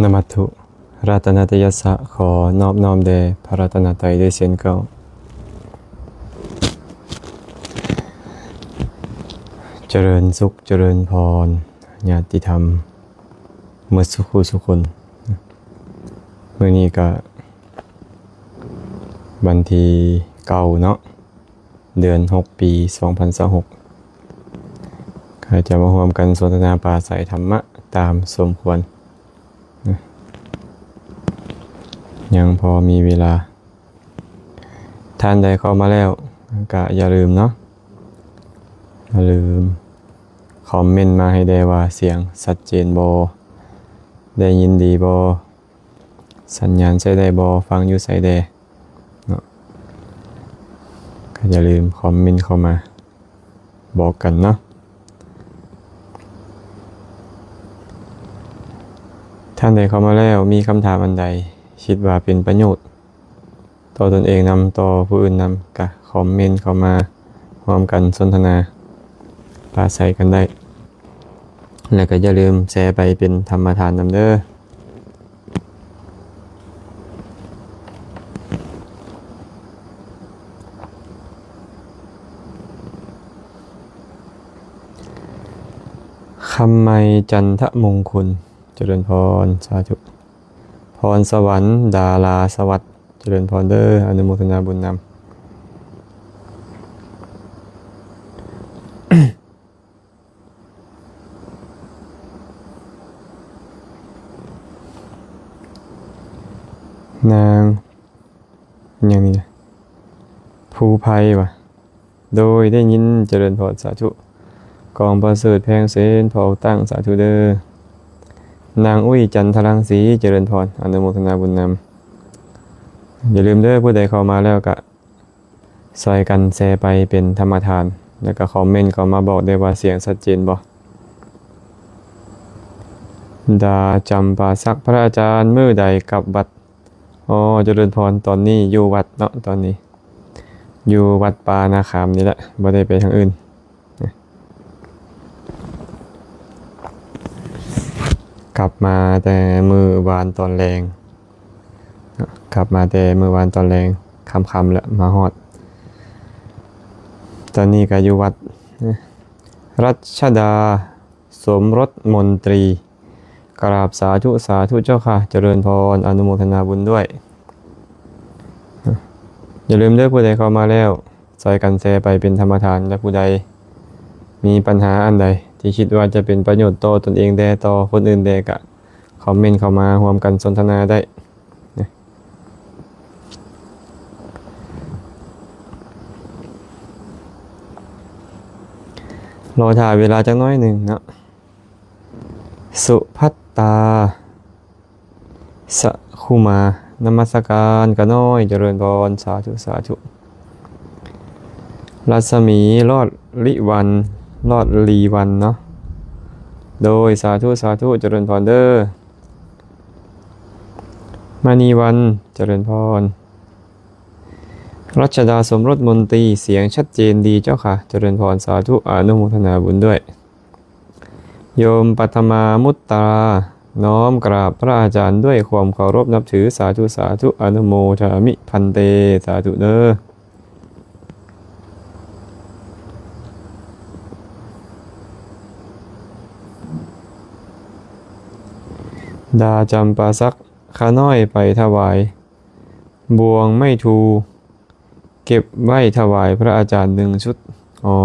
ນະມັດຖຸ ລັດຕະນະຕະຍັດສະ ຂໍນອບນ້ອມແດ່ພະລັດຕະນະໄຕດ້ວຍເຊັ່ນເກົ່າ. ຈະເລີນສຸກ ຈະເລີນພອນ ຍາດຕິທຳໝົດສູ່ຜູ້ສູ່ຄົນ. ມື້ນີ້ກະວັນທີເກົ້າເນາະ ເດືອນຫົກ ປີສອງພັນຊາວຫົກ ກະຈະມາຮ່ວມກັນສົນທະນາປາໄສທຳມະຕາມສົມຄວນ. ຍັງພໍມີເວລາ. ທ່ານໃດເຂົ້າມາແລ້ວກະຢ່າລືມເນາະ, ຢ່າລືມຄອມເມັນມາໃຫ້ແດ່ວ່າສຽງຊັດເຈນບໍ່? ໄດ້ຍິນດີບໍ່? ສັນຍານໃຊ້ໄດ້ບໍ່? ຟັງຢູ່ໃສແດ່ເນາະ? ກະຢ່າລືມຄອມເມັນເຂົ້າມາບອກກັນເນາະ. ທ່ານໃດເຂົ້າມາແລ້ວ ມີຄຳຖາມອັນໃດຄິດວ່າເປັນປະໂຫຍດຕໍ່ຕົນເອງນຳ ຕໍ່ຜູ້ອື່ນນຳ ກະຄອມເມັນເຂົ້າມາຮ່ວມກັນສົນທະນາປາໄສກັນໄດ້. ແລ້ວກໍຢ່າລືມແຊໄປເປັນທຳມະທານນຳເດີ້. ຄຳໄມຈັນທະມົງຄຸນ ຈະເລີນພອນ ສາທຸ. ພອນສະຫວັນ ດາລາສະຫວັດ ຈະເລີນພອນເດີ້ ອະນຸໂມທະນາບຸນນຳ. ນາງຫຍັງນີ້ນະ ພູໄພຫວາ? ໂດຍ ໄດ້ຍິນ ຈະເລີນພອນ ສາທຸ. ກອງປະເສີດ ແພງເສນ ພໍ່ຕັ້ງ ສາທຸເດີ້. ນາງອຸ້ຍ ຈັນທະລັງສີ ຈະເລີນພອນ ອະນຸໂມທະນາບຸນນຳ. ຢ່າລືມເດີ້ ຜູ້ໃດເຂົ້າມາແລ້ວກະ ຊ່ອຍກັນແຊໄປເປັນທຳມະທານ ແລ້ວກໍຄອມເມັນເຂົ້າມາບອກໄດ້ວ່າສຽງຊັດເຈນບໍ່. ດາຈຳປາສັກ ພະອາຈານ ມື້ໃດກັບວັດ? ອໍ ຈະເລີນພອນ ຕອນນີ້ຢູ່ວັດເນາະ ຕອນນີ້ຢູ່ວັດປ່ານາຂາມນີ້ແຫຼະ ບໍ່ໄດ້ໄປທາງອື່ນ. ກັບມາແຕ່ມື້ວານຕອນແລງ ກັບມາແຕ່ມື້ວານຕອນແລງ ຄ່ຳໆ ແລ້ວມາຮອດ ຕອນນີ້ກໍຢູ່ວັດ. ລັດຊະດາ ສົມລົດມົນຕີ ກະລາບສາທຸ ສາທຸເຈົ້າຄ່ະ ຈະເລີນພອນ ອະນຸໂມທະນາບຸນດ້ວຍ. ຢ່າລືມເດີ້ ຜູ້ໃດເຂົ້າມາແລ້ວ ຊ່ອຍກັນແຊໄປເປັນທຳມະທານ ແລະ ຜູ້ໃດມີບັນຫາອັນໃດທີ່ຄິດວ່າຈະເປັນປະໂຫຍດຕໍ່ຕົນເອງແດ່ ຕໍ່ຄົນອື່ນແດ່ ກະຄອມເມັນເຂົ້າມາຮ່ວມກັນສົນທະນາໄດ້. ລໍຖ້າເວລາຈັກໜ້ອຍໜຶ່ງເນາະ. ສຸພັດຕາ ສະຄຸມາ ນະມັດສະການກະນ້ອຍ ຈະເລີນພອນ ສາທຸ ສາທຸ. ລັດສະໝີ ລອດລິວັນ ລອດລີວັນເນາະ ໂດຍ ສາທຸ ສາທຸ ຈະເລີນພອນເດີ້. ມະນີວັນ ຈະເລີນພອນ. ລັດຊະດາ ສົມລົດມົນຕີ ສຽງຊັດເຈນດີເຈົ້າຄ່ະ ຈະເລີນພອນ ສາທຸ ອະນຸໂມທະນາບຸນດ້ວຍ. ໂຍມປັດຖະມາມຸດຕາ ນ້ອມກາບພະອາຈານດ້ວຍຄວາມເຄົາລົບນັບຖື ສາທຸ ສາທຸ ອະນຸໂມທາມິພັນເຕ ສາທຸເດີ້. ດາຈຳປາສັກ ຂ້ານ້ອຍໄປຖວາຍ ບ່ວງໄມ້ທູ ເກັບໄວ້ຖວາຍພະອາຈານໜຶ່ງຊຸດ. ອໍ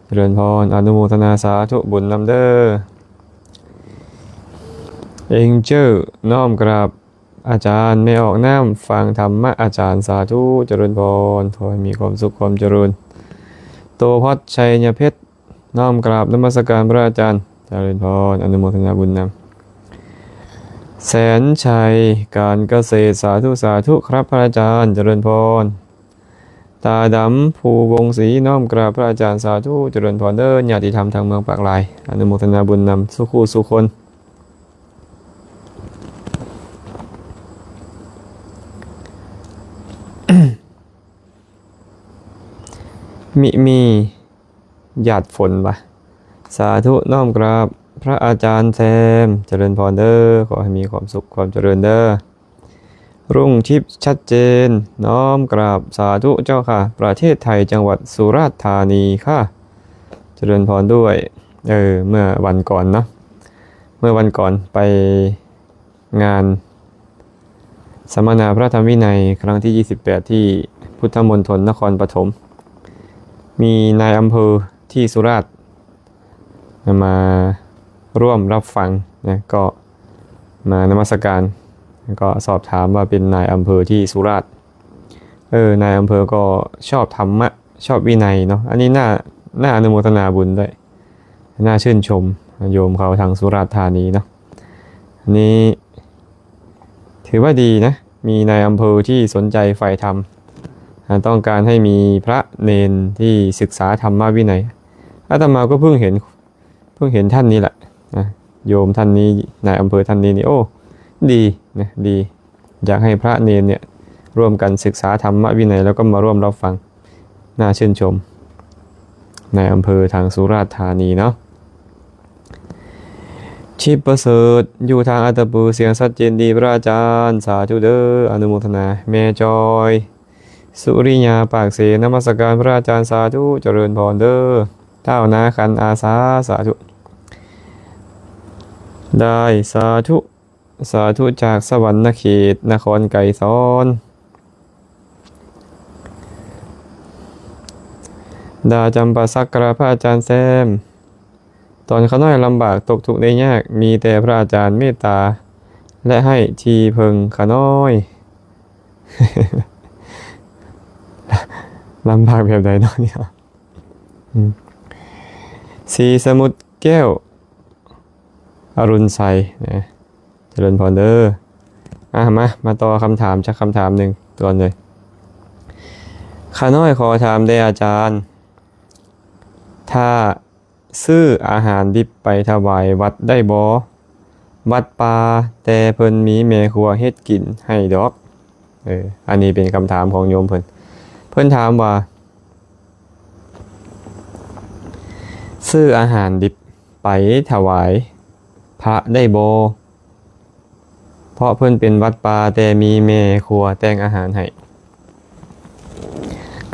ຈະເລີນພອນ ອະນຸໂມທະນາສາທຸບຸນນຳເດີ້. ເອັງເຈີ້ ນ້ອມກາບອາຈານ ແມ່ອອກນ້ຳ ຟັງທຳມະອາຈານ ສາທຸ ຈະເລີນພອນ ຂໍໃຫ້ມີຄວາມສຸກຄວາມຈະເລີນ. ໂຕພັດ ໄຊຍະເພັດ ນ້ອມກາບນະມັດສະການພະອາຈານ ຈະເລີນພອນ ອະນຸໂມທະນາບຸນນຳ. ແສນໄຊ ການກະເສດ ສາທຸ ສາທຸ ຄັບພະອາຈານ ຈະເລີນພອນ. ຕາດຳ ພູວົງສີ ນ້ອມກາບພະອາຈານ ສາທຸ ຈະເລີນພອນເດີ້ ຍາດຕິທຳທາງເມືອງປາກລາຍ ອະນຸໂມທະນາບຸນນຳສູ່ຄູ່ສູ່ຄົນ. ມິມີ ຢາດຝົນຫວາ? ສາທຸ ນ້ອມກາບ ພະອາຈານແຊມ ຈະເລີນພອນເດີ ຂໍໃຫ້ມີຄວາມສຸກຄວາມຈະເລີນເດີ. ລຸງທິບ ຊັດເຈນ ນ້ອມກາບສາທຸເຈົ້າຄ່ະ ປະເທດໄທ ຈັງຫວັດສຸລາດທານີຄ່ະ ຈະເລີນພອນດ້ວຍ. ເອີ ເມື່ອວັນກ່ອນເນາະ ເມື່ອວັນກ່ອນໄປ ງານສຳມະນາພະທຳວິໄນຄັ້ງທີຊາວແປດ ທີ່ພຸດທະມົນທົນນະຄອນປະຖົມ ມີນາຍອຳເພີທີ່ສຸລາດມາຮ່ວມຮັບຟັງນະ ກໍມານະມັດສະການ ແລ້ວກໍສອບຖາມວ່າເປັນນາຍອຳເພີທີ່ສຸລາດ. ເອີ ນາຍອຳເພີກໍຊອບທຳມະ ຊອບວິໄນເນາະ ອັນນີ້ໜ້າ ໜ້າອະນຸໂມທະນາບຸນດ້ວຍ ໜ້າຊື່ນຊົມໂຍມເຂົາທາງສຸລາດທານີເນາະ. ອັນນີ້ຖືວ່າດີນະ ມີນາຍອຳເພີທີ່ສົນໃຈໃຝ່ທຳ ອາ ຕ້ອງການໃຫ້ມີພະເນນທີ່ສຶກສາທຳມະວິໄນ. ອາດຕະມາກໍເພິ່ງເຫັນ ເພິ່ງເຫັນທ່ານນີ້ແຫຼະນະ ໂຍມທ່ານນີ້ ນາຍອຳເພີທ່ານນີ້ນີ້ ໂອ້ ດີນະ ດີ ຢາກໃຫ້ພະເນນເນຍຮ່ວມກັນສຶກສາທຳມະວິໄນ ແລ້ວກໍມາຮ່ວມຮັບຟັງ. ໜ້າຊື່ນຊົມ ນາຍອຳເພີທາງສຸລາດທານີເນາະ. ທິບປະເສີດ ຢູ່ທາງອັດຕະປື ສຽງຊັດເຈນດີ ພະອາຈານ ສາທຸເດີ ອະນຸໂມທະນາ. ແມ່ຈອຍ ສຸລິຍາ ປາກເຊ ນະມັດສະການພະອາຈານ ສາທຸ ຈະເລີນພອນເດີ. ທ້າວນາຄັນ ອາສາ ສາທຸ ໄດ້ ສາທຸ ສາທຸ ຈາກສະຫວັນນະເຂດ ນະຄອນໄກສອນ. ດາຈຳປາສັກ ກະລາບພະອາຈານແຊມ. ຕອນຂ້ານ້ອຍລຳບາກຕົກທຸກໄດ້ຍາກ ມີແຕ່ພະອາຈານເມດຕາ ແລະ ໃຫ້ທີ່ເພິ່ງຂ້ານ້ອຍ. ລຳບາກແບບໃດເນາະນີ້ເນາະ? ອືມ ສີສະໝຸດແກ້ວ ອະລຸນໄຊນະ ຈະເລີນພອນເດີ. ອ່ະ ມາ ມາຕໍ່ຄຳຖາມຈັກຄຳຖາມໜຶ່ງກ່ອນເລີຍ. ຂ້ານ້ອຍຂໍຖາມແດ່ອາຈານ ຖ້າຊື້ອາຫານດິບໄປຖວາຍວັດໄດ້ບໍ່? ວັດປ່າ ແຕ່ເພິ່ນມີແມ່ຄົວເຮັດກິນໃຫ້ດອກ. ເອີ ອັນນີ້ເປັນຄຳຖາມຂອງໂຍມເພິ່ນ. ເພິ່ນຖາມວ່າ ຊື້ອາຫານດິບໄປຖວາຍພະໄດ້ບໍ່? ເພາະເພິ່ນເປັນວັດປ່າ ແຕ່ມີແມ່ຄົວແຕ່ງອາຫານໃຫ້.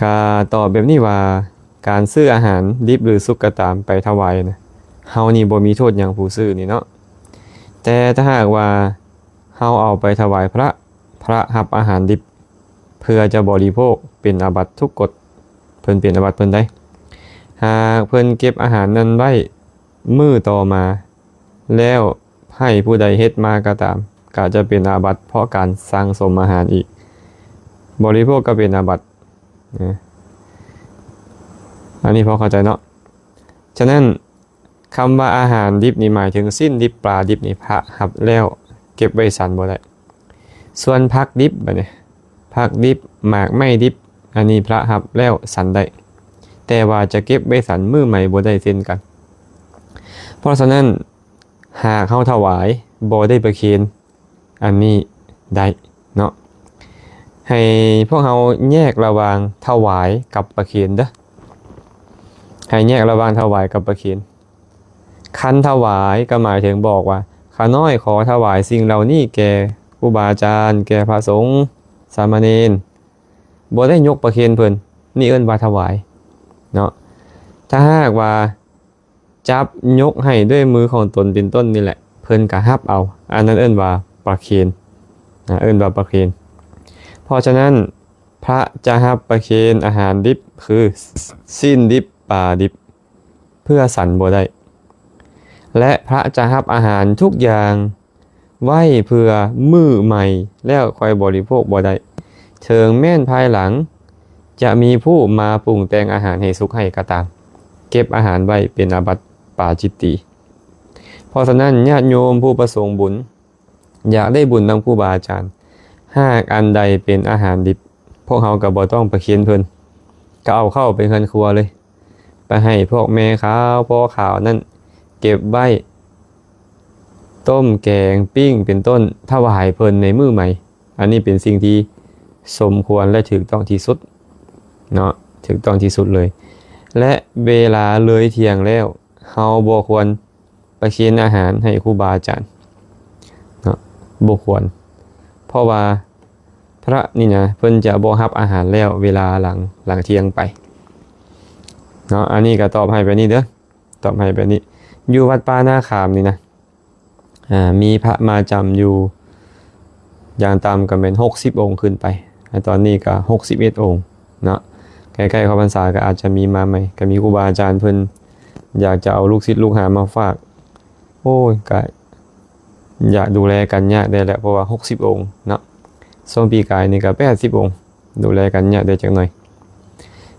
ກະຕອບແບບນີ້ວ່າ ການຊື້ອາຫານດິບ ຫຼື ສຸກກະຕາມໄປຖວາຍນະ ເຮົານີ້ບໍ່ມີໂທດຫຍັງຜູ້ຊື້ນີ້ເນາະ. ແຕ່ຖ້າຫາກວ່າເຮົາເອົາໄປຖວາຍພະ ພະຮັບອາຫານດິບເພື່ອຈະບໍລິໂພກ ເປັນອາບັດທຸກກົດ, ເພິ່ນເປັນອາບັດເພິ່ນໃດ໋. ຫາກເພິ່ນເກັບອາຫານນັ້ນໄວ້ມື້ຕໍ່ມາ ແລ້ວໃຫ້ຜູ້ໃດເຮັດມາກໍຕາມ ກໍຈະເປັນອາບັດເພາະການສັ່ງສົມອາຫານອີກ, ບໍລິໂພກກໍເປັນອາບັດນະ. ອັນນີ້ພໍເຂົ້າໃຈເນາະ. ສະນັ້ນ ຄຳວ່າອາຫານດິບນີ້ໝາຍເຖິງຊີ້ນດິບ, ປາດິບນີ້ ພະຮັບແລ້ວເກັບໄວ້ສັນບໍ່ໄດ້. ສ່ວນຜັກດິບ ບາດນີ້ ຜັກດິບ, ໝາກໄມ້ດິບ ອັນນີ້ພະຮັບແລ້ວສັນໄດ້, ແຕ່ວ່າຈະເກັບໄວ້ສັນມື້ໃໝ່ບໍ່ໄດ້ເຊັ່ນກັນ. ເພາະສະນັ້ນ ຫາກເຮົາຖວາຍບໍ່ໄດ້ປະເຄນ ອັນນີ້ໄດ້ເນາະ. ໃຫ້ພວກເຮົາແຍກລະຫວ່າງຖວາຍກັບປະເຄນເດີ້. ໃຫ້ແຍກລະຫວ່າງຖວາຍກັບປະເຄນ. ຄັນຖວາຍກໍໝາຍເຖິງບອກວ່າ ຂ້ານ້ອຍຂໍຖວາຍສິ່ງເຫຼົ່ານີ້ແກ່ຄູບາອາຈານ, ແກ່ພະສົງ, ສາມະເນນ, ບໍ່ໄດ້ຍົກປະເຄນເພິ່ນ, ນີ້ເອີ້ນວ່າຖວາຍເນາະ. ຖ້າຫາກວ່າ ຈັບຍົກໃຫ້ດ້ວຍມືຂອງຕົນເປັນຕົ້ນນີ້ແຫຼະ ເພິ່ນກໍຮັບເອົາ, ອັນນັ້ນເອີ້ນວ່າປະເຄນນະ, ເອີ້ນວ່າປະເຄນ. ເພາະສະນັ້ນ ພະຈະຮັບປະເຄນອາຫານດິບ ຄື ຊີ້ນດິບ, ປາດິບ ເພື່ອສັນບໍ່ໄດ້ ແລະ ພະຈະຮັບອາຫານທຸກຢ່າງ ໄວ້ເພື່ອມື້ໃໝ່ແລ້ວຄ່ອຍບໍລິໂພກບໍ່ໄດ້, ເຖິງແມ່ນພາຍຫຼັງຈະມີຜູ້ມາປຸງແຕ່ງອາຫານໃຫ້ສຸກໃຫ້ກໍຕາມ, ເກັບອາຫານໄວ້ເປັນອາບັດປາຈິດຕີ. ເພາະສະນັ້ນ ຍາດໂຍມຜູ້ປະສົງບຸນ ຢາກໄດ້ບຸນນຳຄູບາອາຈານ, ຫາກອັນໃດເປັນອາຫານດິບ, ພວກເຮົາກໍບໍ່ຕ້ອງປະເຄນເພິ່ນ, ກໍເອົາເຂົ້າໄປເຮືອນຄົວເລີຍ. ໄປໃຫ້ພວກແມ່ຂາວ ພໍ່ຂາວນັ້ນເກັບໄວ້ ຕົ້ມແກງ ປີ້ງ ເປັນຕົ້ນ ຖວາຍເພິ່ນໃນມື້ໃໝ່. ອັນນີ້ເປັນສິ່ງທີ່ສົມຄວນ ແລະ ຖືກຕ້ອງທີ່ສຸດເນາະ, ຖືກຕ້ອງທີ່ສຸດເລີຍ. ແລະ ເວລາເລີຍທ່ຽງແລ້ວ ເຮົາບໍ່ຄວນ ປະເຄນອາຫານໃຫ້ຄູບາອາຈານເນາະ ບໍ່ຄວນ. ເພາະວ່າພະນີ້ນະ ເພິ່ນຈະບໍ່ຮັບອາຫານແລ້ວເວລາຫຼັງ ຫຼັງທ່ຽງໄປເນາະ. ອັນນີ້ກໍຕອບໃຫ້ແບບນີ້ເດີ ຕອບໃຫ້ແບບນີ້. ຢູ່ວັດປ່ານາຂາມນີ້ນະ ອ່າ ມີພະມາຈຳຢູ່ຢ່າງຕ່ຳກໍແມ່ນຫົກສິບອົງຂຶ້ນໄປ ແລະ ຕອນນີ້ກໍຫົກສິບເອັດອົງເນາະ. ໃກ້ໆເຂົ້າພັນສາກໍອາດຈະມີມາໃໝ່ ກໍມີຄູບາອາຈານເພິ່ນຢາກຈະເອົາລູກສິດລູກຫາມາຝາກ. ໂອ້ຍ ກໍຢາກດູແລກັນຍາກແດ່ແຫຼະ ເພາະວ່າຫົກສິບອົງເນາະ. ຊ່ວງປີກາຍນີ້ກໍແປດສິບອົງ ດູແລກັນຍາກແດ່ຈັກໜ້ອຍ.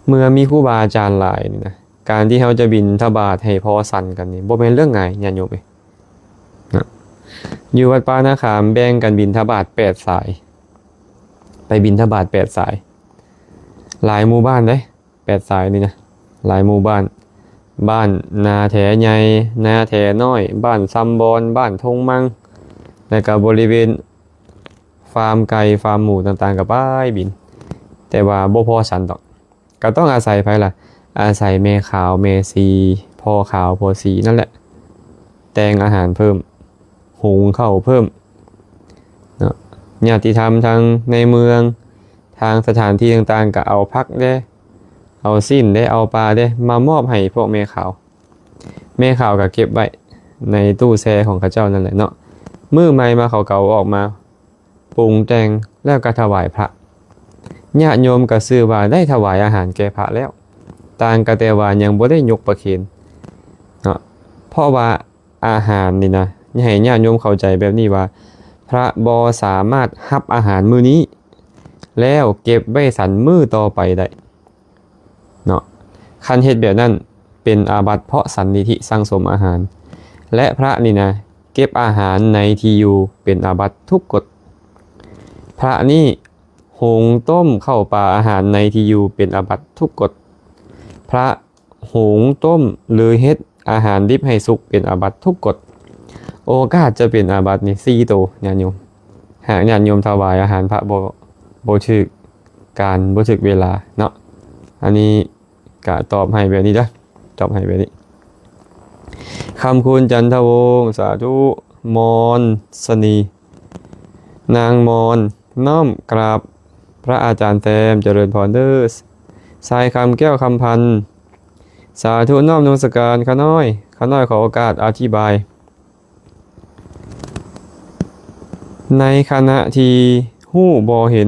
ເມື່ອມີຄູບາອາຈານຫຼາຍນີ້ນະ ການທີ່ເຮົາຈະບິນທະບາດໃຫ້ພໍສັນກັນນີ້ ບໍ່ແມ່ນເລື່ອງງ່າຍ ຍາດໂຍມເອີຍ. ນະ ຢູ່ວັດປ່ານາຂາມແບ່ງກັນບິນທະບາດແປດສາຍ ໄປບິນທະບາດແປດສາຍ ຫຼາຍໝູ່ບ້ານເດ້ ແປດສາຍນີ້ນະ ຫຼາຍໝູ່ບ້ານ ບ້ານນາແຖໃຫຍ່ ນາແຖນ້ອຍ ບ້ານຊຳບອນ ບ້ານທົ່ງມັງ ແລ້ວກໍບໍລິເວນຟາມໄກ່ ຟາມໝູຕ່າງໆ ກໍໄປບິນ ແຕ່ວ່າບໍ່ພໍສັນດອກ. ກໍຕ້ອງອາໄສໃຜລະ? ອາໄສແມ່ຂາວແມ່ສີ ພໍ່ຂາວພໍ່ສີນັ້ນແຫຼະ ແຕ່ງອາຫານເພີ່ມ ຫຸງເຂົ້າເພີ່ມເນາະ. ຍາດຕິທຳທາງໃນເມືອງ ທາງສະຖານທີ່ຕ່າງໆ ກໍເອົາຜັກແດ່ ເອົາຊີ້ນແດ່ ເອົາປາແດ່ ມາມອບໃຫ້ພວກແມ່ຂາວ. ແມ່ຂາວກໍເກັບໄວ້ໃນຕູ້ແຊ່ຂອງເຂົາເຈົ້ານັ້ນແຫຼະເນາະ. ມື້ໃໝ່ມາເຂົາກໍເອົາອອກມາ ປຸງແຕ່ງແລ້ວກໍຖວາຍພະ. ຍາດໂຍມກໍຊື່ວ່າໄດ້ຖວາຍອາຫານແກ່ພະແລ້ວ ຕ່າງກໍແຕ່ວ່າຍັງບໍ່ໄດ້ຍົກປະເຄນເນາະ. ເພາະວ່າອາຫານນີ້ນະ ໃຫ້ຍາດໂຍມເຂົ້າໃຈແບບນີ້ວ່າ ພະບໍ່ສາມາດຮັບອາຫານມື້ນີ້ ແລ້ວເກັບໄວ້ສັນມື້ຕໍ່ໄປໄດ້ ເນາະ. ຄັນເຮັດແບບນັ້ນເປັນອາບັດ ເພາະສັນນິທິສັ່ງສົມອາຫານ ແລະ ພະນີ້ນະ ເກັບອາຫານໃນທີ່ຢູ່ເປັນອາບັດທຸກກົດ. ພະນີ້ ຫຸງຕົ້ມເຂົ້າປາອາຫານໃນທີ່ຢູ່ເປັນອາບັດທຸກກົດ. ພະຫຸງຕົ້ມ ຫຼື ເຮັດອາຫານດິບໃຫ້ສຸກເປັນອາບັດທຸກກົດ. ໂອກາດຈະເປັນອາບັດນີ້ສີ່ໂຕ ຍາດໂຍມ. ຫາກຍາດໂຍມຖວາຍອາຫານພະບໍ່ ບໍ່ຖືກການ ບໍ່ຖືກເວລາເນາະ. ອັນນີ້ກະຕອບໃຫ້ແບບນີ້ເດີ ຕອບໃຫ້ແບບນີ້. ຄຳຄູນ ຈັນທະວົງ ສາທຸ. ມອນ ສະນີ ນາງມອນ ນ້ອມກາບພະອາຈານແຕ້ມ ຈະເລີນພອນເດີ. ຊາຍຄຳ ແກ້ວຄຳພັນ ສາທຸ ນ້ອມນະມັດສະການ. ຂ້ານ້ອຍ ຂ້ານ້ອຍຂໍໂອກາດອະທິບາຍ. ໃນຂະນະທີ່ຮູ້ບໍ່ເຫັນ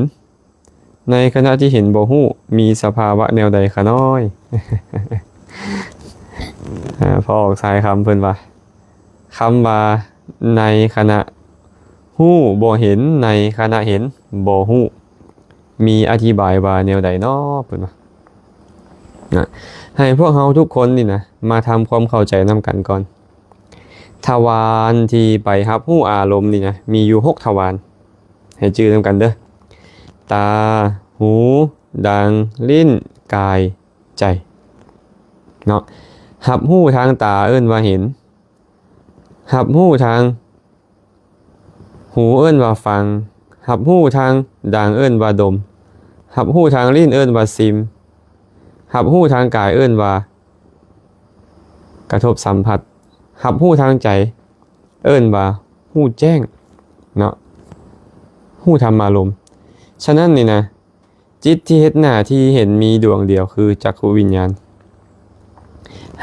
ໃນຂະນະທີ່ເຫັນບໍ່ຮູ້ ມີສະພາວະແນວໃດຂະນ້ອຍ? ອາ ພໍ່ອອກຊາຍຄຳເພິ່ນວ່າ ຄຳວ່າໃນຂະນະຮູ້ບໍ່ເຫັນ ໃນຂະນະເຫັນບໍ່ຮູ້ ມີອະທິບາຍວ່າແນວໃດເນາະ ເພິ່ນວ່າ. ນະ ໃຫ້ພວກເຮົາທຸກຄົນນີ້ນະ ມາທຳຄວາມເຂົ້າໃຈນຳກັນກ່ອນ. ທະວານທີ່ໄປຮັບຮູ້ອາລົມນີ້ນະ ມີຢູ່ຫົກທະວານ ໃຫ້ຈື່ນຳກັນເດີ ຕາ, ຫູ, ດັງ, ລີ້ນ, ກາຍ, ໃຈ ເນາະ. ຮັບຮູ້ທາງຕາເອີ້ນວ່າເຫັນ, ຮັບຮູ້ທາງຫູເອີ້ນວ່າຟັງ, ຮັບຮູ້ທາງດັງເອີ້ນວ່າດົມ, ຮັບຮູ້ທາງລີ້ນເອີ້ນວ່າຊິມ, ຮັບຮູ້ທາງກາຍເອີ້ນວ່າກະທົບສຳຜັດ, ຮັບຮູ້ທາງໃຈເອີ້ນວ່າຮູ້ແຈ້ງເນາະ, ຮູ້ທຳມາລົມ. ສະນັ້ນນີ້ນະ ຈິດທີ່ເຮັດໜ້າທີ່ເຫັນມີດວງດຽວຄືຈັກຂຸວິນຍານ.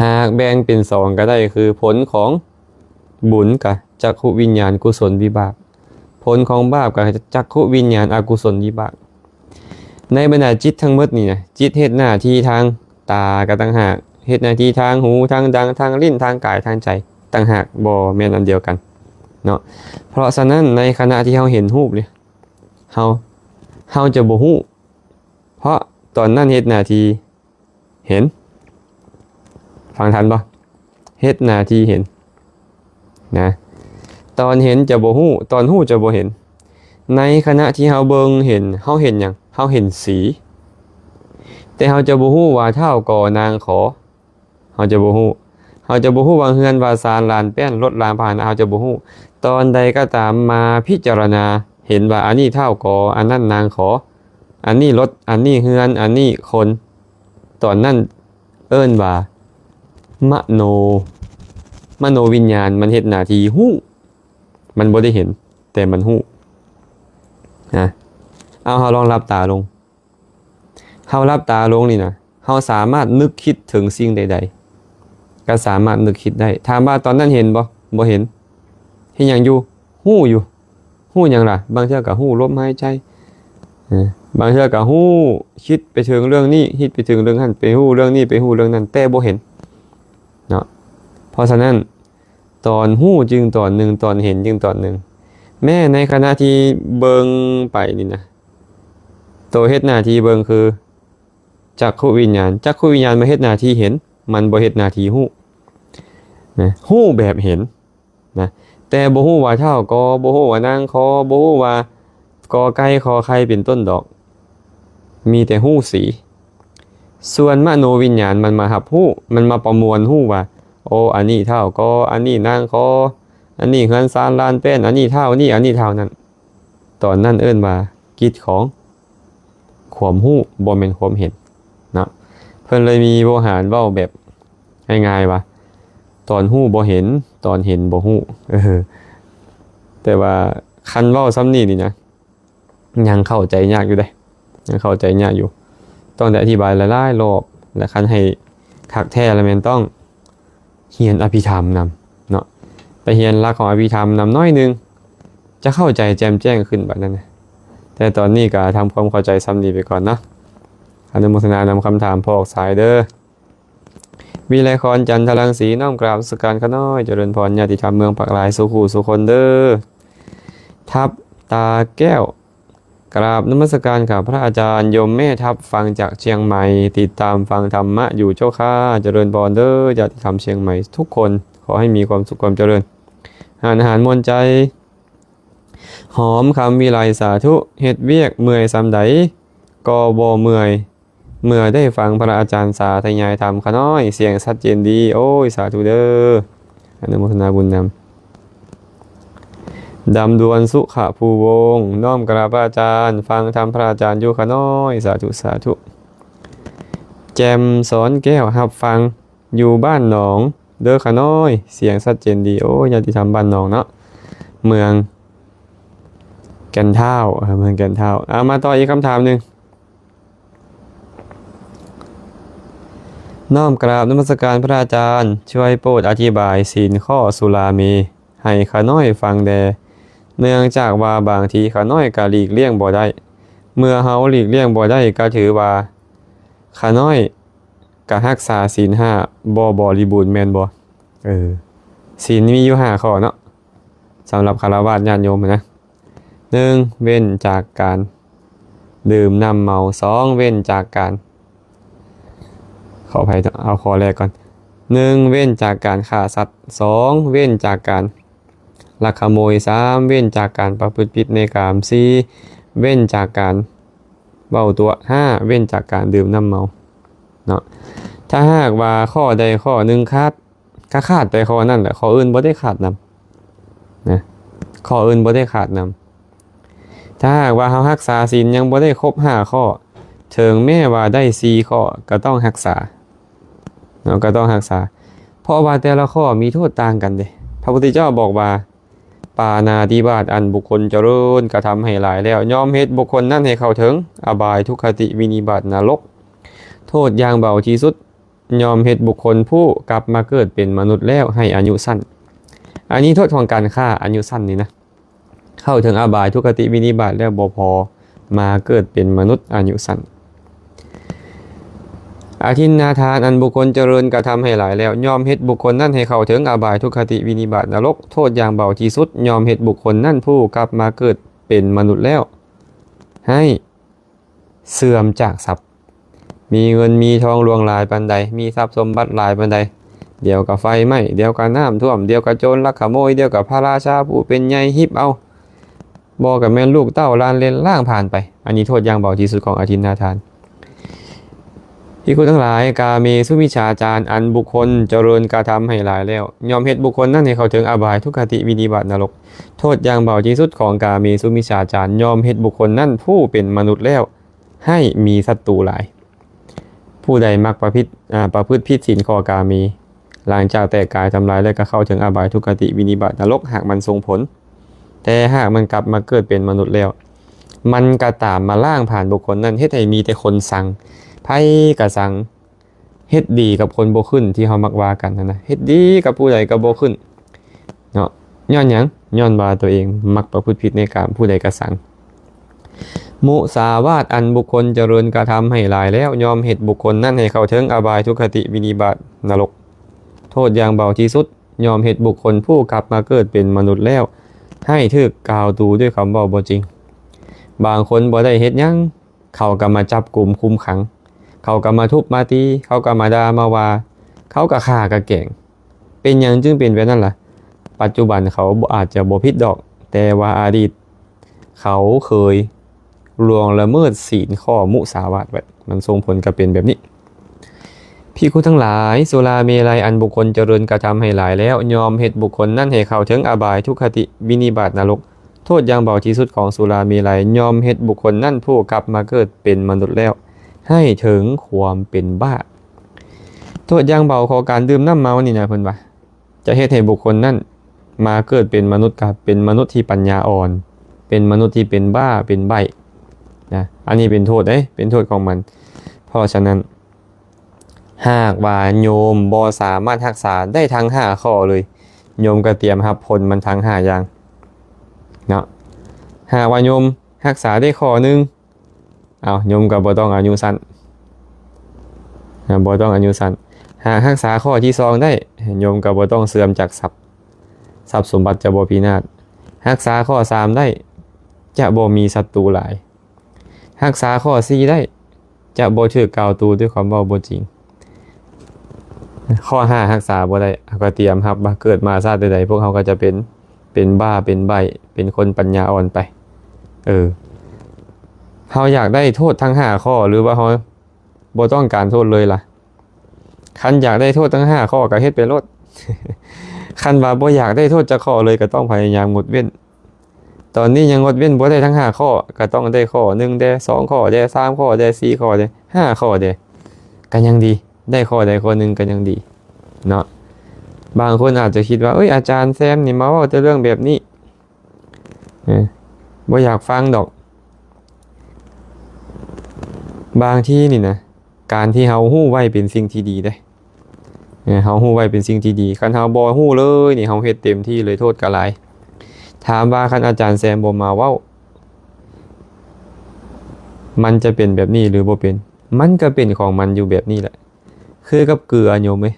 ຫາກແບ່ງເປັນສອງກໍໄດ້ ຄືຜົນຂອງບຸນກະຈັກຂຸວິນຍານກຸສົນວິບາກ, ຜົນຂອງບາບກະຈັກຂຸວິນຍານອະກຸສົນວິບາກ. ໃນບັນດາຈິດທັງໝົດນີ້ນະ ຈິດເຮັດໜ້າທີ່ທາງຕາກະຕ່າງຫາກ, ເຮັດໜ້າທີ່ທາງຫູ, ທາງດັງ, ທາງລີ້ນ, ທາງກາຍ, ທາງໃຈຕ່າງຫາກ, ບໍ່ແມ່ນອັນດຽວກັນເນາະ. ເພາະສະນັ້ນ ໃນຂະນະທີ່ເຮົາເຫັນຮູບນີ້ ເຮົາ ເຮົາຈະບໍ່ຮູ້ ເພາະຕອນນັ້ນເຮັດໜ້າທີ່ເຫັນ. ຟັງທັນບໍ່? ເຮັດໜ້າທີ່ເຫັນນະ. ຕອນເຫັນຈະບໍ່ຮູ້, ຕອນຮູ້ຈະບໍ່ເຫັນ. ໃນຂະນະທີ່ເຮົາເບິ່ງເຫັນ, ເຮົາເຫັນຫຍັງ? ເຮົາເຫັນສີ. ແຕ່ເຮົາຈະບໍ່ຮູ້ວ່າທ້າວ ກໍ ນາງ ຂໍ. ເຮົາຈະບໍ່ຮູ້. ເຮົາຈະບໍ່ຮູ້ວ່າເຮືອນວ່າຊານ, ລານແປ້ນ, ລົດລາງພາຫະນະ, ເຮົາຈະບໍ່ຮູ້. ຕອນໃດກໍຕາມມາພິຈາລະນາເຫັນວ່າອັນນີ້ທ້າວ ກໍ, ອັນນັ້ນນາງ ຂໍ, ອັນນີ້ລົດ, ອັນນີ້ເຮືອນ, ອັນນີ້ຄົນ, ຕອນນັ້ນເອີ້ນວ່າມະໂນ ມະໂນວິນຍານມັນເຮັດໜ້າທີ່ຮູ້, ມັນບໍ່ໄດ້ເຫັນ, ແຕ່ມັນຮູ້ນະ. ເອົາ ເຮົາລອງຫຼັບຕາລົງ. ເຮົາຫຼັບຕາລົງນີ້ນະ, ເຮົາສາມາດນຶກຄິດເຖິງສິ່ງໃດໆ ກໍສາມາດນຶກຄິດໄດ້. ຖາມວ່າຕອນນັ້ນເຫັນບໍ່? ບໍ່ເຫັນ. ເຮັດຫຍັງຢູ່? ຮູ້ຢູ່. ຮູ້ຫຍັງລະ? ບາງເທື່ອກໍຮູ້ລົມຫາຍໃຈ, ເອີ ບາງເທື່ອກໍຮູ້, ຄິດໄປເຖິງເລື່ອງນີ້, ຄິດໄປເຖິງເລື່ອງນັ້ນ, ໄປຮູ້ເລື່ອງນີ້, ໄປຮູ້ເລື່ອງນັ້ນ, ແຕ່ບໍ່ເຫັນເນາະ. ເພາະສະນັ້ນ ຕອນຮູ້ຈຶ່ງຕອນໜຶ່ງ, ຕອນເຫັນຈຶ່ງຕອນໜຶ່ງ. ແມ້ໃນຂະນະທີ່ເບິ່ງໄປນີ້ນະ, ໂຕເຮັດໜ້າທີ່ເບິ່ງຄືຈັກຂຸວິນຍານ. ຈັກຂຸວິນຍານມາເຮັດໜ້າທີ່ເຫັນ, ມັນບໍ່ເຮັດໜ້າທີ່ຮູ້ນະ. ຮູ້ແບບເຫັນນະ, ແຕ່ບໍ່ຮູ້ວ່າທ້າວ ກໍ, ບໍ່ຮູ້ວ່ານາງ ຂໍ, ບໍ່ຮູ້ວ່າ ກໍໄກ່ ຂໍໄຂ່ ເປັນຕົ້ນດອກ, ມີແຕ່ຮູ້ສີ. ສ່ວນມະໂນວິນຍານມັນມາຮັບຮູ້, ມັນມາປະມວນຮູ້ວ່າ ໂອ ອັນນີ້ທ້າວ ກໍ, ອັນນີ້ນາງ ຂໍ, ອັນນີ້ເຮືອນຊານລານແປ້ນ, ອັນນີ້ທ້າວນີ້, ອັນນີ້ທ້າວນັ້ນ. ຕອນນັ້ນເອີ້ນວ່າກິດຂອງຄວາມຮູ້, ບໍ່ແມ່ນຄວາມເຫັນເນາະ. ເພິ່ນເລີຍມີໂວຫານເວົ້າແບບງ່າຍໆວ່າ ຕອນຮູ້ບໍ່ເຫັນ, ຕອນເຫັນບໍ່ຮູ້. ເອີ ແຕ່ວ່າຄັນເວົ້າສ່ຳນີ້ນີ້ນະ, ຍັງເຂົ້າໃຈຍາກຢູ່ເດ້, ຍັງເຂົ້າໃຈຍາກຢູ່. ຕ້ອງໄດ້ອະທິບາຍຫຼາຍໆລອບ, ແລະ ຄັນໃຫ້ຄັກແທ້ລະແມ່ນຕ້ອງຮຽນອະພິທຳນຳເນາະ, ໄປຮຽນຫຼັກຂອງອະພິທຳນຳໜ້ອຍໜຶ່ງ, ຈະເຂົ້າໃຈແຈ່ມແຈ້ງຂຶ້ນບັດນັ້ນນະ. ແຕ່ຕອນນີ້ກໍທຳຄວາມເຂົ້າໃຈສ່ຳນີ້ໄປກ່ອນເນາະ. ອະນຸໂມທະນານຳຄຳຖາມພໍ່ອອກສາຍເດີ້. ວິໄລຄອນ ຈັນທະລັງສີ ນ້ອມກາບນະມັດສະການຂ້ານ້ອຍ, ຈະເລີນພອນ ຍາດຕິທຳເມືອງປາກລາຍ ສູ່ຄູ່ສູ່ຄົນເດີ້. ທັບຕາແກ້ວ ກາບນະມັດສະການຂ້າພະອາຈານ, ໂຍມແມ່ທັບ ຟັງຈາກຊຽງໃໝ່, ຕິດຕາມຟັງທຳມະຢູ່ເຈົ້າຄ່າ. ຈະເລີນພອນເດີ້ ຍາດຕິທຳຊຽງໃໝ່ທຸກຄົນ, ຂໍໃຫ້ມີຄວາມສຸກຄວາມຈະເລີນ, ຮ້ານອາຫານມ່ວນໃຈ. ຫອມຄຳວິໄລ ສາທຸ, ເຮັດວຽກເມື່ອຍສ່ຳໃດກໍບໍ່ເມື່ອຍ ເມື່ອໄດ້ຟັງພະອາຈານສາທະຍາຍທຳຂ້ານ້ອຍ, ສຽງຊັດເຈນດີ. ໂອ້ຍ ສາທຸເດີ້, ອະນຸໂມທະນາບຸນນຳ. ດຳດວນ ສຸຂະພູວົງ, ນ້ອມກາບພະອາຈານ, ຟັງທຳພະອາຈານຢູ່ຂ້ານ້ອຍ. ສາທຸ ສາທຸ. ແຈ່ມສອນແກ້ວ, ຮັບຟັງຢູ່ບ້ານໜອງເດີ້ຂ້ານ້ອຍ, ສຽງຊັດເຈນດີ. ໂອ້ຍ ຍາດຕິທຳບ້ານໜອງເນາະ, ເມືອງແກ່ນທ້າວ, ເອີ ເມືອງແກ່ນທ້າວ. ເອົາ ມາຕໍ່ອີກຄຳຖາມໜຶ່ງ. ນ້ອມກາບນະມັດສະການພະອາຈານ, ຊ່ວຍໂປດອະທິບາຍສິນຂໍ້ສຸລາເມໃຫ້ຂ້ານ້ອຍຟັງແດ່, ເນື່ອງຈາກວ່າບາງທີຂ້ານ້ອຍກໍຫຼີກລ່ຽງບໍ່ໄດ້. ເມື່ອເຮົາຫຼີກລ່ຽງບໍ່ໄດ້ ກໍຖືວ່າຂ້ານ້ອຍກໍຮັກສາສິນຫ້າບໍ່ບໍລິບູນແມ່ນບໍ່? ເອີ ສິນມີຢູ່ຫ້າຂໍ້ເນາະ, ສຳລັບຄາລະວາດຍາດໂຍມນະ. ໜຶ່ງ ເວັ້ນຈາກການດື່ມນ້ຳເມົາ. ສອງ ເວັ້ນຈາກການ, ຂໍອະໄພ, ເອົາຂໍ້ແລກກ່ອນ. ໜຶ່ງ ເວັ້ນຈາກການຂ້າສັດ. ສອງ ເວັ້ນຈາກການລັກຂະໂມຍ. ສາມ ເວັ້ນຈາກການປະພຶດຜິດໃນກາມ. ສີ່ ເວັ້ນຈາກການເວົ້າຕົວະ. ຫ້າ ເວັ້ນຈາກການດື່ມນ້ຳເມົາເນາະ. ຖ້າຫາກວ່າຂໍ້ໃດຂໍ້ໜຶ່ງຂາດ, ກໍຂາດແຕ່ຂໍ້ນັ້ນແຫຼະ, ຂໍ້ອື່ນບໍ່ໄດ້ຂາດນຳນະ, ຂໍ້ອື່ນບໍ່ໄດ້ຂາດນຳ. ຖ້າຫາກວ່າເຮົາຮັກສາສິນຍັງບໍ່ໄດ້ຄົບຫ້າຂໍ້, ເຖິງແມ້ວ່າໄດ້ສີ່ຂໍ້ ກໍຕ້ອງຮັກສາເນາະ, ກໍຕ້ອງຮັກສາ, ເພາະວ່າແຕ່ລະຂໍ້ມີໂທດຕ່າງກັນເດ້. ພະພຸດທະເຈົ້າບອກວ່າ ປານາຕິບາດອັນບຸກຄົນຈະເລີນກະທຳໃຫ້ຫຼາຍແລ້ວ ຍ່ອມເຮັດບຸກຄົນນັ້ນໃຫ້ເຂົ້າເຖິງອະບາຍ ທຸກຄະຕິ ວິນິບາດ ນະລົກ. ໂທດຢ່າງເບົາທີ່ສຸດ ຍ່ອມເຮັດບຸກຄົນຜູ້ກັບມາເກີດເປັນມະນຸດແລ້ວໃຫ້ອາຍຸສັ້ນ. ອັນນີ້ໂທດຂອງການຂ້າອາຍຸສັ້ນນີ້ນະ, ເຂົ້າເຖິງອະບາຍ ທຸກຄະຕິ ວິນິບາດ ແລ້ວບໍ່ພໍມາເກີດເປັນມະນຸດອາຍຸສັ້ນ. ອະທິນນາທານອັນບຸກຄົນຈະເລີນກະທຳໃຫ້ຫຼາຍແລ້ວ ຍ່ອມເຮັດບຸກຄົນນັ້ນໃຫ້ເຂົ້າເຖິງອະບາຍ ທຸກຄະຕິ ວິນິບາດ ນະລົກ. ໂທດຢ່າງເບົາທີ່ສຸດ ຍ່ອມເຮັດບຸກຄົນນັ້ນຜູ້ກັບມາເກີດເປັນມະນຸດແລ້ວ ໃຫ້ເສື່ອມຈາກຊັບ. ມີເງິນມີທອງຫຼວງຫຼາຍປານໃດ, ມີຊັບສົມບັດຫຼາຍປານໃດ, ດຽວກໍໄຟໄໝ້, ດຽວກໍນ້ຳຖ້ວມ, ດຽວກໍໂຈນລັກຂະໂມຍ, ດຽວກໍພະລາຊາຜູ້ເປັນໃຫຍ່ຮິບເອົາ, ບໍ່ກໍແມ່ນລູກເຕົ້າລ້ານເລັນລ້າງຜ່ານໄປ. ອັນນີ້ໂທດຢ່າງເບົາທີ່ສຸດຂອງອະທິນນາທານ. ພິກຂຸທັງຫຼາຍ, ກາເມສຸມິດສາຈານ ອັນບຸກຄົນຈະເລີນກະທຳໃຫ້ຫຼາຍແລ້ວ ຍ່ອມເຮັດບຸກຄົນນັ້ນໃຫ້ເຂົ້າເຖິງອະບາຍ ທຸກຄະຕິ ວິນິບາດ ນະລົກ. ໂທດຢ່າງເບົາທີ່ສຸດຂອງກາເມສຸມິດສາຈານ ຍ່ອມເຮັດບຸກຄົນນັ້ນຜູ້ເປັນມະນຸດແລ້ວ ໃຫ້ມີສັດຕູຫຼາຍ. ຜູ້ໃດມັກປະພິດ, ອາ, ປະພຶດຜິດສິນຂໍ້ກາເມ, ຫຼັງຈາກແຕກກາຍທຳລາຍແລ້ວ ກໍເຂົ້າເຖິງອະບາຍ ທຸກຄະຕິ ວິນິບາດ ນະລົກ ຫາກມັນສົ່ງຜົນ. ແຕ່ຫາກມັນກັບມາເກີດເປັນມະນຸດແລ້ວ ມັນກໍຕາມມາລ້າງຜານບຸກຄົນນັ້ນ ເຮັດໃຫ້ມີແຕ່ຄົນຊັງ ໃຜກໍຊັງ. ເຮັດດີກັບຄົນບໍ່ຂຶ້ນ ທີ່ເຮົາມັກວ່າກັນຫັ້ນນະ ເຮັດດີກັບຜູ້ໃດກໍບໍ່ຂຶ້ນເນາະ. ຍ້ອນຫຍັງ? ຍ້ອນວ່າຕົວເອງມັກປະພຶດຜິດໃນກາມ ຜູ້ໃດກໍຊັງ. ມຸສາວາດອັນບຸກຄົນຈະເລີນກະທຳໃຫ້ຫຼາຍແລ້ວ ຍ່ອມເຮັດບຸກຄົນນັ້ນໃຫ້ເຂົ້າເຖິງອະບາຍ ທຸກຄະຕິ ວິນິບາດ ນະລົກ. ໂທດຢ່າງເບົາທີ່ສຸດ ຍ່ອມເຮັດບຸກຄົນຜູ້ກັບມາເກີດເປັນມະນຸດແລ້ວ ໃຫ້ຖືກກ່າວຕູດ້ວຍຄຳເວົ້າບໍ່ຈິງ. ບາງຄົນບໍ່ໄດ້ເຮັດຫຍັງ ເຂົາກໍມາຈັບກຸມຄຸມຂັງ, ເຂົາກໍມາທຸບມາຕີ, ເຂົາກໍມາດ່າມາວ່າ, ເຂົາກໍຂ້າກໍແກງ. ເປັນຫຍັງຈຶ່ງເປັນແບບນັ້ນລະ? ປັດຈຸບັນເຂົາບໍ່ ອາດຈະບໍ່ຜິດດອກ, ແຕ່ວ່າອະດີດເຂົາເຄີຍລ່ວງລະເມີດສີນຂໍ້ມຸສາວາດໄວ້, ມັນສົ່ງຜົນກະເປັນແບບນີ້. ພິກຂຸທັງຫຼາຍ, ສຸລາເມໄລອັນບຸກຄົນຈະເລີນກະທຳໃຫ້ຫຼາຍແລ້ວ, ຍ່ອມເຮັດບຸກຄົນນັ້ນໃຫ້ເຂົ້າເຖິງອະບາຍ, ທຸກຄະຕິ, ວິນິບາດ, ນະລົກ. ໂທດຢ່າງເບົາທີ່ສຸດຂອງສຸລາເມໄລ ຍ່ອມເຮັດບຸກຄົນນັ້ນຜູ້ກັບມາເກີດເປັນມະນຸດແລ້ວ ໃຫ້ເຖິງຄວາມເປັນບ້າ. ໂທດຢ່າງເບົາຂອງການດື່ມນ້ຳເມົານີ້ນະ ເພິ່ນວ່າ ຈະເຮັດໃຫ້ບຸກຄົນນັ້ນມາເກີດເປັນມະນຸດ ກໍເປັນມະນຸດທີ່ປັນຍາອ່ອນ, ເປັນມະນຸດທີ່ເປັນບ້າ, ເປັນໃບ້ນະ. ອັນນີ້ເປັນໂທດເດ້, ເປັນໂທດຂອງມັນ. ເພາະສະນັ້ນ ຫາກວ່າໂຍມບໍ່ສາມາດຮັກສາໄດ້ທັງຫ້າຂໍ້ເລີຍ, ໂຍມກໍຕຽມຮັບຜົນມັນທັງຫ້າຢ່າງເນາະ. ຫາກວ່າໂຍມຮັກສາໄດ້ຂໍ້ໜຶ່ງ, ເອົາ, ໂຍມກໍບໍ່ຕ້ອງອາຍຸສັ້ນ, ອາ, ບໍ່ຕ້ອງອາຍຸສັ້ນ. ຫາກຮັກສາຂໍ້ທີສອງໄດ້, ໂຍມກໍບໍ່ຕ້ອງເສື່ອມຈາກຊັບ, ຊັບສົມບັດຈະບໍ່ພິນາດ. ຮັກສາຂໍ້ສາມໄດ້, ຈະບໍ່ມີສັດຕູຫຼາຍ. ຮັກສາຂໍ້ສີ່ໄດ້, ຈະບໍ່ຖືກກ່າວຕູດ້ວຍຄວາມເວົ້າບໍ່ຈິງ. ຂໍ້ຫ້າຮັກສາບໍ່ໄດ້, ເຮົາກໍຕຽມຮັບວ່າເກີດມາຊາດໃດໆ ພວກເຮົາກໍຈະເປັນ, ເປັນບ້າ, ເປັນໃບ້, ເປັນຄົນປັນຍາອ່ອນໄປ. ເອີ, ເຮົາຢາກໄດ້ໂທດທັງຫ້າຂໍ້ ຫຼືວ່າເຮົາບໍ່ຕ້ອງການໂທດເລີຍລະ? ຄັນຢາກໄດ້ໂທດທັງຫ້າຂໍ້ກໍເຮັດໄປໂລດ. ຄັນວ່າບໍ່ຢາກໄດ້ໂທດຈັກຂໍ້ເລີຍ ກໍຕ້ອງພະຍາຍາມງົດເວັ້ນ. ຕອນນີ້ຍັງງົດເວັ້ນບໍ່ໄດ້ທັງຫ້າຂໍ້, ກໍຕ້ອງໄດ້ຂໍ້ໜຶ່ງແດ່, ສອງຂໍ້ແດ່, ສາມຂໍ້ແດ່, ສີ່ຂໍ້ແດ່, ຫ້າຂໍ້ແດ່, ກໍຍັງດີ, ໄດ້ຂໍ້ໃດຂໍ້ໜຶ່ງກໍຍັງດີເນາະ. ບາງຄົນອາດຈະຄິດວ່າ, ເອີຍ, ອາຈານແຊມນີ້ມາເວົ້າແຕ່ເລື່ອງແບບນີ້, ເອີ, ບໍ່ຢາກຟັງດອກ. ບາງທີນີ້ນະ, ການທີ່ເຮົາຮູ້ໄວ້ເປັນສິ່ງທີ່ດີເດ້. ເອີ, ເຮົາຮູ້ໄວ້ເປັນສິ່ງທີ່ດີ. ຄັນເຮົາບໍ່ຮູ້ເລີຍນີ້, ເຮົາເຮັດເຕັມທີ່ເລີຍ, ໂທດກໍຫຼາຍ. ຖາມວ່າຄັນອາຈານແຊມບໍ່ມາເວົ້າ, ມັນຈະເປັນແບບນີ້ຫຼືບໍ່ເປັນ? ມັນກໍເປັນຂອງມັນຢູ່ແບບນີ້ແຫຼະ. ຄືກັບເກືອ, ໂຍມເອີຍ.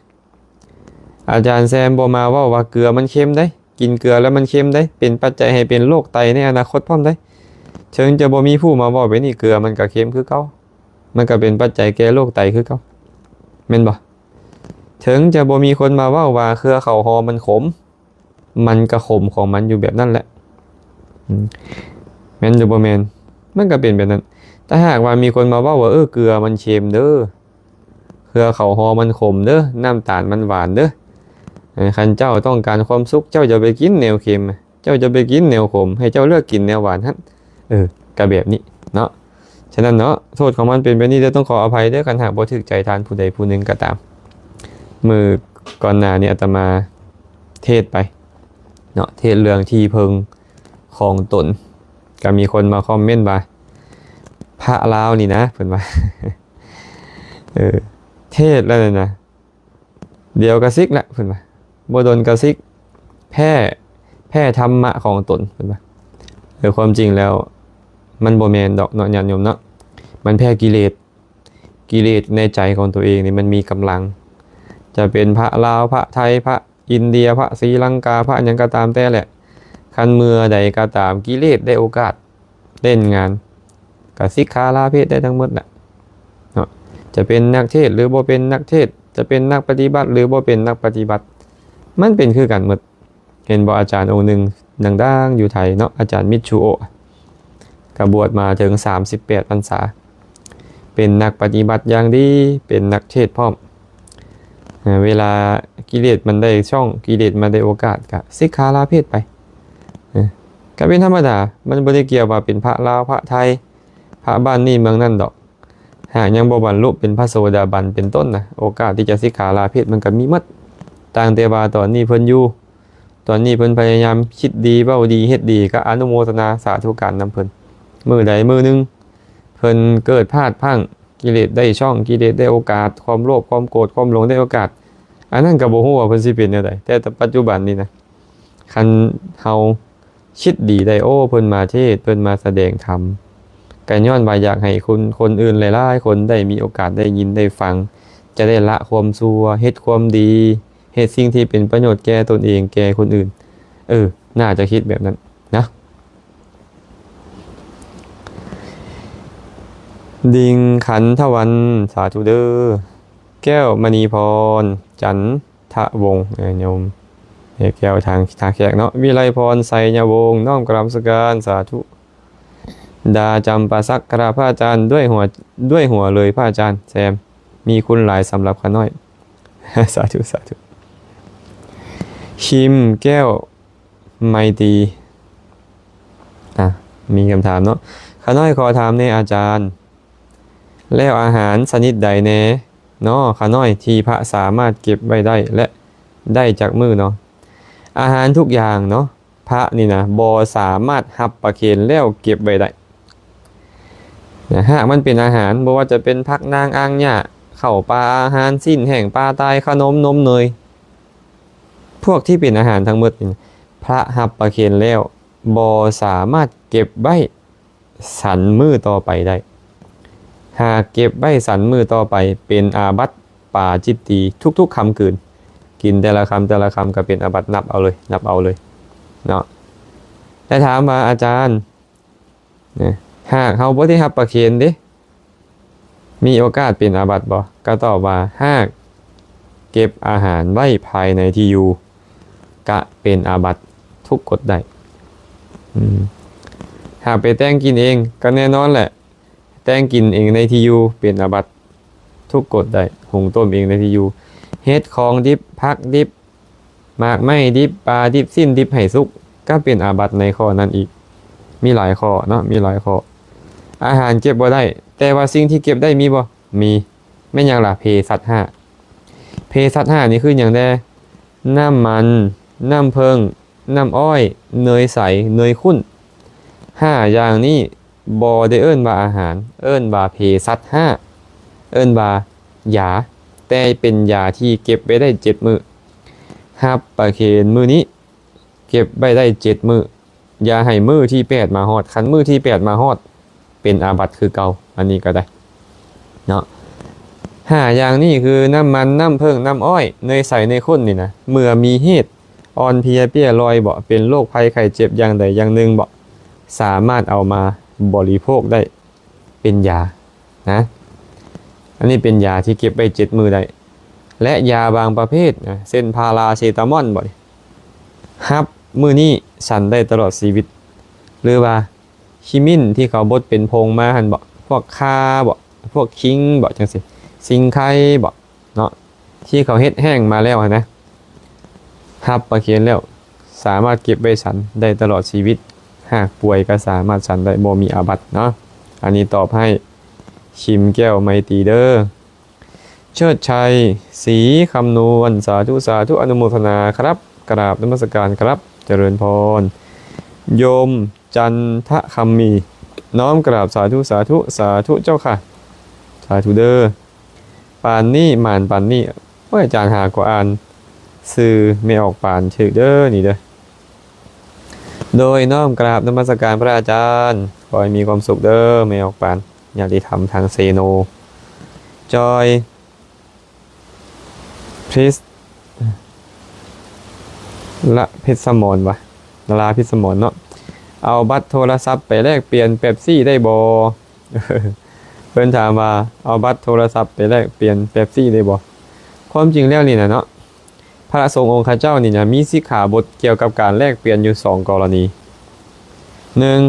ອາຈານແຊມບໍ່ມາເວົ້າວ່າເກືອມັນເຄັມເດ້, ກິນເກືອແລ້ວມັນເຄັມເດ້, ເປັນປັດໄຈໃຫ້ເປັນໂລກໄຕໃນອະນາຄົດພ້ອມເດ້. ເຖິງຈະບໍ່ມີຜູ້ມາເວົ້າແບບນີ້, ເກືອມັນກໍເຄັມຄືເກົ່າ, ມັນກໍເປັນປັດໄຈແກ່ໂລກໄຕຄືເກົ່າ, ແມ່ນບໍ່? ເຖິງຈະບໍ່ມີຄົນມາເວົ້າວ່າເຄືອເຂົ້າຫໍ່ມັນຂົມ, ມັນກໍຂົມຂອງມັນຢູ່ແບບນັ້ນແຫຼະ. ອືມ ແມ່ນຫຼືບໍ່ແມ່ນ? ມັນກໍເປັນແບບນັ້ນ. ແຕ່ຫາກວ່າມີຄົນມາເວົ້າວ່າ, ເອີ, ເກືອມັນເຄັມເດີ, ເຄືອເຂົ້າຫໍ່ມັນຂົມເດີ, ນ້ຳຕານມັນຫວານເດີ, ເອີ, ຄັນເຈົ້າຕ້ອງການຄວາມສຸກ, ເຈົ້າຢ່າໄປກິນແນວເຄັມ, ເຈົ້າຈະໄປກິນແນວຂົມ, ໃຫ້ເຈົ້າເລືອກກິນແນວຫວານຫັ້ນ. ເອີ, ກໍແບບນີ້ເນາະ. ສະນັ້ນເນາະ, ໂທດຂອງມັນເປັນແບບນີ້ເດີ, ຕ້ອງຂໍອະໄພເດີ ຄັນຫາກບໍ່ຖືກໃຈທ່ານຜູ້ໃດຜູ້ໜຶ່ງກໍຕາມ. ມື້ກ່ອນໜ້ານີ້ອາດຕະມາເທດໄປເນາະ, ເທດເລື່ອງທີ່ເພິ່ງຂອງຕົນ, ກໍມີຄົນມາຄອມເມັນວ່າ, ພະລາວນີ້ນະ, ເພິ່ນວ່າ, ເອີ, ເທດແລ້ວນະ, ດຽວກໍສິກລະ ເພິ່ນວ່າ, ບໍ່ດົນກໍສິກ, ແພ້, ແພ້ທຳມະຂອງຕົນ ເພິ່ນວ່າ. ເອີ, ຄວາມຈິງແລ້ວມັນບໍ່ແມ່ນດອກເນາະ ຍາດໂຍມເນາະ, ມັນແພ້ກິເລດ. ກິເລດໃນໃຈຂອງຕົວເອງນີ້ມັນມີກຳລັງ, ຈະເປັນພະລາວ, ພະໄທ, ພະອິນເດຍ, ພະສີລັງກາ, ພະຫຍັງກໍຕາມແຕ່ແຫຼະ, ຄັນເມື່ອໃດກໍຕາມ ກິເລດໄດ້ໂອກາດ ເລ່ນງານ ກໍສິກຂາລາເພດໄດ້ທັງໝົດແຫຼະເນາະ. ຈະເປັນນັກເທດຫຼືບໍ່ເປັນນັກເທດ, ຈະເປັນນັກປະຕິບັດຫຼືບໍ່ເປັນນັກປະຕິບັດ, ມັນເປັນຄືກັນໝົດ. ເຫັນບໍ່, ອາຈານອົງໜຶ່ງດັງໆຢູ່ໄທເນາະ, ອາຈານມິດຊູໂອະ, ກໍບວດມາເຖິງສາມສິບແປດພັນສາ, ເປັນນັກປະຕິບັດຢ່າງດີ, ເປັນນັກເທດພ້ອມ. ເວລາກິເລດມັນໄດ້ຊ່ອງ, ກິເລດມັນໄດ້ໂອກາດ, ກໍສິກຂາລາເພດໄປ. ກໍເປັນທຳມະດາ, ມັນບໍ່ໄດ້ກ່ຽວວ່າເປັນພະລາວ, ພະໄທ, ພະບ້ານນີ້ເມືອງນັ້ນດອກ. ຫາກຍັງບໍ່ບັນລຸເປັນພະໂສດາບັນເປັນຕົ້ນນະ, ໂອກາດທີ່ຈະສິກຂາລາເພດມັນກໍມີໝົດ. ຕ່າງແຕ່ວ່າຕອນນີ້ເພິ່ນຢູ່ ຕອນນີ້ເພິ່ນພະຍາຍາມຄິດດີ ເວົ້າດີ ເຮັດດີ ກໍອະນຸໂມທະນາສາທຸການນຳເພິ່ນ. ມື້ໃດມື້ໜຶ່ງເພິ່ນເກີດພາດພລັ້ງ ກິເລດໄດ້ຊ່ອງ ກິເລດໄດ້ໂອກາດ ຄວາມໂລບ ຄວາມໂກດ ຄວາມຫຼົງໄດ້ໂອກາດ ອັນນັ້ນກໍບໍ່ຮູ້ວ່າເພິ່ນຊິເປັນແນວໃດ. ແຕ່ປັດຈຸບັນນີ້ນະ ຄັນເຮົາຄິດດີໄດ້ ໂອ້ ເພິ່ນມາເທດ ເພິ່ນມາສະແດງທຳ ກໍຍ້ອນວ່າຢາກໃຫ້ຄົນ ຄົນອື່ນຫຼາຍໆຄົນໄດ້ມີໂອກາດໄດ້ຍິນໄດ້ຟັງ ຈະໄດ້ລະຄວາມຊົ່ວ ເຮັດຄວາມດີ ເຮັດສິ່ງທີ່ເປັນປະໂຫຍດແກ່ຕົນເອງ ແກ່ຄົນອື່ນ. ເອີ ໜ້າຈະຄິດແບບນັ້ນນະ. ດິງຂັນທະວັນ ສາທຸເດີ. ແກ້ວມະນີພອນ ຈັນທະວົງ ເອີ ໂຍມ ແກ້ວທາງ ທ່າແຂກເນາະ. ວິໄລພອນ ໄຊຍະວົງ ນ້ອມກາບນະມັດສະການ ສາທຸ. ດາຈຳປາສັກ ກະລາບພະອາຈານ ດ້ວຍຫົວ ດ້ວຍຫົວເລີຍພະອາຈານແຊມ ມີຄຸນຫຼາຍສຳລັບຂ້ານ້ອຍ ສາທຸ ສາທຸ. ຄິມ ແກ້ວໄມຕີ ອ່ະ ມີຄຳຖາມເນາະ. ຂ້ານ້ອຍຂໍຖາມແດ່ອາຈານ ແລ້ວອາຫານຊະນິດໃດແດ່ເນາະ ຂ້ານ້ອຍ ທີ່ພະສາມາດເກັບໄວ້ໄດ້ ແລະ ໄດ້ຈັກມື້ເນາະ? ອາຫານທຸກຢ່າງເນາະ ພະນີ້ນະ ບໍ່ສາມາດຮັບປະເຄນແລ້ວເກັບໄວ້ໄດ້ນະ. ຫາກມັນເປັນອາຫານ ບໍ່ວ່າຈະເປັນຜັກນາງ ອ່າງຫຍ້າ ເຂົ້າປາ ອາຫານ ຊີ້ນແຫ້ງ ປາຕາຍ ຂະໜົມ ນົມເນີຍ ພວກທີ່ເປັນອາຫານທັງໝົດນີ້ ພະຮັບປະເຄນແລ້ວ ບໍ່ສາມາດເກັບໄວ້ສັນມື້ຕໍ່ໄປໄດ້. ຫາກເກັບໄວ້ສັນມື້ຕໍ່ໄປ ເປັນອາບັດປາຈິດຕີ ທຸກໆຄ່ຳຄືນ ກິນແຕ່ລະຄຳແຕ່ລະຄຳກໍເປັນອາບັດ ນັບເອົາເລີຍ ນັບເອົາເລີຍເນາະ. ແຕ່ຖາມວ່າ ອາຈານ ນະ ຫາກເຮົາບໍ່ໄດ້ຮັບປະເຄນເດ ມີໂອກາດເປັນອາບັດບໍ່? ກໍຕອບວ່າ ຫາກເກັບອາຫານໄວ້ພາຍໃນທີ່ຢູ່ ກະເປັນອາບັດທຸກກົດໄດ້. ອືມ ຫາກໄປແຕ່ງກິນເອງ ກໍແນ່ນອນແຫຼະ ແຕ່ງກິນເອງໃນທີ່ຢູ່ເປັນອາບັດ ທຸກກົດໄດ້ ຫຸງຕົ້ມເອງໃນທີ່ຢູ່ ເຮັດຂອງດິບ ຜັກດິບ ໝາກໄມ້ດິບ ປາດິບ ຊີ້ນດິບໃຫ້ສຸກ ກໍເປັນອາບັດໃນຂໍ້ນັ້ນອີກ. ມີຫຼາຍຂໍ້ເນາະ ມີຫຼາຍຂໍ້. ອາຫານເກັບບໍ່ໄດ້ ແຕ່ວ່າສິ່ງທີ່ເກັບໄດ້ມີບໍ່? ມີ. ແມ່ນຫຍັງລະ? ເພສັດຫ້າ. ເພສັດຫ້ານີ້ຄືຫຍັງແດ່? ນ້ຳມັນ ນ້ຳເຜິ້ງ ນ້ຳອ້ອຍ ເນີຍໃສ ເນີຍຂຸ້ນ. ຫ້າຢ່າງນີ້ບໍ່ໄດ້ເອີ້ນວ່າອາຫານ ເອີ້ນວ່າເພສັດຫ້າ ເອີ້ນວ່າຢາ ແຕ່ເປັນຢາທີ່ເກັບໄວ້ໄດ້ເຈັດມື້. ຮັບປະເຄນມື້ນີ້ ເກັບໄວ້ໄດ້ເຈັດມື້ ຢ່າໃຫ້ມື້ທີແປດມາຮອດ. ຄັນມື້ທີແປດມາຮອດ ເປັນອາບັດຄືເກົ່າ. ອັນນີ້ກໍໄດ້ເນາະ. ຫ້າຢ່າງນີ້ຄື ນ້ຳມັນ ນ້ຳເຜິ້ງ ນ້ຳອ້ອຍ ເນີຍໃສ ເນີຍຂຸ້ນນີ້ນະ ເມື່ອມີເຫດອ່ອນເພຍເປ້ຍລອຍບໍ ເປັນໂລກໄພໄຂ້ເຈັບຢ່າງໃດຢ່າງໜຶ່ງບໍ ສາມາດເອົາມາບໍລິໂພກໄດ້ເປັນຢານະ. ອັນນີ້ເປັນຢາທີ່ເກັບໄວ້ເຈັດມື້ໄດ້ ແລະ ຢາບາງປະເພດນະ ເຊັ່ນ ພາລາເຊຕາມອນບໍນີ້ ຮັບມື້ນີ້ສັນໄດ້ຕະຫຼອດຊີວິດ ຫຼືວ່າ ຂີ້ມິ້ນທີ່ເຂົາບົດເປັນຜົງມາຫັ້ນບໍ ພວກຂ່າບໍ ພວກຂີງບໍ ຈັ່ງຊີ້ ສິງໄຄບໍເນາະ ທີ່ເຂົາເຮັດແຫ້ງມາແລ້ວຫັ້ນນະ ຮັບປະເຄນແລ້ວ ສາມາດເກັບໄວ້ສັນໄດ້ຕະຫຼອດຊີວິດ ຫາກປ່ວຍກໍສາມາດສັນໄດ້ ບໍ່ມີອາບັດເນາະ. ອັນນີ້ຕອບໃຫ້ ຄິມແກ້ວໄມຕີເດີ. ເຊີດໄຊ ສີຄຳນວນ ສາທຸ ສາທຸ ອະນຸໂມທະນາຄັບ ກະລາບນະມັດສະການຄັບ ຈະເລີນພອນ. ໂຍມ ຈັນທະຄຳມີ ນ້ອມກະລາບ ສາທຸ ສາທຸ ສາທຸເຈົ້າຄ່ະ ສາທຸເດີ. ປານນີ້ ໝານປານນີ້ ໂອ້ຍ ອາຈານຫາກໍອ່ານຊື່ແມ່ອອກປານຖືກເດີນີ້ເດີ. ໂດຍນ້ອມກະລາບນະມັດສະການພະອາຈານ ຂໍໃຫ້ມີຄວາມສຸກເດີແມ່ອອກປານ. ຍາດຕິທຳທາງເຊໂນ ຈອຍ ພຣິສ ລະ ເພັດສະໝອນວະ ລາ ເພັດສະໝອນເນາະ ເອົາບັດໂທລະສັບໄປແລກປ່ຽນເປັບຊີໄດ້ບໍ່? ເພິ່ນຖາມວ່າ ເອົາບັດໂທລະສັບໄປແລກປ່ຽນເປັບຊີໄດ້ບໍ່? ຄວາມຈິງແລ້ວນີ້ນະເນາະ ພະສົງອົງຄະເຈົ້ານີ້ນະ ມີສິກຂາບົດກ່ຽວກັບການແລກປ່ຽນຢູ່ສອງກໍລະນີ. ໜຶ່ງ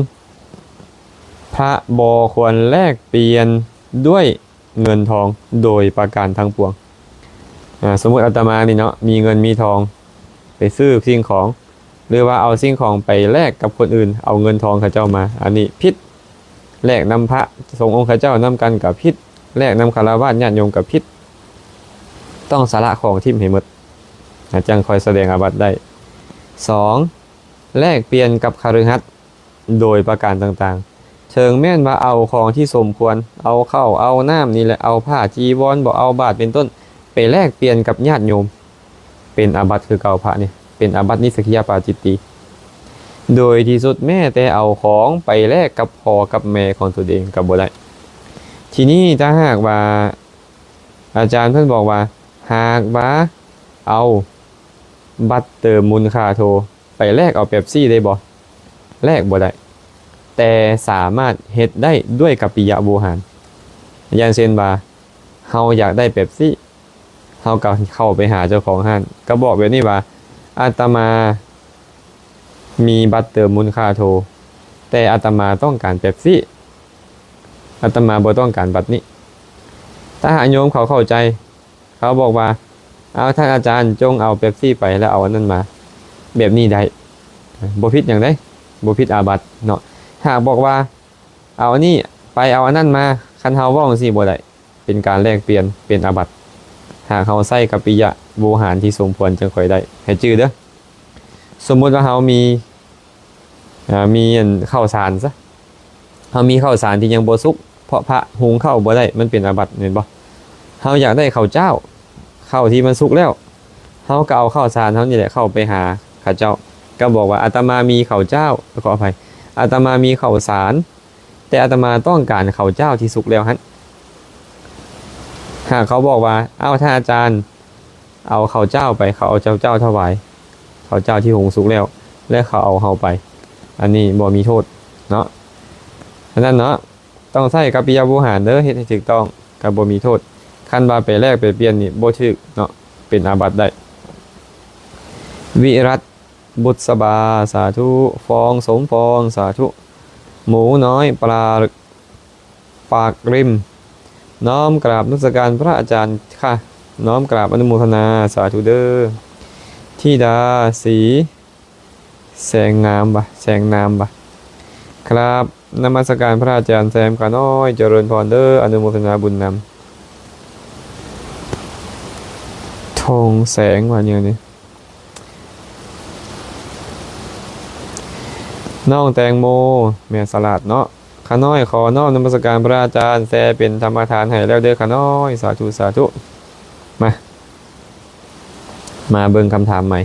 ພະບໍ່ຄວນແລກປ່ຽນດ້ວຍເງິນທອງໂດຍປະການທັງປວງ. ອາ ສົມມຸດອາດຕະມານີ້ເນາະ ມີເງິນມີທອງໄປຊື້ສິ່ງຂອງ ຫຼືວ່າເອົາສິ່ງຂອງໄປແລກກັບຄົນອື່ນ ເອົາເງິນທອງເຂົາເຈົ້າມາ ອັນນີ້ຜິດ. ແລກນຳພະສົງອົງຄະເຈົ້ານຳກັນກໍຜິດ ແລກນຳຄາລະວາດຍາດໂຍມກໍຜິດ. ຕ້ອງສະຫຼະຂອງຖິ້ມໃຫ້ໝົດ. ຈັ່ງຄ່ອຍສະແດງອາບັດໄດ້. ສອງ ແລກປ່ຽນກັບຄະລືຫັດໂດຍປະການຕ່າງໆ ເຖິງແມ່ນວ່າເອົາຂອງທີ່ສົມຄວນ ເອົາເຂົ້າເອົານ້ຳນີ້ແຫຼະ ເອົາຜ້າຈີວອນ ບໍ່ເອົາບາດເປັນຕົ້ນ ໄປແລກປ່ຽນກັບຍາດໂຍມ ເປັນອາບັດຄືເກົ່າ. ພະນີ້ເປັນອາບັດນິສະກິຍະປາຈິດຕີ ໂດຍທີ່ສຸດແມ້ແຕ່ເອົາຂອງໄປແລກກັບພໍ່ກັບແມ່ຂອງຕົນເອງກໍບໍ່ໄດ້. ທີນີ້ຖ້າຫາກວ່າອາຈານເພິ່ນບອກວ່າ ຫາກວ່າເອົາບັດເຕີມມູນຄ່າໂທ ໄປແລກເອົາເປັບຊີໄດ້ບໍ່? ແລກບໍ່ໄດ້ ແຕ່ສາມາດເຮັດໄດ້ດ້ວຍກັບປິຍະໂວຫານ. ຢ່າງເຊັ່ນວ່າ ເຮົາຢາກໄດ້ເປັບຊີ ເຮົາກໍເຂົ້າໄປຫາເຈົ້າຂອງຮ້ານ ກໍບອກແບບນີ້ວ່າ ອາດຕະມາມີບັດເຕີມມູນຄ່າໂທ ແຕ່ອາດຕະມາຕ້ອງການເປັບຊີ ອາດຕະມາບໍ່ຕ້ອງການບັດນີ້. ຖ້າຫາກໂຍມເຂົາເຂົ້າໃຈ ເຂົາບອກວ່າ ເອົາ ທ່ານອາຈານຈົ່ງເອົາເປັບຊີໄປ ແລ້ວເອົາອັນນັ້ນມາ ແບບນີ້ໄດ້ ບໍ່ຜິດຫຍັງເດ້ ບໍ່ຜິດອາບັດເນາະ. ຫາກບອກວ່າ ເອົາອັນນີ້ໄປ ເອົາອັນນັ້ນມາ ຄັນເຮົາເວົ້າຈັ່ງຊີ້ບໍ່ໄດ້ ເປັນການແລກປ່ຽນ ເປັນອາບັດ. ຫາກເຮົາໃຊ້ກັບປິຍະໂວຫານທີ່ສົມຄວນຈຶ່ງຄ່ອຍໄດ້ ໃຫ້ຈື່ເດີ້. ສົມມຸດວ່າເຮົາມີ ເອີ ມີອັນເຂົ້າສານຊະ ເຮົາມີເຂົ້າສານທີ່ຍັງບໍ່ສຸກ ເພາະພະຫຸງເຂົ້າບໍ່ໄດ້ ມັນເປັນອາບັດແມ່ນບໍ່? ເຮົາຢາກໄດ້ເຂົ້າຈ້າວ ເຂົ້າທີ່ມັນສຸກແລ້ວ ເຮົາກໍເອົາເຂົ້າສານເຮົານີ້ແຫຼະເຂົ້າໄປຫາເຂົາເຈົ້າ ກໍບອກວ່າ ອາດຕະມາມີເຂົ້າຈ້າວ ຂໍອະໄພ ອາດຕະມາມີເຂົ້າສານ ແຕ່ອາດຕະມາຕ້ອງການເຂົ້າຈ້າວທີ່ສຸກແລ້ວຫັ້ນ. ຫາກເຂົາບອກວ່າ ເອົາ ທ່ານອາຈານ ເອົາເຂົ້າຈ້າວໄປ ເຂົາເອົາເຂົ້າຈ້າວຖວາຍ ເຂົ້າຈ້າວທີ່ຫຸງສຸກແລ້ວ ແລະ ເຂົາເອົາເຮົາໄປ ອັນນີ້ບໍ່ມີໂທດເນາະ. ອັນນັ້ນເນາະ ຕ້ອງໃຊ້ກັບປິຍະໂວຫານເດີ້ ເຮັດໃຫ້ຖືກຕ້ອງ ກໍບໍ່ມີໂທດ. ຄັນວ່າໄປແລກໄປປ່ຽນນີ້ບໍ່ຖືກເນາະ ເປັນອາບັດໄດ້. ວິລັດ ບຸດສະບາ ສາທຸ. ຟອງ ສົມປອງ ສາທຸ. ໝູນ້ອຍ ປາ ປາກລິມ ນ້ອມກາບນະມັດສະການພະອາຈານຄ່ະ ນ້ອມກາບອະນຸໂມທະນາ ສາທຸເດີ້. ທິດາສີ ແສງງາມວະ ແສງນາມວະ ກາບນະມັດສະການພະອາຈານແຊມຂ້ານ້ອຍ ຈະເລີນພອນເດີ້ ອະນຸໂມທະນາບຸນນຳ. ທອງແສງວ່າຫຍັງນີ້ ນ້ອງແຕງໂມ ແມ່ສະຫຼາດເນາະ. ຂ້ານ້ອຍຂໍນ້ອມນະມັດສະການພະອາຈານ ແຊເປັນທຳມະທານໃຫ້ແລ້ວເດີ້ຂ້ານ້ອຍ ສາທຸ ສາທຸ. ມາ ມາເບິ່ງຄຳຖາມໃໝ່.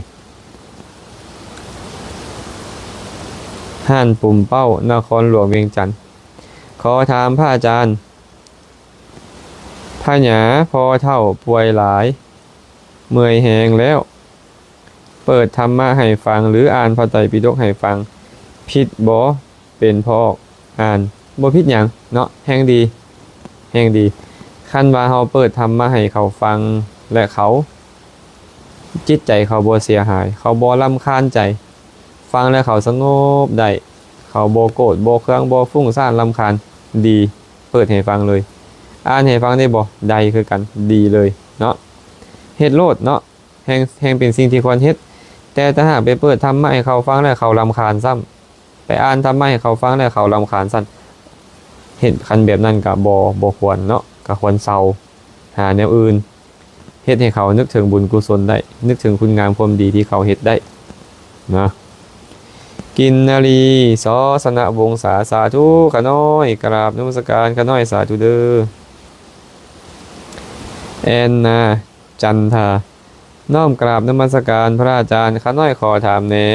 ຮ້ານປຸ່ມເປົ້າ ນະຄອນຫຼວງວຽງຈັນ. ຂໍຖາມພະອາຈານ ພະຍາພໍ່ເຖົ້າປ່ວຍຫຼາຍ ເມື່ອຍແຮງແລ້ວ ເປີດທຳມະໃຫ້ຟັງ ຫຼື ອ່ານພະໄຕປິດົກໃຫ້ຟັງ ຜິດບໍ່? ເປັນພໍ່ອອກອ່ານ ບໍ່ຜິດຫຍັງເນາະ ແຮ່ງດີ ແຮ່ງດີ. ຄັນວ່າເຮົາເປີດທຳມະໃຫ້ເຂົາຟັງ ແລະ ເຂົາ ຈິດໃຈເຂົາບໍ່ເສຍຫາຍ ເຂົາບໍ່ລຳຄານໃຈ ຟັງແລ້ວເຂົາສະຫງົບໄດ້ ເຂົາບໍ່ໂກດ ບໍ່ເຄືອງ ບໍ່ຟຸ້ງສ້ານລຳຄານ ດີ ເປີດໃຫ້ຟັງເລີຍ. ອ່ານໃຫ້ຟັງໄດ້ບໍ່? ໄດ້ຄືກັນ ດີເລີຍເນາະ ເຮັດໂລດເນາະ ແຮ່ງ ແຮ່ງເປັນສິ່ງທີ່ຄວນເຮັດ. ແຕ່ຖ້າຫາກໄປເປີດທຳມະໃຫ້ເຂົາຟັງແລ້ວເຂົາລຳຄານຊ້ຳ ໄປອ່ານທຳມະໃຫ້ເຂົາຟັງແລ້ວເຂົາລຳຄານຊ້ຳ ເຮັດ ຄັນແບບນັ້ນກະບໍ່ ບໍ່ຄວນເນາະ ກະຄວນເຊົາ ຫາແນວອື່ນ ເຮັດໃຫ້ເຂົານຶກເຖິງບຸນກຸສົນໄດ້ ນຶກເຖິງຄຸນງາມຄວາມດີທີ່ເຂົາເຮັດໄດ້ນະ. ກິນນາລີ ສ ສະນະວົງສາ ສາທຸ ຂ້ານ້ອຍກະລາບນະມັດສະການ ຂ້ານ້ອຍສາທຸເດີ້. ແອນນາ ຈັນທາ ນ້ອມກາບນະມັດສະການພະອາຈານ ຂ້ານ້ອຍຂໍຖາມແດ່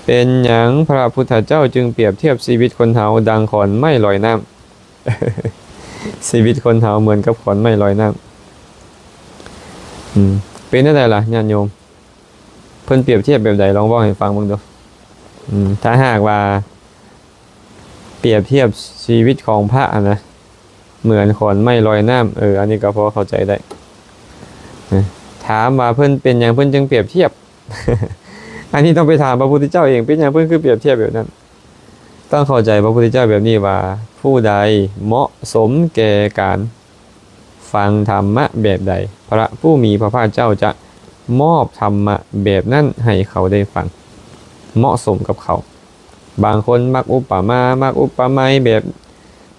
ເປັນຫຍັງພະພຸດທະເຈົ້າຈຶ່ງປຽບທຽບຊີວິດຄົນເຮົາດັ່ງຂອນໄມ້ລອຍນ້ຳ? ຊີວິດຄົນເຮົາເໝືອນກັບຂອນໄມ້ລອຍນ້ຳ. ອືມ ເປັນແນວໃດລະຍາດໂຍມ? ເພິ່ນປຽບທຽບແບບໃດ? ລອງເວົ້າໃຫ້ຟັງເບິ່ງດູ. ອືມ ຖ້າຫາກວ່າປຽບທຽບຊີວິດຂອງພະຫັ້ນນະ ເໝືອນຂອນໄມ້ລອຍນ້ຳ ເອີ ອັນນີ້ກໍພໍເຂົ້າໃຈໄດ້. ເອີ ຖາມວ່າເພິ່ນເປັນຫຍັງເພິ່ນຈຶ່ງປຽບທຽບ? ອັນນີ້ຕ້ອງໄປຖາມພະພຸດທະເຈົ້າເອງ ເປັນຫຍັງເພິ່ນຄືປຽບທຽບແບບນັ້ນ? ຕ້ອງເຂົ້າໃຈພະພຸດທະເຈົ້າແບບນີ້ວ່າ ຜູ້ໃດເໝາະສົມແກ່ການຟັງທຳມະແບບໃດ ພະຜູ້ມີພະພາກເຈົ້າຈະມອບທຳມະແບບນັ້ນໃຫ້ເຂົາໄດ້ຟັງ ເໝາະສົມກັບເຂົາ. ບາງຄົນມັກອຸປະມາ ມັກອຸປະໄມແບບ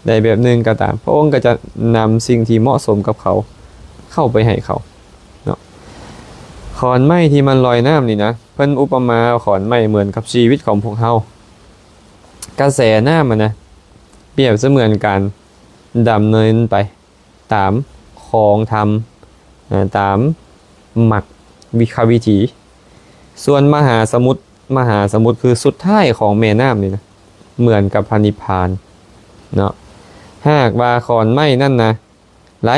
ໃດແບບໜຶ່ງກໍຕາມ ພະອົງກໍຈະນຳສິ່ງທີ່ເໝາະສົມກັບເຂົາເຂົ້າໄປໃຫ້ເຂົາເນາະ. ຂອນໄມ້ທີ່ມັນລອຍນ້ຳນີ້ນະ ເພິ່ນອຸປະມາຂອນໄມ້ເໝືອນກັບຊີວິດຂອງພວກເຮົາ. ກະແສນ້ຳຫັ້ນນະ ປຽບສະເໝືອນການດຳເນີນໄປຕາມຂອງທຳ ເອີ ຕາມມັກຄະວິຖີ. ສ່ວນມະຫາສະໝຸດ ມະຫາສະໝຸດຄືສຸດທ້າຍຂອງແມ່ນ້ຳນີ້ນະ ເໝືອນກັບພະນິບພານເນາະ. ຫາກວ່າຂອນໄມ້ນັ້ນນະ ໄຫຼ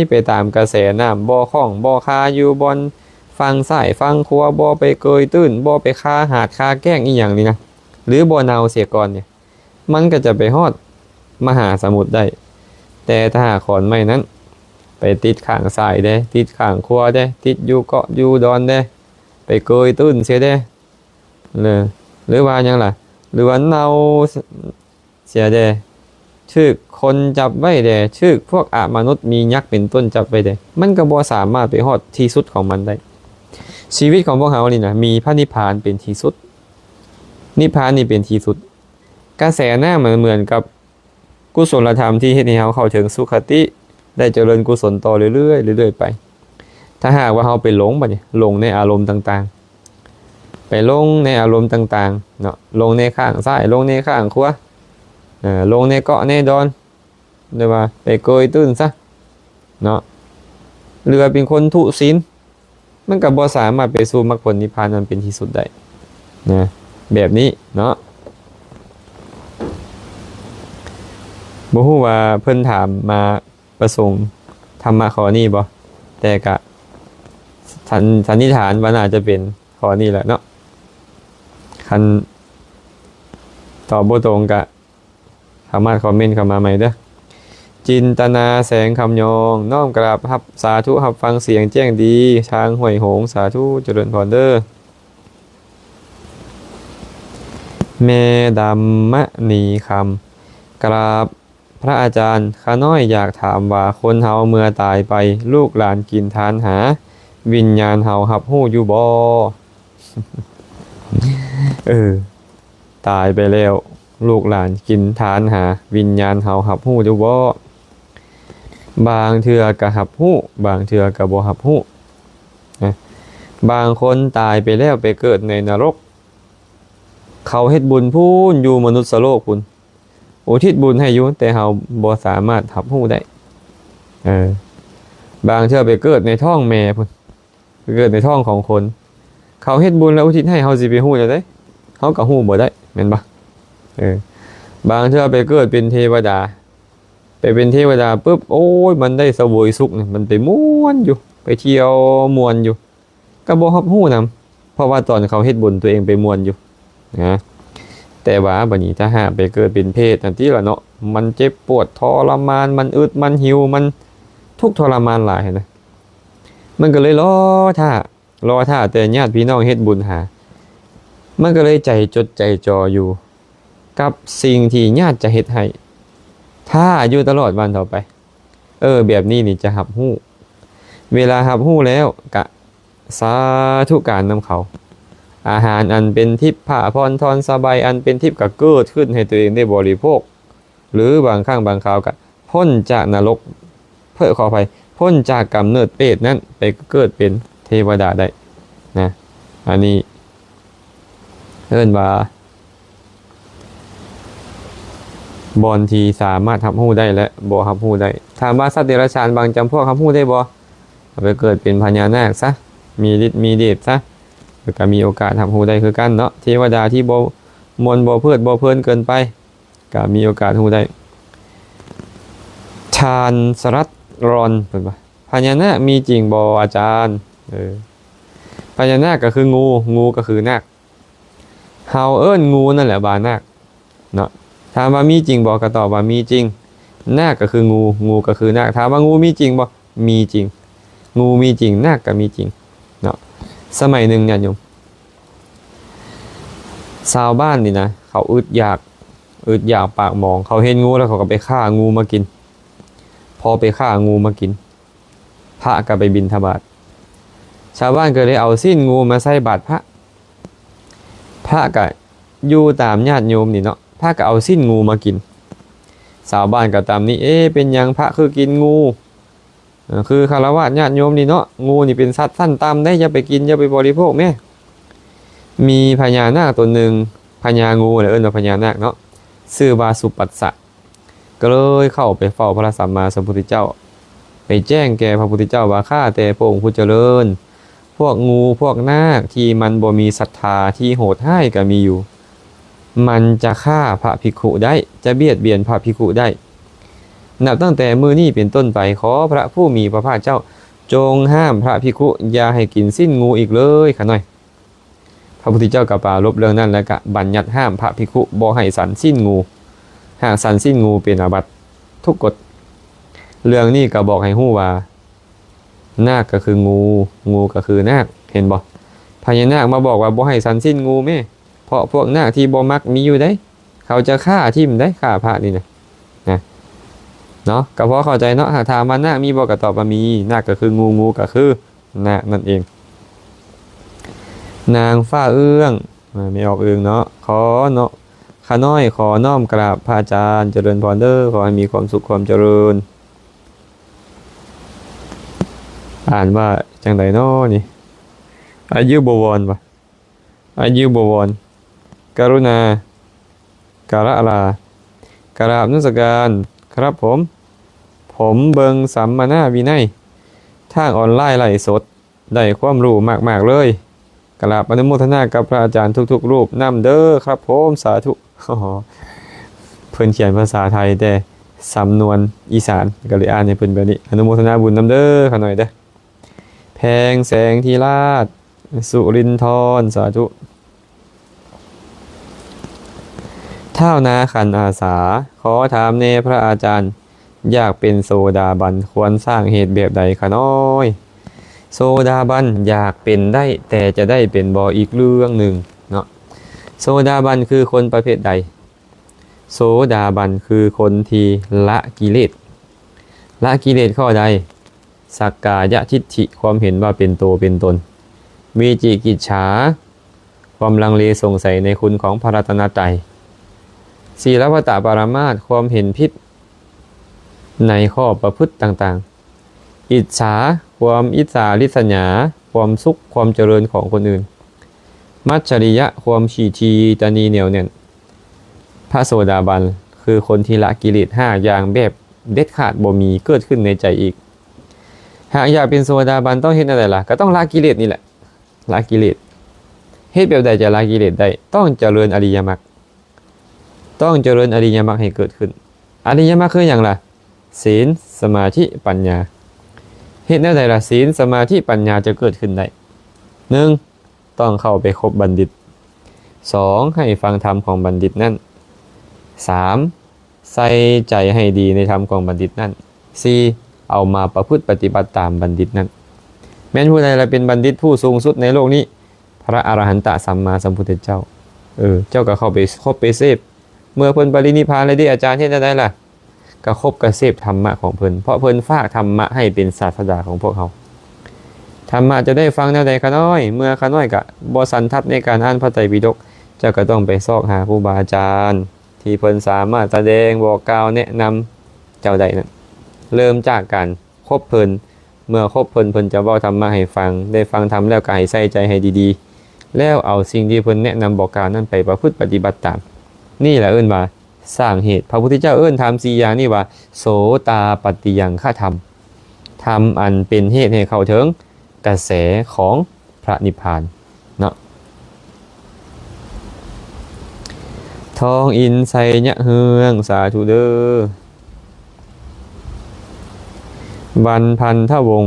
ໄປຕາມກະແສນ້ຳ ບໍ່ຂ້ອງບໍ່ຄາຢູ່ບ່ອນຝັ່ງຊ້າຍຝັ່ງຂວາ ບໍ່ໄປເກີຍຕື້ນ ບໍ່ໄປຄາຫາດຄາແກ້ງອີ່ຫຍັງນີ້ນະ ຫຼືບໍ່ເນົ່າເສຍກ່ອນນີ້ ມັນກໍຈະໄປຮອດມະຫາສະໝຸດໄດ້. ແຕ່ຖ້າຫາກຂອນໄມ້ນັ້ນໄປຕິດຂ້າງຊ້າຍແດ່ ຕິດຂ້າງຂວາແດ່ ຕິດຢູ່ເກາະຢູ່ດອນແດ່ ໄປເກີຍຕື້ນເສຍແດ່ ຫຼື ຫຼືວ່າຫຍັງລະ ຫຼືວ່າເນົ່າເສຍແດ່ ຖືກຄົນຈັບໄວ້ແດ່ ຖືກພວກອະມະນຸດ ມີຍັກເປັນຕົ້ນຈັບໄວ້ແດ່ ມັນກໍບໍ່ສາມາດໄປຮອດທີ່ສຸດຂອງມັນໄດ້. ຊີວິດຂອງພວກເຮົານີ້ນະ ມີພະນິບພານເປັນທີ່ສຸດ ນິບພານນີ້ເປັນທີ່ສຸດ. ກະແສນ້ຳມັນເໝືອນກັບ ກຸສົນລະທຳທີ່ເຮັດໃຫ້ເຮົາເຂົ້າເຖິງສຸຄະຕິ ໄດ້ຈະເລີນກຸສົນຕໍ່ເລື້ອຍໆ ເລື້ອຍໆໄປ. ຖ້າຫາກວ່າເຮົາໄປຫຼົງ ບັດນີ້ຫຼົງໃນອາລົມຕ່າງໆ ໄປຫຼົງໃນອາລົມຕ່າງໆເນາະ ຫຼົງໃນຂ້າງຊ້າຍ ຫຼົງໃນຂ້າງຂວາ ເອີ ຫຼົງໃນເກາະໃນດອນ ຫຼືວ່າໄປເກີຍຕື້ນຊະເນາະ ຫຼືວ່າເປັນຄົນທຸສິນ ມັນກໍບໍ່ສາມາດໄປສູ່ມັກຜົນນິບພານອັນເປັນທີ່ສຸດໄດ້ນະ ແບບນີ້ເນາະ. ບໍ່ຮູ້ວ່າເພິ່ນຖາມມາປະສົງທຳມະຂໍ້ນີ້ບໍ່ ແຕ່ກະສັນ ສັນນິຖານວ່າໜ້າຈະເປັນຂໍ້ນີ້ແຫຼະເນາະ. ຄັນຕອບບໍ່ຕົງກະ ສາມາດຄອມເມັນເຂົ້າມາໃໝ່ເດີ້. ຈິນຕະນາ ແສງຄຳຍອງ ນ້ອມກາບຮັບ ສາທຸ ຮັບຟັງສຽງແຈ້ງດີ ທາງຫ້ວຍໂຫງ ສາທຸ ຈະເລີນພອນເດີ້. ແມ່ດຳມະນີຄຳ ກາບພະອາຈານ ຂ້ານ້ອຍຢາກຖາມວ່າ ຄົນເຮົາເມື່ອຕາຍໄປ ລູກຫຼານກິນທານຫາ ວິນຍານເຮົາຮັບຮູ້ຢູ່ບໍ່? ເອີ ຕາຍໄປແລ້ວ ລູກຫຼານກິນທານຫາ ວິນຍານເຮົາຮັບຮູ້ຢູ່ບໍ່? ບາງເທື່ອກະຮັບຮູ້ ບາງເທື່ອກະບໍ່ຮັບຮູ້ນະ. ບາງຄົນຕາຍໄປແລ້ວໄປເກີດໃນນະລົກ ເຂົາເຮັດບຸນພຸ້ນ ຢູ່ມະນຸດສະໂລກພຸ້ນ ອຸທິດບຸນໃຫ້ຢູ່ ແຕ່ເຮົາບໍ່ສາມາດຮັບຮູ້ໄດ້. ເອີ ບາງເທື່ອໄປເກີດໃນທ້ອງແມ່ພຸ້ນ ເກີດໃນທ້ອງຂອງຄົນ ເຂົາເຮັດບຸນແລ້ວອຸທິດໃຫ້ ເຮົາຊິໄປຮູ້ແນວໃດ? ເຮົາກໍຮູ້ບໍ່ໄດ້ ແມ່ນບໍ່? ເອີ ບາງເທື່ອໄປເກີດເປັນເທວະດາ ໄປເປັນເທວະດາປຶບ ໂອ້ຍ ມັນໄດ້ສະເຫວີຍສຸກນີ້ ມັນໄປມ່ວນຢູ່ ໄປທ່ຽວມ່ວນຢູ່ ກໍບໍ່ຮັບຮູ້ນຳ ເພາະວ່າຕອນເຂົາເຮັດບຸນ ຕົວເອງໄປມ່ວນຢູ່ນະ. ແຕ່ວ່າບັດນີ້ ຖ້າຫາກໄປເກີດເປັນເປດນັ້ນຕິລະເນາະ ມັນເຈັບປວດທໍລະມານ ມັນອຶດ ມັນຫິວ ມັນທຸກທໍລະມານຫຼາຍຫັ້ນນະ. ມັນກໍເລີຍລໍຖ້າ ລໍຖ້າແຕ່ຍາດພີ່ນ້ອງເຮັດບຸນຫາ ມັນກໍເລີຍໃຈຈົດໃຈຈ່ອຢູ່ກັບສິ່ງທີ່ຍາດຈະເຮັດໃຫ້ ຖ້າຢູ່ຕະຫຼອດວັນຕໍ່ໄປ. ເອີ ແບບນີ້ນີ້ຈະຮັບຮູ້ ເວລາຮັບຮູ້ແລ້ວກະສາທຸການນຳເຂົາ. ອາຫານອັນເປັນທິບ ຜ້າຜ່ອນທ່ອນສະບາຍອັນເປັນທິບ ກະເກີດຂຶ້ນໃຫ້ຕົວເອງໄດ້ບໍລິໂພກ ຫຼືບາງຄັ້ງບາງຄາວກະພົ້ນຈາກນະລົກ ເອີ ຂໍອະໄພ ພົ້ນຈາກກຳເນີດເປດນັ້ນ ໄປເກີດເປັນເທວະດາໄດ້ນະ. ອັນນີ້ເອີ້ນວ່າ ບ່ອນທີ່ສາມາດຮັບຮູ້ໄດ້ ແລະ ບໍ່ຮັບຮູ້ໄດ້. ຖາມວ່າສັດເດຍລະສານບາງຈຳພວກຮັບຮູ້ໄດ້ບໍ່? ເອົາໄປເກີດເປັນພະຍານາກຊະ ມີລິດມີເດດຊະ ກໍມີໂອກາດຮັບຮູ້ໄດ້ຄືກັນເນາະ. ເທວະດາທີ່ບໍ່ມ່ວນ ບໍ່ເພີດ ບໍ່ເພີນເກີນໄປ ກໍມີໂອກາດຮູ້ໄດ້. ທ່ານສະລັດຣອນ ເພິ່ນວ່າ ພະຍານາກມີຈິງບໍ່ອາຈານ? ເອີ ພະຍານາກກໍຄືງູ ງູກໍຄືນາກ ເຮົາເອີ້ນງູນັ້ນແຫຼະວ່ານາກເນາະ. ຖາມວ່າມີຈິງບໍ່? ກໍຕອບວ່າມີຈິງ. ນາກກໍຄືງູ ງູກໍຄືນາກ. ຖາມວ່າງູມີຈິງບໍ່? ມີຈິງ. ງູມີຈິງ ນາກກໍມີຈິງເນາະ. ສະໄໝໜຶ່ງ ຍາດໂຍມ ຊາວບ້ານນີ້ນະ ເຂົາອຶດຢາກ ອຶດຢາກປາກໝອງ ເຂົາເຫັນງູແລ້ວເຂົາກໍໄປຂ້າງູມາກິນ. ພໍໄປຂ້າງູມາກິນ ພະກໍໄປບິນທະບາດ ຊາວບ້ານກໍເລີຍເອົາຊີ້ນງູມາໃສ່ບາດພະ. ພະກໍຢູ່ຕາມຍາດໂຍມນີ້ເນາະ ພະກໍເອົາຊີ້ນງູມາກິນ. ຊາວບ້ານກໍຕຳໜິ ເອ ເປັນຫຍັງພະຄືກິນງູ? ຄືຄາລະວາດຍາດໂຍມນີ້ເນາະ, ງູນີ້ເປັນສັດຊັ້ນຕ່ຳເດ້, ຢ່າໄປກິນ, ຢ່າໄປບໍລິໂພກແມ້. ມີພະຍານາກຕົນໜຶ່ງ, ພະຍາງູແຫຼະ, ເອີ້ນວ່າພະຍານາກເນາະ, ຊື່ວ່າສຸປັດສະ. ກໍເລີຍເຂົ້າໄປເຝົ້າພະສຳມາສຳພຸດທະເຈົ້າ, ໄປແຈ້ງແກ່ພະພຸດທະເຈົ້າວ່າ, ຂ້າແຕ່ພະອົງຜູ້ຈະເລີນ, ພວກງູພວກນາກທີ່ມັນບໍ່ມີສັດທາ, ທີ່ໂຫດຮ້າຍກໍມີຢູ່, ມັນຈະຂ້າພະພິກຂຸໄດ້, ຈະບຽດບຽນພະພິກຂຸໄດ້. ນັບຕັ້ງແຕ່ມື້ນີ້ເປັນຕົ້ນໄປ, ຂໍພະຜູ້ມີພະພາກເຈົ້າ ຈົ່ງຫ້າມພະພິກຂຸຢ່າໃຫ້ກິນຊີ້ນງູອີກເລີຍ. ຂ້ານ້ອຍ ພະພຸດທະເຈົ້າກໍປາລົບເລື່ອງນັ້ນ ແລ້ວກໍບັນຍັດຫ້າມພະພິກຂຸບໍ່ໃຫ້ສັນຊີ້ນງູ. ຫາກສັນຊີ້ນງູເປັນອາບັດທຸກກົດ. ເລື່ອງນີ້ກໍບອກໃຫ້ຮູ້ວ່າ ນາກກໍຄືງູ, ງູກໍຄືນາກ. ເຫັນບໍ່? ພະຍານາກມາບອກວ່າບໍ່ໃຫ້ສັນຊີ້ນງູແມ້, ເພາະພວກນາກທີ່ບໍ່ມັກມີຢູ່ເດ້, ເຂົາຈະຂ້າຖິ້ມໄດ໋, ຂ້າພະນີ້ນະ, ນະ, ເນາະ. ກໍພໍເຂົ້າໃຈເນາະ, ຫາກຖາມວ່ານາກມີບໍ່, ກໍຕອບວ່າມີ. ນາກກໍຄືງູ, ງູກໍຄື ນະ ນັ້ນເອງ. ນາງຟ້າເອື້ອງ, ອາ ແມ່ອອກເອື້ອງເນາະ, ຂໍເນາະ, ຂ້ານ້ອຍຂໍນ້ອມກາບພະອາຈານ, ຈະເລີນພອນເດີ, ຂໍໃຫ້ມີຄວາມສຸກຄວາມຈະເລີນ. ອ່ານວ່າຈັ່ງໃດເນາະນີ້? ອາຍຸບໍວອນວະ? ອາຍຸບໍວອນ, ກະລຸນາ, ກະລະລາ, ກະລາບນະມັດສະການຄັບຜົມ. ຜົມເບິ່ງສຳມະນະວິໄນທາງອອນລາຍໄລຟ໌ສົດ, ໄດ້ຄວາມຮູ້ມາກໆເລີຍ. ກະລາບອະນຸໂມທະນາກັບພະອາຈານທຸກໆຮູບນຳເດີຄັບຜົມ, ສາທຸ. ເພິ່ນຂຽນພາສາໄທແຕ່ສຳນວນອີສານ, ກໍເລີຍອ່ານໃຫ້ເພິ່ນແບບນີ້. ອະນຸໂມທະນາບຸນນຳເດີຂ້ານ້ອຍເດີ. ແພງແສງທິລາດ ສຸລິນທອນ, ສາທຸ. ທ້າວນາຂັນອາສາ, ຂໍຖາມແນ່ພະອາຈານ, ຢາກເປັນໂສດາບັນຄວນສ້າງເຫດແບບໃດຂະນ້ອຍ? ໂສດາບັນຢາກເປັນໄດ້, ແຕ່ຈະໄດ້ເປັນບໍ່ ອີກເລື່ອງໜຶ່ງເນາະ. ໂສດາບັນຄືຄົນປະເພດໃດ? ໂສດາບັນຄືຄົນທີ່ລະກິເລດ. ລະກິເລດຂໍ້ໃດ? ສັກກາຍະທິດຖິ, ຄວາມເຫັນວ່າເປັນໂຕເປັນຕົນ, ວິຈິກິດສາ, ຄວາມລັງເລສົງໄສໃນຄຸນຂອງພະລັດຕະນະໄຕ, ສີລະວັດຕະປະລະມາດ, ຄວາມເຫັນຜິດໃນຂໍ້ປະພຶດຕ່າງໆ, ອິດສາ, ຄວາມອິດສາລິດສະຫຍາ, ຄວາມສຸກ, ຄວາມຈະເລີນຂອງຄົນອື່ນ, ມັດຈະລິຍະ, ຄວາມຖີ່ຖີ່ຕະໜີແໜ້ວແໜ້ນ. ພະໂສດາບັນຄືຄົນທີ່ລະກິເລດຫ້າຢ່າງແບບເດັດຂາດ, ບໍ່ມີເກີດຂຶ້ນໃນໃຈອີກ. ຫາກຢາກເປັນໂສດາບັນຕ້ອງເຮັດແນວໃດລະ? ກໍຕ້ອງລະກິເລດນີ້ແຫຼະ, ລະກິເລດ. ເຮັດແບບໃດຈະລະກິເລດໄດ້? ຕ້ອງຈະເລີນອະລິຍະມັກ, ຕ້ອງຈະເລີນອະລິຍະມັກໃຫ້ເກີດຂຶ້ນ. ອະລິຍະມັກຄືຫຍັງລະ? ສີນ, ສະມາທິ, ປັນຍາ. ເຮັດແນວໃດລະ ສີນ, ສະມາທິ, ປັນຍາຈະເກີດຂຶ້ນໄດ້? ໜຶ່ງ, ຕ້ອງເຂົ້າໄປຄົບບັນດິດ. ສອງ, ໃຫ້ຟັງທຳຂອງບັນດິດນັ້ນ. ສາມ, ໃສ່ໃຈໃຫ້ດີໃນທຳຂອງບັນດິດນັ້ນ. ສີ່, ເອົາມາປະພຶດປະຕິບັດຕາມບັນດິດນັ້ນ. ແມ່ນຜູ້ໃດລະເປັນບັນດິດຜູ້ສູງສຸດໃນໂລກນີ້? ພະອະລະຫັນຕະສຳມາສຳພຸດທະເຈົ້າ. ເອີ ເຈົ້າກໍເຂົ້າໄປຄົບໄປເສບ. ເມື່ອເພິ່ນປະລິນິບພານແລ້ວເດ ອາຈານເຮັດແນວໃດລະ? ກໍຄົບກໍເສບທຳມະຂອງເພິ່ນ, ເພາະເພິ່ນຝາກທຳມະໃຫ້ເປັນສາດສະດາຂອງພວກເຮົາ. ທຳມະຈະໄດ້ຟັງແນວໃດຂະນ້ອຍ? ເມື່ອຂະນ້ອຍກະບໍ່ສັນທັດໃນການອ່ານພະໄຕປິດົກ, ເຈົ້າກໍຕ້ອງໄປຊອກຫາຄູບາອາຈານທີ່ເພິ່ນສາມາດສະແດງ, ບອກກ່າວ, ແນະນຳເຈົ້າໄດ້ນັ້ນ. ເລີ່ມຈາກການຄົບເພິ່ນ, ເມື່ອຄົບເພິ່ນ, ເພິ່ນຈະເວົ້າທຳມະໃຫ້ຟັງ, ໄດ້ຟັງທຳແລ້ວກໍໃຫ້ໃສ່ໃຈໃຫ້ດີໆ, ແລ້ວເອົາສິ່ງທີ່ເພິ່ນແນະນຳບອກກ່າວນັ້ນໄປປະພຶດປະຕິບັດຕາມ. ນີ້ແຫຼະເອີ້ນວ່າ ສ້າງເຫດ. ພະພຸດທະເຈົ້າເອີ້ນທຳສີ່ຢ່າງນີ້ວ່າ ໂສຕາປັດຕິຍັງຄະທຳ, ທຳອັນເປັນເຫດໃຫ້ເຂົ້າເຖິງກະແສຂອງພະນິບພານເນາະ. ທອງອິນໄຊຍະເຮືອງ ສາທຸເດີ. ວັນພັນທະວົງ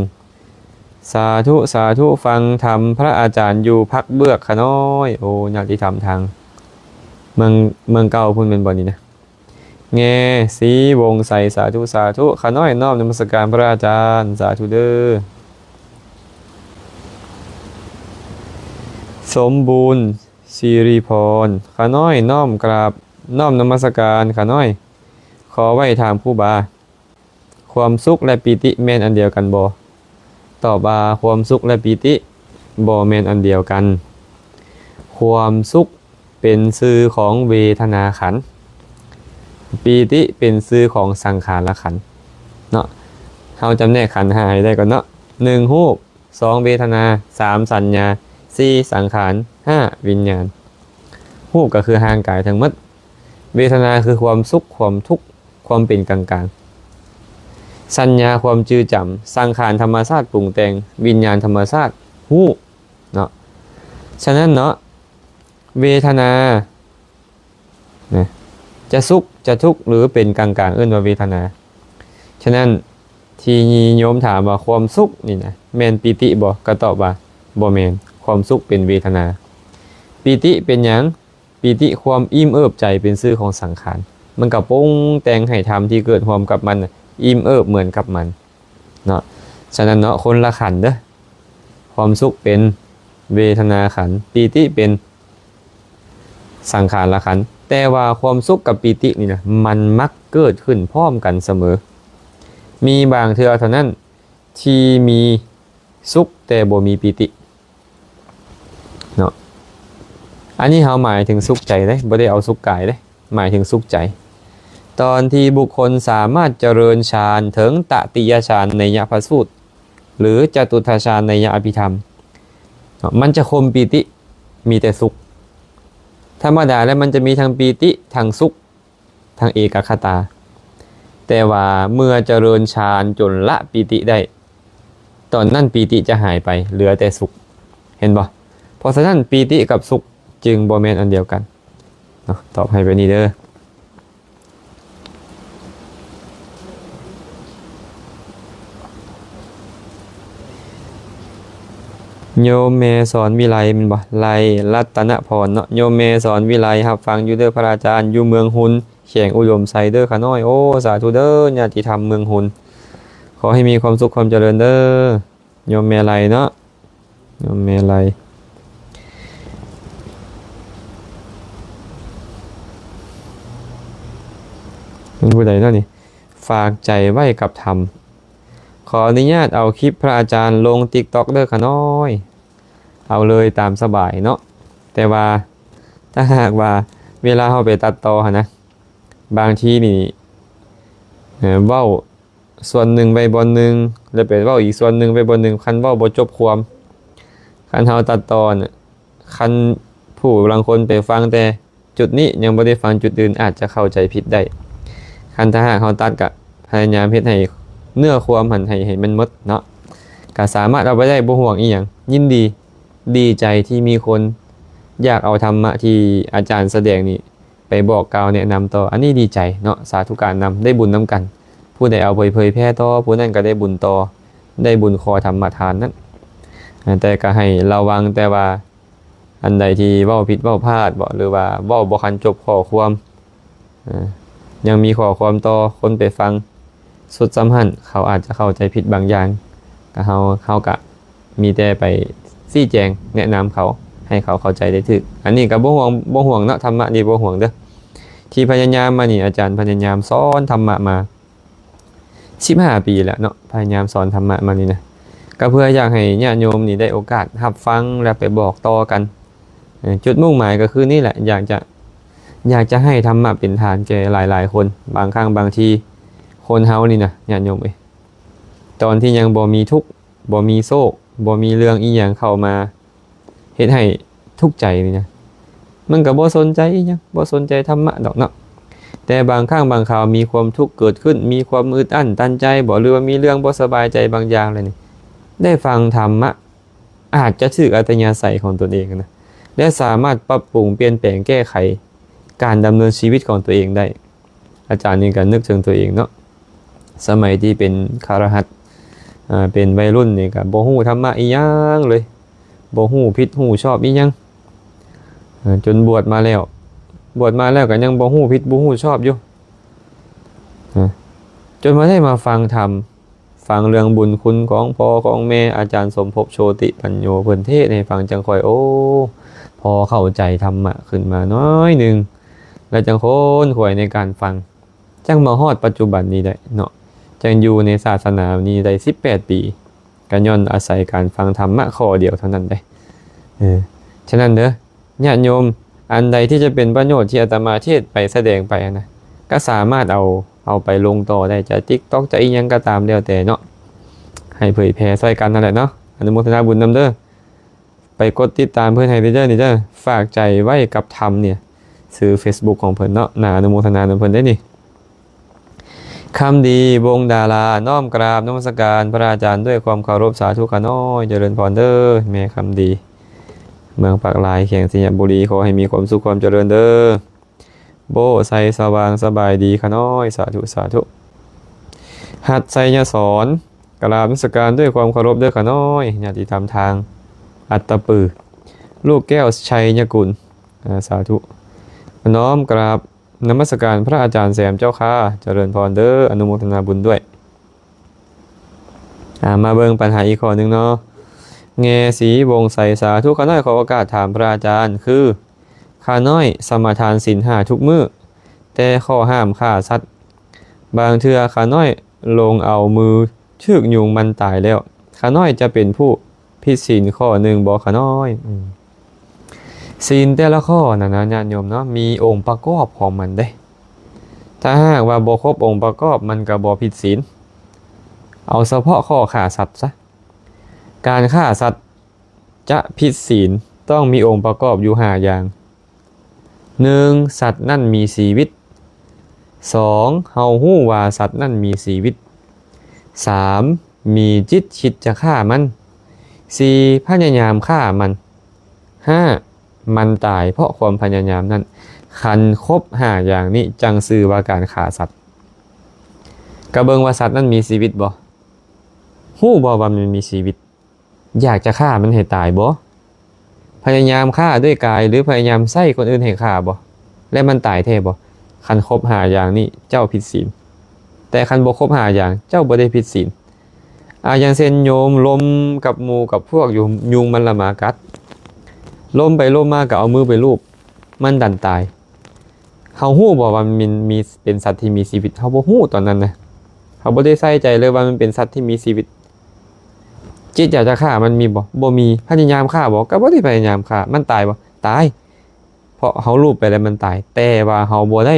ສາທຸ ສາທຸ. ຟັງທຳພະອາຈານຢູ່ພັກເບືອກຂະນ້ອຍ. ໂອ ຍາດຕິທຳທາງເມືອງ ເມືອງເກົ່າພຸ້ນແມ່ນບໍ່ນີ້ນະ? ແງ ສີວົງໄຊ ສາທຸ ສາທຸ. ຂະນ້ອຍນ້ອມນະມັດສະການພະອາຈານ ສາທຸເດີ. ສົມບູນ ສີຣິພອນ ຂະນ້ອຍນ້ອມກາບ ນ້ອມນະມັດສະການຂະນ້ອຍ. ຂໍໄວ້ຖາມຄູບາ ຄວາມສຸກ ແລະ ປີຕິ ແມ່ນອັນດຽວກັນບໍ່? ຕອບວ່າ ຄວາມສຸກ ແລະ ປີຕິ ບໍ່ແມ່ນອັນດຽວກັນ. ຄວາມສຸກເປັນຊື່ຂອງເວທະນາຂັນ, ປີຕິເປັນຊື່ຂອງສັງຂາລະຂັນເນາະ. ຮົາຈຳແນກຂັນຫ້າໃຫ້ໄດ້ກ່ອນເນາະ. ໜຶ່ງ ຮູບ, ສອງ ເວທະນາ, ສາມ ສັນຍາ, ສີ່ ສັງຂານ, ຫ້າ ວິນຍານ. ຮູບກໍຄືຮ່າງກາຍທັງໝົດ, ເວທະນາຄືຄວາມສຸກ, ຄວາມທຸກ, ຄວາມເປັນກາງໆ, ສັນຍາຄວາມຈື່ຈຳ, ສັງຂານທຳມະຊາດປຸງແຕ່ງ, ວິນຍານທຳມະຊາດຮູ້ເນາະ. ສະນັ້ນເນາະ ເວທະນານະ ຈະສຸກຈະທຸກ ຫຼື ເປັນກາງໆ ເອີ້ນວ່າເວທະນາ. ສະນັ້ນ ທີ່ໂຍມຖາມວ່າຄວາມສຸກນີ້ນະ ແມ່ນປີຕິບໍ່? ກໍຕອບວ່າບໍ່ແມ່ນ, ຄວາມສຸກເປັນເວທະນາ. ປີຕິເປັນຫຍັງ? ປີຕິຄວາມອີ່ມເອີບໃຈເປັນຊື່ຂອງສັງຂານ, ມັນກໍປຸງແຕ່ງໃຫ້ທຳທີ່ເກີດຮ່ວມກັບມັນນະ ອີ່ມເອີບເໝືອນກັບມັນເນາະ. ສະນັ້ນເນາະ ຄົນລະຂັນເດີ້, ຄວາມສຸກເປັນເວທະນາຂັນ, ປີຕິເປັນສັງຂານລະຂັນ. ແຕ່ວ່າຄວາມສຸກກັບປີຕິນີ້ນະ ມັນມັກເກີດຂຶ້ນພ້ອມກັນສະເໝີ. ມີບາງເທື່ອເທົ່ານັ້ນທີ່ມີສຸກແຕ່ບໍ່ມີປີຕິເນາະ. ອັນນີ້ເຮົາໝາຍເຖິງສຸກໃຈເດ້, ບໍ່ໄດ້ເອົາສຸກກາຍເດ້, ໝາຍເຖິງສຸກໃຈ. ຕອນທີ່ບຸກຄົນສາມາດຈະເລີນฌານເຖິງຕະຕິຍະฌານໄນຍະພະສູດ ຫຼື ຈະຕຸດທະຊານໄນຍະອະພິທຳເນາະ, ມັນຈະຄົມປີຕິ, ມີແຕ່ສຸກ. ທຳມະດາແລ້ວມັນຈະມີທັງປີຕິ, ທັງສຸກ, ທັງເອກະຄະຕາ. ແຕ່ວ່າເມື່ອຈະເລີນฌານຈົນລະປີຕິໄດ້, ຕອນນັ້ນປີຕິຈະຫາຍໄປ, ເຫຼືອແຕ່ສຸກ. ເຫັນບໍ່? ເພາະສະນັ້ນ ປີຕິກັບສຸກຈຶ່ງບໍ່ແມ່ນອັນດຽວກັນເນາະ. ຕອບໃຫ້ແບບນີ້ເດີ້. ໂຍມແມ່ສອນວິໄລແມ່ນບໍ່? ໄລລັດຕະນະພອນເນາະ. ໂຍມແມ່ສອນວິໄລຮັບຟັງຢູ່ເດີ້ພະອາຈານ, ຢູ່ເມືອງຮຸນ ແຂວງອຸດົມໄຊເດີ້ຂະນ້ອຍ. ໂອ້ ສາທຸເດີ້ ຍາດຕິທຳເມືອງຮຸນ, ຂໍໃຫ້ມີຄວາມສຸກຄວາມຈະເລີນເດີ້. ໂຍມແມ່ໄລເນາະ, ໂຍມແມ່ໄລ ເປັນຜູ້ໃດເນາະນີ້? ຝາກໃຈໄວ້ກັບທຳ. ຂໍອະນຸຍາດເອົາຄລິບພະອາຈານລົງຕິກຕັອກເດີ້ຂະນ້ອຍ. ເອົາເລີຍຕາມສະບາຍເນາະ. ແຕ່ວ່າຖ້າຫາກວ່າເວລາເຮົາໄປຕັດຕໍ່ຫັ້ນນະ, ບາງທີນີ້ ເອີ ເວົ້າສ່ວນໜຶ່ງໄວ້ບ່ອນໜຶ່ງ ແລ້ວໄປເວົ້າອີກສ່ວນໜຶ່ງໄວ້ບ່ອນໜຶ່ງ, ຄັນເວົ້າບໍ່ຈົບຄວາມ, ຄັນເຮົາຕັດຕໍ່ນະ, ຄັນຜູ້ລາງຄົນໄປຟັງແຕ່ຈຸດນີ້ ຍັງບໍ່ໄດ້ຟັງຈຸດອື່ນ ອາດຈະເຂົ້າໃຈຜິດໄດ້. ຄັນຖ້າຫາກເຮົາຕັດ ກະພະຍາຍາມເຮັດໃຫ້ເນື້ອຄວາມຫັ້ນ ໃຫ້ ໃຫ້ມັນໝົດເນາະ, ກະສາມາດເອົາໄປໄດ້, ບໍ່ຫ່ວງອີ່ຫຍັງ, ຍິນດີ ດີໃຈທີ່ມີຄົນຢາກເອົາທຳມະທີ່ອາຈານສະແດງນີ້ ໄປບອກກ່າວແນະນຳຕໍ່, ອັນນີ້ດີໃຈເນາະ, ສາທຸການນຳ, ໄດ້ບຸນນຳກັນ. ຜູ້ໃດເອົາໄປເຜີຍແຜ່ຕໍ່, ຜູ້ນັ້ນກໍໄດ້ບຸນຕໍ່, ໄດ້ບຸນຂໍທຳມະທານນັ້ນ. ແຕ່ກໍໃຫ້ລະວັງ, ແຕ່ວ່າອັນໃດທີ່ເວົ້າຜິດເວົ້າພາດບໍ ຫຼືວ່າເວົ້າບໍ່ທັນຈົບຂໍ້ຄວາມ, ຍັງມີຂໍ້ຄວາມຕໍ່, ຄົນໄປຟັງ ສຸດສ່ຳຫັ້ນ ເຂົາອາດຈະເຂົ້າໃຈຜິດບາງຢ່າງ, ກໍເຮົາ ເຮົາກະມີແຕ່ໄປຊີ້ແຈງແນະນຳເຂົາ ໃຫ້ເຂົາເຂົ້າໃຈໄດ້ຖືກ. ອັນນີ້ກໍບໍ່ຫ່ວງ ບໍ່ຫ່ວງເນາະ, ທຳມະນີ້ບໍ່ຫ່ວງເດີ້. ທີ່ພະຍາຍາມມານີ້ ອາຈານພະຍາຍາມສອນທຳມະມາສິບຫ້າປີແລ້ວເນາະ, ພະຍາຍາມສອນທຳມະມານີ້ນະ, ກໍເພື່ອຢາກໃຫ້ຍາດໂຍມນີ້ໄດ້ໂອກາດຮັບຟັງ ແລະ ໄປບອກຕໍ່ກັນ. ເອີ ຈຸດມຸ່ງໝາຍກໍຄືນີ້ແຫຼະ, ຢາກຈະ ຢາກຈະໃຫ້ທຳມະເປັນທານແກ່ຫຼາຍໆຄົນ. ບາງຄັ້ງບາງທີ ຄົນເຮົານີ້ນະ ຍາດໂຍມເອີຍ, ຕອນທີ່ຍັງບໍ່ມີທຸກ ບໍ່ມີໂຊກ ບໍ່ມີເລື່ອງອີ່ຫຍັງເຂົ້າມາເຮັດໃຫ້ທຸກໃຈນີ້ນະ, ມັນກໍບໍ່ສົນໃຈອີ່ຫຍັງ, ບໍ່ສົນໃຈທຳມະດອກເນາະ. ແຕ່ບາງຄັ້ງບາງຄາວມີຄວາມທຸກເກີດຂຶ້ນ, ມີຄວາມອຶດອັ້ນຕັນໃຈບໍ ຫຼືວ່າມີເລື່ອງບໍ່ສະບາຍໃຈບາງຢ່າງແລ້ວນີ້, ໄດ້ຟັງທຳມະ ອາດຈະຖືກອັດຕະຍາໄສຂອງຕົນເອງນະ ແລະ ສາມາດປັບປຸງປ່ຽນແປງແກ້ໄຂການດຳເນີນຊີວິດຂອງຕົວເອງໄດ້. ອາຈານນີ້ກໍນຶກເຖິງຕົວເອງເນາະ, ສະໄໝທີ່ເປັນຄະລະຫັດ ເປັນໄວລຸ້ນນີ້ ກໍບໍ່ຮູ້ທຳມະອີ່ຫຍັງເລີຍ, ບໍ່ຮູ້ຜິດຮູ້ຊອບອີ່ຫຍັງ, ຈົນບວດມາແລ້ວ, ບວດມາແລ້ວກໍຍັງບໍ່ຮູ້ຜິດບໍ່ຮູ້ຊອບຢູ່, ຈົນມາໄດ້ມາຟັງທຳ ຟັງເລື່ອງບຸນຄຸນຂອງພໍ່ຂອງແມ່ ອາຈານສົມພົບ ໂຊຕິປັນໂຍ ເພິ່ນເທດໃຫ້ຟັງ, ຈັ່ງຄ່ອຍ ໂອ້ ພໍເຂົ້າໃຈທຳມະຂຶ້ນມາໜ້ອຍໜຶ່ງ, ແລ້ວຈັ່ງຄົ້ນຄວ້າໃນການຟັງ, ຈັ່ງມາຮອດປັດຈຸບັນນີ້ໄດ້ເນາະ, ຈັ່ງຢູ່ໃນສາສະໜານີ້ໄດ້ສິບແປດປີ, ກໍຍ້ອນອາໄສການຟັງທຳມະຂໍ້ດຽວເທົ່ານັ້ນເດ້. ເອີ ສະນັ້ນເດີ ຍາດໂຍມ, ອັນໃດທີ່ຈະເປັນປະໂຫຍດທີ່ອາດຕະມາເທດໄປສະແດງໄປຫັ້ນນະ ກໍສາມາດເອົາ ເອົາໄປລົງຕໍ່ໄດ້, ຈະຕິກຕັອກ ຈະອີ່ຫຍັງກໍຕາມແລ້ວແຕ່ເນາະ. ໃຫ້ເຜີຍແຜ່ຊ່ອຍກັນນັ້ນແຫຼະເນາະ. ອະນຸໂມທະນາບຸນນຳເດີ. ໄປກົດຕິດຕາມເພິ່ນໃຫ້ເດີນີ້ເດີ. ຝາກໃຈໄວ້ກັບທຳນີ້ ຊື່ເຟສບຸກຂອງເພິ່ນເນາະ. ໜ້າອະນຸໂມທະນານຳເພິ່ນເດ້ນີ້. ຄຳດີ ວົງດາລາ ນ້ອມກາບນະມັດສະການພະອາຈານດ້ວຍຄວາມເຄົາລົບ. ສາທຸຂ້ານ້ອຍ. ຈະເລີນພອນເດີ ແມ່ຄຳດີ ເມືອງປາກລາຍ ແຂວງໄຊຍະບູລີ. ຂໍໃຫ້ມີຄວາມສຸກຄວາມຈະເລີນເດີ. ໂບ້ ໄຊສະຫວ່າງ ສະບາຍດີຂ້ານ້ອຍ. ສາທຸ ສາທຸ. ຮັດໄຊຍະສອນ ກະລາບນະມັດສະການດ້ວຍຄວາມເຄົາລົບເດີຂ້ານ້ອຍ. ຍາດຕິທຳທາງອັດຕະປື ລູກແກ້ວໄຊຍະກຸນ. ອາ ສາທຸ. ນ້ອມກະລາບນະມັດສະການພະອາຈານແຊມເຈົ້າຂ້າ. ຈະເລີນພອນເດີ ອະນຸໂມທະນາບຸນດ້ວຍ. ອາ ມາເບິ່ງປັນຫາອີກຂໍ້ໜຶ່ງເນາະ. ແງ່ສີວົງໄຊ. ສາທຸຂ້ານ້ອຍ. ຂໍໂອກາດຖາມພະອາຈານ ຄື ຂ້ານ້ອຍສະມາທານສິນຫ້າທຸກມື້ ແຕ່ຂໍ້ຫ້າມຂ້າສັດ. ບາງເທື່ອຂ້ານ້ອຍລົງເອົາມືຖືກຍຸງມັນຕາຍແລ້ວ ຂ້ານ້ອຍຈະເປັນຜູ້ຜິດສິນຂໍ້ໜຶ່ງບໍ່ຂ້ານ້ອຍ? ອືມ ສິນແຕ່ລະຂໍ້ນັ້ນນະ ຍາດໂຍມເນາະ ມີອົງປະກອບຂອງມັນເດ້. ຖ້າຫາກວ່າບໍ່ຄົບອົງປະກອບ ມັນກໍບໍ່ຜິດສິນ. ເອົາສະເພາະຂໍ້ຂ້າສັດຊະ. ການຂ້າສັດຈະຜິດສິນ ຕ້ອງມີອົງປະກອບຢູ່ຫ້າຢ່າງ. ໜຶ່ງ ສັດນັ້ນມີຊີວິດ. ສອງ ເຮົາຮູ້ວ່າສັດນັ້ນມີຊີວິດ. ສາມ ມີຈິດຄິດຈະຂ້າມັນ. ສີ່ ພະຍາຍາມຂ້າມັນ. ຫ້າ ມັນຕາຍເພາະຄວາມພະຍາຍາມນັ້ນ. ຄັນຄົບຫ້າຢ່າງນີ້ ຈັ່ງຊື່ວ່າການຂ້າສັດ. ກະເບິ່ງວ່າສັດນັ້ນມີຊີວິດບໍ່? ຮູ້ບໍ່ວ່າມັນມີຊີວິດ? ຢາກຈະຂ້າມັນໃຫ້ຕາຍບໍ່? ພະຍາຍາມຂ້າດ້ວຍກາຍ ຫຼື ພະຍາຍາມໃຊ້ຄົນອື່ນໃຫ້ຂ້າບໍ່? ແລະ ມັນຕາຍແທ້ບໍ່? ຄັນຄົບຫ້າຢ່າງນີ້ ເຈົ້າຜິດສິນ. ແຕ່ຄັນບໍ່ຄົບຫ້າຢ່າງ ເຈົ້າບໍ່ໄດ້ຜິດສິນ. ອາ ຢ່າງເຊັ່ນ ໂຍມລົມກັບໝູ່ກັບພວກຢູ່ ຍຸງມັນລະມາກັດ. ລົມໄປລົມມາກໍເອົາມືໄປລູບ ມັນດັນຕາຍ. ເຮົາຮູ້ບໍ່ວ່າມັນມີ ເປັນສັດທີ່ມີຊີວິດ? ເຮົາບໍ່ຮູ້ຕອນນັ້ນນະ. ເຮົາບໍ່ໄດ້ໃສ່ໃຈເລີຍວ່າມັນເປັນສັດທີ່ມີຊີວິດ. ຈິດຢາກຈະຂ້າມັນມີບໍ່? ບໍ່ມີ. ພະຍາຍາມຂ້າບໍ່? ກໍບໍ່ໄດ້ພະຍາຍາມຂ້າ. ມັນຕາຍບໍ່? ຕາຍ. ເພາະເຮົາລູບໄປແລ້ວມັນຕາຍ. ແຕ່ວ່າເຮົາບໍ່ໄດ້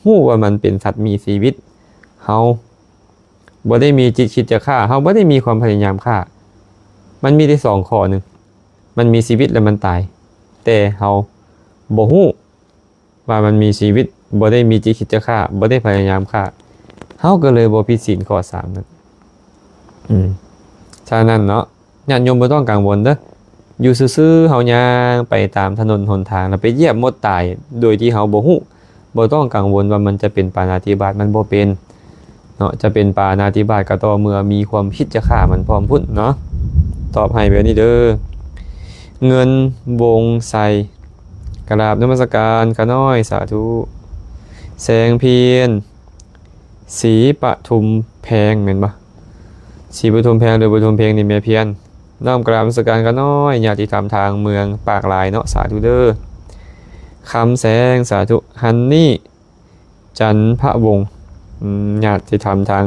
ຮູ້ວ່າມັນເປັນສັດມີຊີວິດ. ເຮົາບໍ່ໄດ້ມີຈິດຄິດຈະຂ້າ. ເຮົາບໍ່ໄດ້ມີຄວາມພະຍາຍາມຂ້າ. ມັນມີແຕ່ສອງຂໍ້ໜຶ່ງ. ມັນມີຊີວິດ ແລະ ມັນຕາຍ. ແຕ່ເຮົາບໍ່ຮູ້ ວ່າມັນມີຊີວິດ, ບໍ່ໄດ້ມີຈິດຄິດຈະຂ້າ, ບໍ່ໄດ້ພະຍາຍາມຂ້າ, ເຮົາກໍເລີຍບໍ່ຜິດສິນຂໍ້ສາມນັ້ນ. ອືມ ສະນັ້ນເນາະ, ຍາດໂຍມບໍ່ຕ້ອງກັງວົນເດີ້. ຢູ່ຊື່ໆ ເຮົາຍ່າງໄປຕາມຖະໜົນຫົນທາງ ແລ້ວໄປຢຽບມົດຕາຍ ໂດຍທີ່ເຮົາບໍ່ຮູ້, ບໍ່ຕ້ອງກັງວົນວ່າມັນຈະເປັນປານາທິບາດ, ມັນບໍ່ເປັນ. ເນາະ, ຈະເປັນປານາທິບາດກໍຕໍ່ເມື່ອມີຄວາມຄິດຈະຂ້າມັນພ້ອມພຸ້ນເນາະ. ຕອບໃຫ້ແບບນີ້ເດີ້. ເງິນ ວົງໄຊ ກະລາບນະມັດສະການຂ້ານ້ອຍ, ສາທຸ. ແສງພຽນ ສີປະທຸມແພງ ແມ່ນບໍ່? ສີປະທຸມແພງ ຫຼື ປະທຸມເພັງ ນີ້ແມ່ພຽນ. ນ້ອມກະລາບນະມັດສະການຂ້ານ້ອຍ, ຍາດຕິທຳທາງເມືອງປາກລາຍເນາະ, ສາທຸເດີ້. ຄຳແສງ, ສາທຸ. ຮັນນີ້ ຈັນພະວົງ ອືມ ຍາດຕິທຳທາງ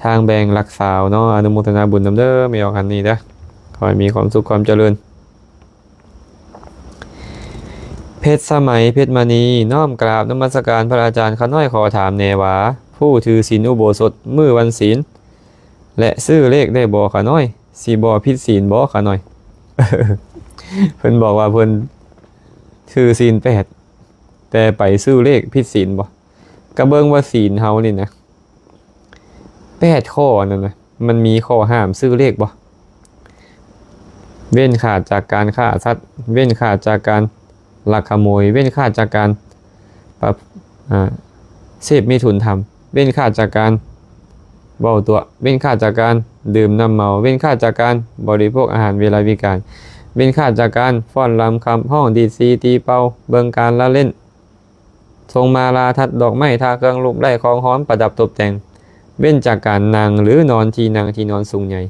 ທາງແບ່ງຫຼັກຊາວເນາະ, ອະນຸໂມທະນາບຸນນຳເດີ້ ແມ່ອອກຫັ້ນນີ້ເດີ້. ຂໍໃຫ້ມີຄວາມສຸກຄວາມຈະເລີນ. ເພັດສະໄໝ ເພັດມະນີ ນ້ອມກາບນະມັດສະການພະອາຈານຂ້ານ້ອຍ, ຂໍຖາມແດ່ວ່າ ຜູ້ຖືສິນອຸໂບສົດມື້ວັນສິນ ແລະ ຊື້ເລກໄດ້ບໍ່ຂ້ານ້ອຍ? ຊິບໍ່ຜິດສິນບໍ່ຂ້ານ້ອຍ? ເພິ່ນບອກວ່າເພິ່ນຖືສິນແປດ ແຕ່ໄປຊື້ເລກຜິດສິນບໍ່? ກະເບິ່ງວ່າສິນເຮົານີ້ນະ ແປດຂໍ້ນັ້ນນະ ມັນມີຂໍ້ຫ້າມຊື້ເລກບໍ່? ເວັ້ນຂາດຈາກການຂ້າສັດ, ເວັ້ນຂາດຈາກການລັກຂະໂມຍ, ເວັ້ນຂາດຈາກການປະ ອາ ເສບມີທຸນທຳ, ເວັ້ນຂາດຈາກການເວົ້າຕົວະ, ເວັ້ນຂາດຈາກການດື່ມນ້ຳເມົາ, ເວັ້ນຂາດຈາກການບໍລິໂພກອາຫານເວລາວິການ, ເວັ້ນຂາດຈາກການຟ້ອນລຳຂັບຮ້ອງ ດີດສີຕີເປົ່າ, ເບິ່ງການລະເຫຼັ້ນ ຊົງມາລາທັດດອກໄມ້ ທາເຄື່ອງລູບໄລ້ຂອງຫອມປະດັບຕົບແຕ່ງ, ເວັ້ນຈາກການນັ່ງ ຫຼື ນອນທີ່ນັ່ງທີ່ນອນສູງໃຫຍ່.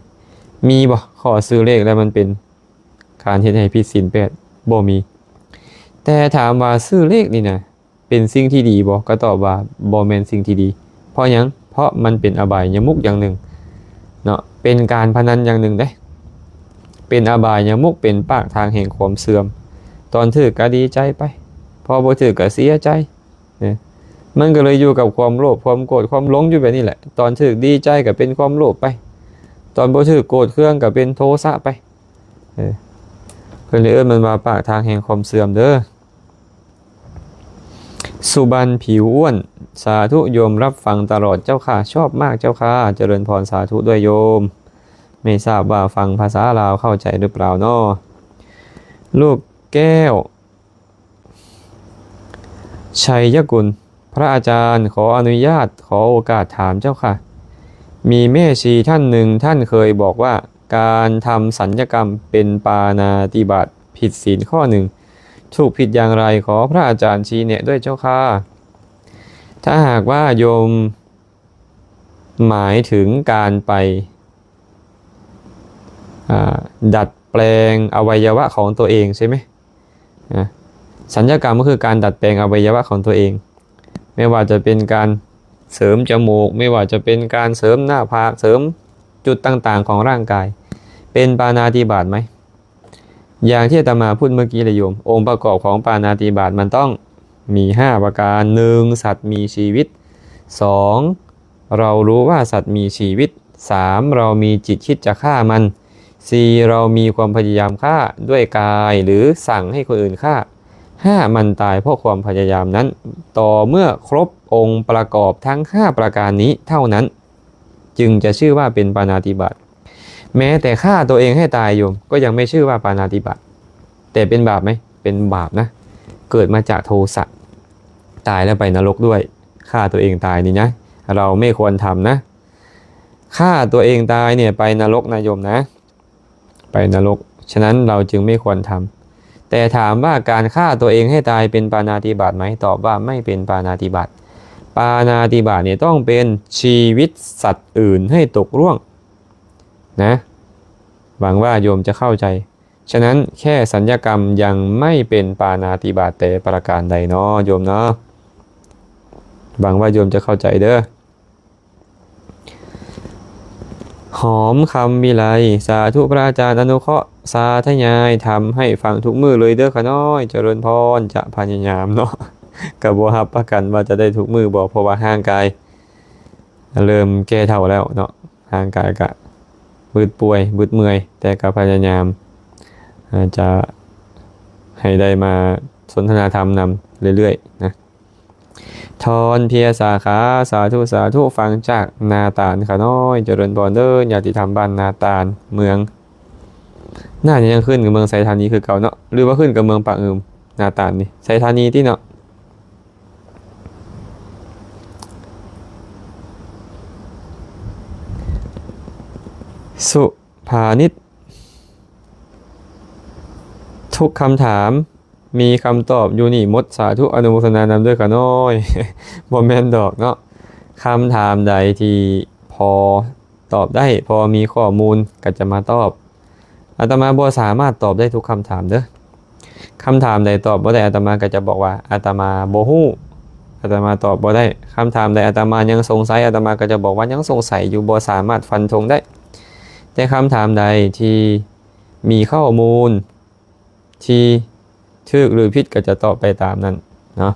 ມີບໍ່ ຂໍ້ຊື້ເລກແລ້ວມັນເປັນການເຮັດໃຫ້ຜິດສິນແປດ? ບໍ່ມີ. ແຕ່ຖາມວ່າຊື້ເລກນີ້ນະ ເປັນສິ່ງທີ່ດີບໍ່? ກໍຕອບວ່າບໍ່ແມ່ນສິ່ງທີ່ດີ. ເພາະຫຍັງ? ເພາະມັນເປັນອະບາຍຍະມຸກຢ່າງໜຶ່ງເນາະ, ເປັນການພະນັນຢ່າງໜຶ່ງເດ້. ເປັນອະບາຍຍະມຸກ, ເປັນປາກທາງແຫ່ງຄວາມເສື່ອມ. ຕອນຖືກກໍດີໃຈໄປ, ພໍບໍ່ຖືກກໍເສຍໃຈ. ເນາະ, ມັນກໍເລີຍຢູ່ກັບຄວາມໂລບ, ຄວາມໂກດ, ຄວາມຫຼົງຢູ່ແບບນີ້ແຫຼະ. ຕອນຖືກດີໃຈກໍເປັນຄວາມໂລບໄປ, ຕອນບໍ່ຖືກໂກດເຄືອງກໍເປັນໂທສະໄປ. ເອີ ເພິ່ນເລີຍເອີ້ນມັນວ່າປາກທາງແຫ່ງຄວາມເສື່ອມເດີ້. ສຸບັນຜິວອ້ວນ ສາທຸ ໂຍມຮັບຟັງຕະຫຼອດເຈົ້າຄ່ະ ຊອບມາກເຈົ້າຄ່ະ. ຈະເລີນພອນ ສາທຸດ້ວຍໂຍມ. ໄມ່ຊາບວ່າຟັງພາສາລາວເຂົ້າໃຈຫຼືເປົ່າເນາະ? ລູກແກ້ວ ໄຊຍະກຸນ ພະອາຈານ ຂໍອະນຸຍາດ ຂໍໂອກາດຖາມເຈົ້າຄ່ະ. ມີແມ່ຊີທ່ານໜຶ່ງ ທ່ານເຄີຍບອກວ່າ ການທຳສັນຍະກຳເປັນປານາຕິບາດ ຜິດສິນຂໍ້ໜຶ່ງ ຖືກຜິດຢ່າງໃດ? ຂໍພະອາຈານຊີ້ແນະດ້ວຍເຈົ້າຄ່ະ. ຖ້າຫາກວ່າໂຍມ ໝາຍເຖິງການໄປ ອາ ດັດແປງອະໄວຍະວະຂອງຕົວເອງໃຊ່ໄໝ? ອາ ສັນຍະກຳກໍຄືການດັດແປງອະໄວຍະວະຂອງຕົວເອງ ແມ່ນວ່າຈະເປັນການເສີມຈະມູກ, ແມ່ນວ່າຈະເປັນການເສີມໜ້າຜາກ, ເສີມຈຸດຕ່າງໆຂອງຮ່າງກາຍ ເປັນປານາຕິບາດໄໝ? ຢ່າງທີ່ອາດຕະມາພູດເມື່ອກີ້ລະໂຍມ, ອົງປະກອບຂອງປານາຕິບາດມັນຕ້ອງມີຫ້າປະການ. ໜຶ່ງ ສັດມີຊີວິດ. ສອງ ເຮົາຮູ້ວ່າສັດມີຊີວິດ. ສາມ ເຮົາມີຈິດຄິດຈະຂ້າມັນ. ສີ່ ເຮົາມີຄວາມພະຍາຍາມຂ້າດ້ວຍກາຍ ຫຼື ສັ່ງໃຫ້ຄົນອື່ນຂ້າ. ຫ້າ ມັນຕາຍເພາະຄວາມພະຍາຍາມນັ້ນ. ຕໍ່ເມື່ອຄົບອົງປະກອບທັງຫ້າປະການນີ້ເທົ່ານັ້ນ ຈຶ່ງຈະຊື່ວ່າເປັນປານາຕິບາດ. ແມ້ແຕ່ຂ້າຕົວເອງໃຫ້ຕາຍໂຍມ ກໍຍັງໄມ່ຊື່ວ່າປານາຕິບາດ. ແຕ່ເປັນບາບໄໝ? ເປັນບາບນະ. ເກີດມາຈາກໂທສະ ຕາຍແລ້ວໄປນະລົກດ້ວຍ. ຂ້າຕົວເອງຕາຍນີ້ນະ ເຮົາໄມ່ຄວນທຳນະ. ຂ້າຕົວເອງຕາຍນີ້ໄປນະລົກນະໂຍມນະ. ໄປນະລົກ. ສະນັ້ນເຮົາຈຶ່ງໄມ່ຄວນທຳ. ແຕ່ຖາມວ່າການຂ້າຕົວເອງໃຫ້ຕາຍເປັນປານາຕິບາດໄໝ? ຕອບວ່າໄມ່ເປັນປານາຕິບາດ. ປານາຕິບາດນີ້ຕ້ອງເປັນຊີວິດສັດອື່ນໃຫ້ຕົກລ່ວງນະ. ຫວັງວ່າໂຍມຈະເຂົ້າໃຈ. ສະນັ້ນແຄ່ສັນຍະກຳຍັງໄມ່ເປັນປານາຕິບາດແຕ່ປະການໃດເນາະໂຍມເນາະ. ຫວັງວ່າໂຍມຈະເຂົ້າໃຈເດີ້. ຫອມຄຳວິໄລ ສາທຸ ພະອາຈານອະນຸເຄາະສາທະຍາຍທຳໃຫ້ຟັງທຸກມື້ເລີຍເດີ້ຂະນ້ອຍ. ຈະເລີນພອນ. ຈະພະຍາຍາມເນາະ. ກະບໍ່ຮັບປະກັນວ່າຈະໄດ້ທຸກມື້ບໍ່ ເພາະວ່າຮ່າງກາຍເລີ່ມແກ່ເຖົ້າແລ້ວເນາະ. ຮ່າງກາຍກະບືດປ່ວຍບືດເມື່ອຍ ແຕ່ກະພະຍາຍາມ ອາ ຈະໃຫ້ໄດ້ມາສົນທະນາທຳນຳເລື້ອຍໆນະ. ທອນເພຍສາຂາ ສາທຸ ສາທຸ ຟັງຈາກນາຕານຂະນ້ອຍ. ຈະເລີນພອນເດີ້ ຍາຕິທຳບ້ານນາຕານ ເມືອງ ໜ້າຈະຍັງຂຶ້ນກັບເມືອງໄຊທານີຄືເກົ່າເນາະ ຫຼືວ່າຂຶ້ນກັບເມືອງປາກງື່ມ ນາຕານນີ້ ໄຊທານີຕິເນາະ. ສຸພານິດ ທຸກຄຳຖາມມີຄຳຕອບຢູ່ນີ້ໝົດ. ສາທຸ ອະນຸໂມທະນານຳເດີ້ຂະນ້ອຍ. ບໍ່ແມ່ນດອກເນາະ. ຄຳຖາມໃດທີ່ພໍຕອບໄດ້ ພໍມີຂໍ້ມູນກໍຈະມາຕອບ. ອາດຕະມາບໍ່ສາມາດຕອບໄດ້ທຸກຄຳຖາມເດີ້. ຄຳຖາມໃດຕອບບໍ່ໄດ້ ອາດຕະມາກໍຈະບອກວ່າອາດຕະມາບໍ່ຮູ້, ອາດຕະມາຕອບບໍ່ໄດ້. ຄຳຖາມໃດອາດຕະມາຍັງສົງໄສ ອາດຕະມາກໍຈະບອກວ່າຍັງສົງໄສຢູ່ ບໍ່ສາມາດຟັນທົງໄດ້. ແຕ່ຄຳຖາມໃດທີ່ມີຂໍ້ມູນທີ່ຖືກຫຼືຜິດກໍຈະຕອບໄປຕາມນັ້ນເນາະ.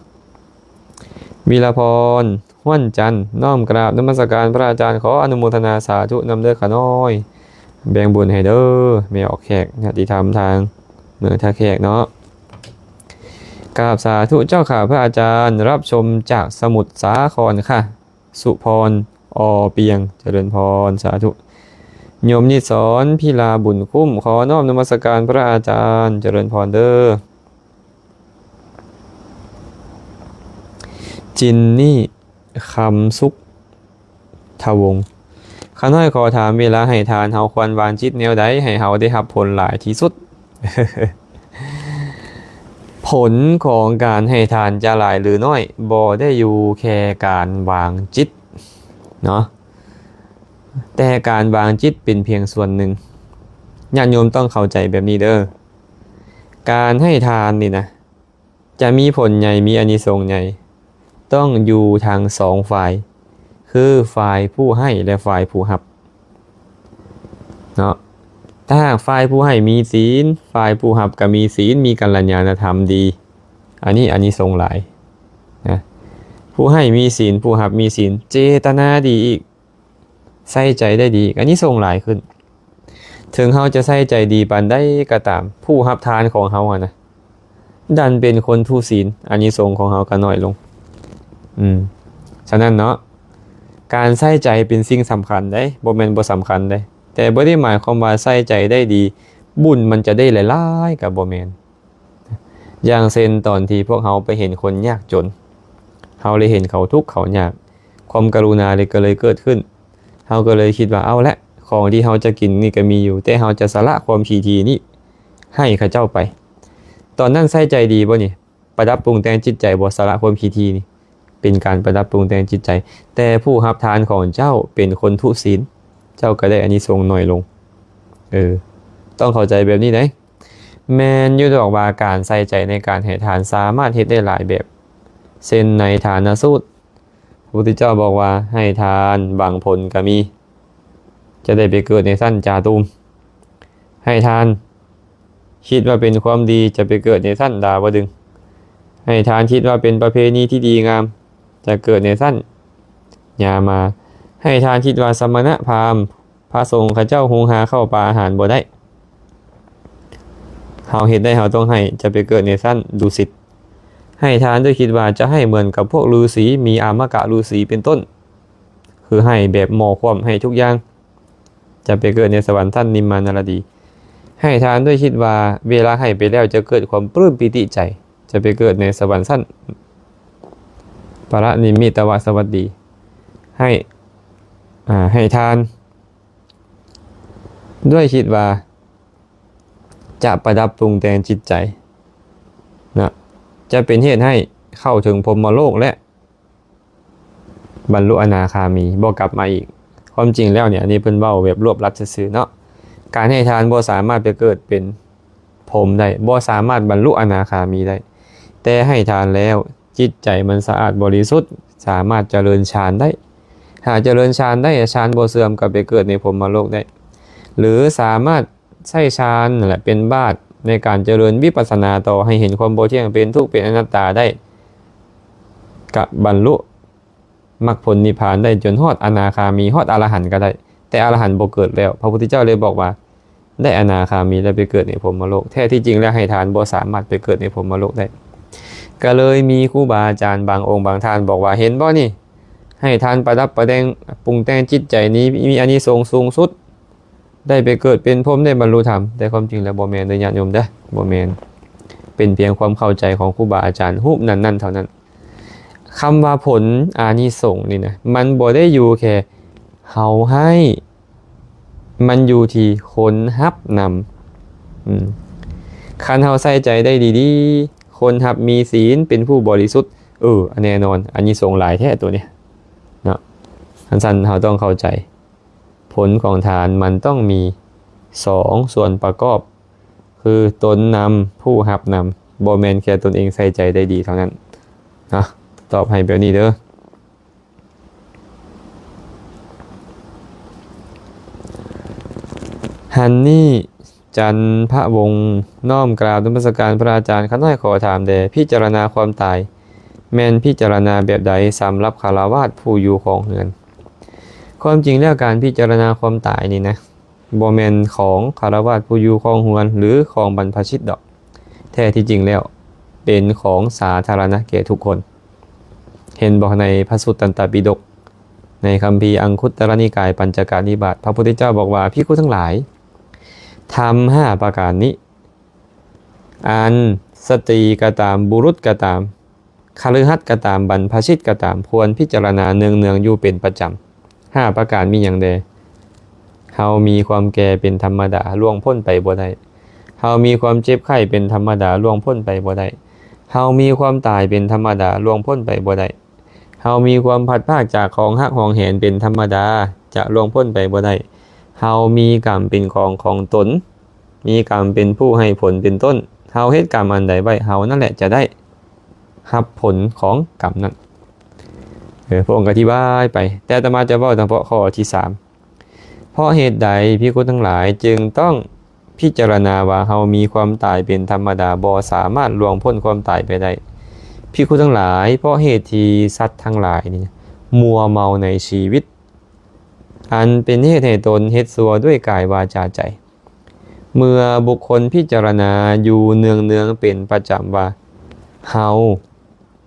ວິລະພອນ ຫ້ວນຈັນ ນ້ອມກາບນະມັດສະການພະອາຈານ ຂໍອະນຸໂມທະນາສາທຸນຳເດີ້ຂະນ້ອຍ. ແບ່ງບຸນໃຫ້ເດີ້ ແມ່ອອກແຂກ ຍາດຕິທຳທາງເມືອງທ່າແຂກເນາະ. ກາບສາທຸເຈົ້າຂ້າພະອາຈານ ຮັບຊົມຈາກສະໝຸດສາຄອນຄ່ະ. ສຸພອນ ອ ປຽງ ຈະເລີນພອນ ສາທຸ. ໂຍມນິດສອນ ພິລາບຸນຄຸ້ມ ຂໍນ້ອມນະມັດສະການພະອາຈານ ຈະເລີນພອນເດີ້. ຈິນນີ້ ຄຳສຸກທະວົງ ຂ້ານ້ອຍຂໍຖາມ ເວລາໃຫ້ທານ ເຮົາຄວນວາງຈິດແນວໃດ ໃຫ້ເຮົາໄດ້ຮັບຜົນຫຼາຍທີ່ສຸດ? ຜົນຂອງການໃຫ້ທານຈະຫຼາຍຫຼືນ້ອຍ ບໍ່ໄດ້ຢູ່ແຄ່ການວາງຈິດເນາະ, ແຕ່ການວາງຈິດເປັນພຽງສ່ວນໜຶ່ງ. ຍາດໂຍມຕ້ອງເຂົ້າໃຈແບບນີ້ເດີ້. ການໃຫ້ທານນີ້ນະ ຈະມີຜົນໃຫຍ່ ມີອານິສົງໃຫຍ່ ຕ້ອງຢູ່ທັງສອງຝ່າຍ ຄືຝ່າຍຜູ້ໃຫ້ ແລະ ຝ່າຍຜູ້ຮັບເນາະ. ຖ້າຫາກຝ່າຍຜູ້ໃຫ້ມີສິນ ຝ່າຍຜູ້ຮັບກໍມີສິນ ມີກັນລະຍານະທຳດີ ອັນນີ້ອານິສົງຫຼາຍນະ. ຜູ້ໃຫ້ມີສິນ ຜູ້ຮັບມີສິນ ເຈຕະນາດີອີກ ໃສ່ໃຈໄດ້ດີ ອານິສົງຫຼາຍຂຶ້ນ. ເຖິງເຮົາຈະໃສ່ໃຈດີປານໃດກໍຕາມ, ຜູ້ຮັບທານຂອງເຮົາຫັ້ນນະ ດັນເປັນຄົນທຸສິນ, ອານິສົງຂອງເຮົາກໍໜ້ອຍລົງ. ອືມ ສະນັ້ນເນາະ, ການໃສ່ໃຈເປັນສິ່ງສຳຄັນເດ້, ບໍ່ແມ່ນບໍ່ສຳຄັນເດ້, ແຕ່ບໍ່ໄດ້ໝາຍຄວາມວ່າໃສ່ໃຈໄດ້ດີ, ບຸນມັນຈະໄດ້ຫຼາຍໆ ກໍບໍ່ແມ່ນ. ຢ່າງເຊັ່ນ ຕອນທີ່ພວກເຮົາໄປເຫັນຄົນຍາກຈົນ, ເຮົາໄດ້ເຫັນເຂົາທຸກເຂົາຍາກ, ຄວາມກະລຸນາເລີຍ ກໍເລີຍເກີດຂຶ້ນ. ເຮົາກໍເລີຍຄິດວ່າ ເອົາລະ, ຂອງທີ່ເຮົາຈະກິນນີ້ກໍມີຢູ່, ແຕ່ເຮົາຈະສະຫຼະຄວາມຂີ້ຖີ່ນີ້ໃຫ້ເຂົາເຈົ້າໄປ. ຕອນນັ້ນໃສ່ໃຈດີບໍ່ນີ້? ປະດັບປຸງແຕ່ງຈິດໃຈບໍ່? ສະຫຼະຄວາມຂີ້ຖີ່ນີ້ ເປັນການປະດັບປຸງແຕ່ງຈິດໃຈ, ແຕ່ຜູ້ຮັບທານຂອງເຈົ້າເປັນຄົນທຸສິນ, ເຈົ້າກໍໄດ້ອານິສົງໜ້ອຍລົງ. ເອີ ຕ້ອງເຂົ້າໃຈແບບນີ້ເດ້. ແມ່ນຢູ່ດອກວ່າການໃສ່ໃຈໃນການໃຫ້ທານສາມາດເຮັດໄດ້ຫຼາຍແບບ, ເຊັ່ນໃນທານະສູດ ພະພຸດທະເຈົ້າບອກວ່າ ໃຫ້ທານຫວັງຜົນກໍມີ, ຈະໄດ້ໄປເກີດໃນຊັ້ນຈາຕຸມ. ໃຫ້ທານຄິດວ່າເປັນຄວາມດີ, ຈະໄປເກີດໃນຊັ້ນດາວະດຶງ. ໃຫ້ທານຄິດວ່າເປັນປະເພນີທີ່ດີງາມ, ຈະເກີດໃນຊັ້ນຍາມາ. ໃຫ້ທານຄິດວ່າສະມະນະພາມ ພະສົງເຂົາເຈົ້າຫຸງຫາເຂົ້າປາອາຫານບໍ່ໄດ້. ເຮົາເຮັດໄດ້ ເຮົາຕ້ອງໃຫ້, ຈະໄປເກີດໃນຊັ້ນດຸສິດ. ໃຫ້ທານດ້ວຍຄິດວ່າຈະໃຫ້ເໝືອນກັບພວກລືສີ, ມີອາມະກະລືສີເປັນຕົ້ນ, ຄືໃຫ້ແບບໝໍ້ຄວ່ຳ, ໃຫ້ທຸກຢ່າງ, ຈະໄປເກີດໃນສະຫວັນຊັ້ນນິມມານະລະດີ. ໃຫ້ທານດ້ວຍຄິດວ່າເວລາໃຫ້ໄປແລ້ວຈະເກີດຄວາມປຶ້ມປີຕິໃຈ, ຈະໄປເກີດໃນສະຫວັນຊັ້ນປະລະນິມມິຕະວະສະຫວັດດີ. ໃຫ້ ອາ ໃຫ້ທານ ດ້ວຍຄິດວ່າຈະປະດັບປຸງແຕ່ງຈິດໃຈນະ, ຈະເປັນເຫດໃຫ້ເຂົ້າເຖິງພົມມະໂລກ ແລະ ບັນລຸອະນາຄາມີ, ບໍ່ກັບມາອີກ. ຄວາມຈິງແລ້ວນີ້ ອັນນີ້ເພິ່ນເວົ້າແບບລວບລັດຊື່ໆເນາະ. ການໃຫ້ທານບໍ່ສາມາດໄປເກີດເປັນພົມໄດ້, ບໍ່ສາມາດບັນລຸອະນາຄາມີໄດ້, ແຕ່ໃຫ້ທານແລ້ວ ຈິດໃຈມັນສະອາດບໍລິສຸດ, ສາມາດຈະເລີນຊານໄດ້. ຫາກຈະເລີນຊານໄດ້, ຊານບໍ່ເສື່ອມ, ກໍໄປເກີດໃນພົມມະໂລກໄດ້. ຫຼື ສາມາດໃຊ້ຊານນັ້ນແຫຼະເປັນບາດໃນການຈະເລີນວິປັດສະນາຕໍ່, ໃຫ້ເຫັນຄວາມບໍ່ທ່ຽງ, ເປັນທຸກ, ເປັນອະນັດຕາໄດ້, ກະບັນລຸມັກຜົນນິບພານໄດ້, ຈົນຮອດອະນາຄາມີ, ຮອດອະລະຫັນກໍໄດ້. ແຕ່ອະລະຫັນບໍ່ເກີດແລ້ວ. ພະພຸດທະເຈົ້າເລີຍບອກວ່າ ໄດ້ອະນາຄາມີແລ້ວໄປເກີດໃນພົມມະໂລກ. ແທ້ທີ່ຈິງແລ້ວໃຫ້ທານບໍ່ສາມາດໄປເກີດໃນພົມມະໂລກໄດ້. ກໍເລີຍມີຄູບາອາຈານບາງອົງບາງທ່ານບອກວ່າ ເຫັນບໍ່ນີ້? ໃຫ້ທານປະດັບປະແດງ ປຸງແຕ່ງຈິດໃຈນີ້ ມີອານິສົງສູງສຸດ, ໄດ້ໄປເກີດເປັນພົມ, ໄດ້ບັນລຸທຳ. ແຕ່ຄວາມຈິງແລ້ວບໍ່ແມ່ນເດີຍາດໂຍມເດີ, ບໍ່ແມ່ນ. ເປັນພຽງຄວາມເຂົ້າໃຈຂອງຄູບາອາຈານຮູບນັ້ນໆເທົ່ານັ້ນ. ຄຳວ່າຜົນອານິສົງນີ້ນະ ມັນບໍ່ໄດ້ຢູ່ແຄ່ເຮົາໃຫ້, ມັນຢູ່ທີ່ຄົນຮັບນຳ. ອືມ ຄັນເຮົາໃສ່ໃຈໄດ້ດີໆ, ຄົນຮັບມີສິນ, ເປັນຜູ້ບໍລິສຸດ, ເອີ ແນ່ນອນ, ອານິສົງຫຼາຍແທ້ໂຕນີ້ເນາະ. ຄັນຊັ້ນເຮົາຕ້ອງເຂົ້າໃຈ ຜົນຂອງທານມັນຕ້ອງມີສອງສ່ວນປະກອບ, ຄືຕົນນຳ, ຜູ້ຮັບນຳ, ບໍ່ແມ່ນແຄ່ຕົນເອງໃສ່ໃຈໄດ້ດີເທົ່ານັ້ນເນາະ. ຕອບໃຫ້ແບບນີ້ເດີ. ຮັນນີ້ ຈັນພະວົງ ນ້ອມກາບນະມັດສະການພະອາຈານ. ຂ້ານ້ອຍຂໍຖາມແດ່, ພິຈາລະນາຄວາມຕາຍ ແມ່ນພິຈາລະນາແບບໃດສຳລັບຄາລະວາດຜູ້ຢູ່ຄອງເຮືອນ? ຄວາມຈິງແລ້ວ ການພິຈາລະນາຄວາມຕາຍນີ້ນະ ບໍ່ແມ່ນຂອງຄາລະວາດຜູ້ຢູ່ຄອງເຮືອນ ຫຼື ຂອງບັນພະຊິດດອກ. ແທ້ທີ່ຈິງແລ້ວ ເປັນຂອງສາທາລະນະແກ່ທຸກຄົນ. ເຫັນບໍ່ ໃນພະສຸດຕັນຕະປິດົກ ໃນຄຳພີອັງຄຸດຕະລະນິກາຍ ປັນຈະກະນິບາດ ພະພຸດທະເຈົ້າບອກວ່າ ພິກຂຸທັງຫຼາຍ, ທຳຫ້າປະການນີ້ ອັນສະຕີກໍຕາມ, ບຸລຸດກໍຕາມ, ຄະລືຫັດກໍຕາມ, ບັນພະຊິດກໍຕາມ ຄວນພິຈາລະນາເນືອງໆຢູ່ເປັນປະຈຳ. ຫ້າປະການມີຫຍັງແດ່? ເຮົາມີຄວາມແກ່ເປັນທຳມະດາ, ລ່ວງພົ້ນໄປບໍ່ໄດ້. ເຮົາມີຄວາມເຈັບໄຂ້ເປັນທຳມະດາ, ລ່ວງພົ້ນໄປບໍ່ໄດ້. ເຮົາມີຄວາມຕາຍເປັນທຳມະດາ, ລ່ວງພົ້ນໄປບໍ່ໄດ້. ເຮົາມີຄວາມພັດພາກຈາກຂອງຮັກຫວງແຫນເປັນທຳມະດາ, ຈະລ່ວງພົ້ນໄປບໍ່ໄດ້. ເຮົາມີກຳເປັນຂອງຂອງຕົນ, ມີກຳເປັນຜູ້ໃຫ້ຜົນເປັນຕົ້ນ. ເຮົາເຮັດກຳອັນໃດໄວ້, ເຮົານັ້ນແຫຼະຈະໄດ້ຮັບຜົນຂອງກຳນັ້ນ. ເອີ ພະອົງກໍອະທິບາຍໄປ, ແຕ່ອາດຕະມາຈະເວົ້າສະເພາະຂໍ້ທີສາມ. ເພາະເຫດໃດ ພິກຂຸທັງຫຼາຍ ຈຶ່ງຕ້ອງພິຈາລະນາວ່າເຮົາມີຄວາມຕາຍເປັນທຳມະດາ, ບໍ່ສາມາດລ່ວງພົ້ນຄວາມຕາຍໄປໄດ້? ພິກຂຸທັງຫຼາຍ, ເພາະເຫດທີ່ສັດທັງຫຼາຍນີ້ມົວເມົາໃນຊີວິດ ອັນເປັນເຫດໃຫ້ຕົນເຮັດຊົ່ວດ້ວຍກາຍ, ວາຈາ, ໃຈ. ເມື່ອບຸກຄົນພິຈາລະນາຢູ່ເນືອງໆເປັນປະຈຳວ່າ ເຮົາ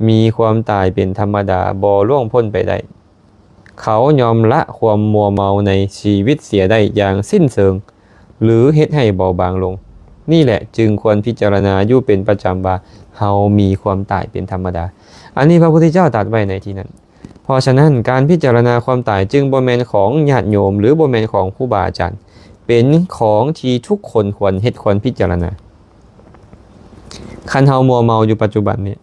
ມີຄວາມຕາຍເປັນທຳມະດາ ບໍ່ລ່ວງພົ້ນໄປໄດ້, ເຂົາຍ່ອມລະຄວາມມົວເມົາໃນຊີວິດເສຍໄດ້ຢ່າງສິ້ນເຊີງ ຫຼື ເຮັດໃຫ້ເບົາບາງລົງ. ນີ້ແຫຼະຈຶ່ງຄວນພິຈາລະນາຢູ່ເປັນປະຈຳວ່າ ເຮົາມີຄວາມຕາຍເປັນທຳມະດາ. ອັນນີ້ພະພຸດທະເຈົ້າຕັດໄວ້ໃນທີ່ນັ້ນ. ເພາະສະນັ້ນ ການພິຈາລະນາຄວາມຕາຍຈຶ່ງບໍ່ແມ່ນຂອງຍາດໂຍມ ຫຼື ບໍ່ແມ່ນຂອງຄູບາອາຈານ, ເປັນຂອງທີ່ທຸກຄົນຄວນເຮັດ ຄວນພິຈາລະນາ. ຄັນເຮົາມົວເມົາຢູ່ປັດຈຸບັນນີ້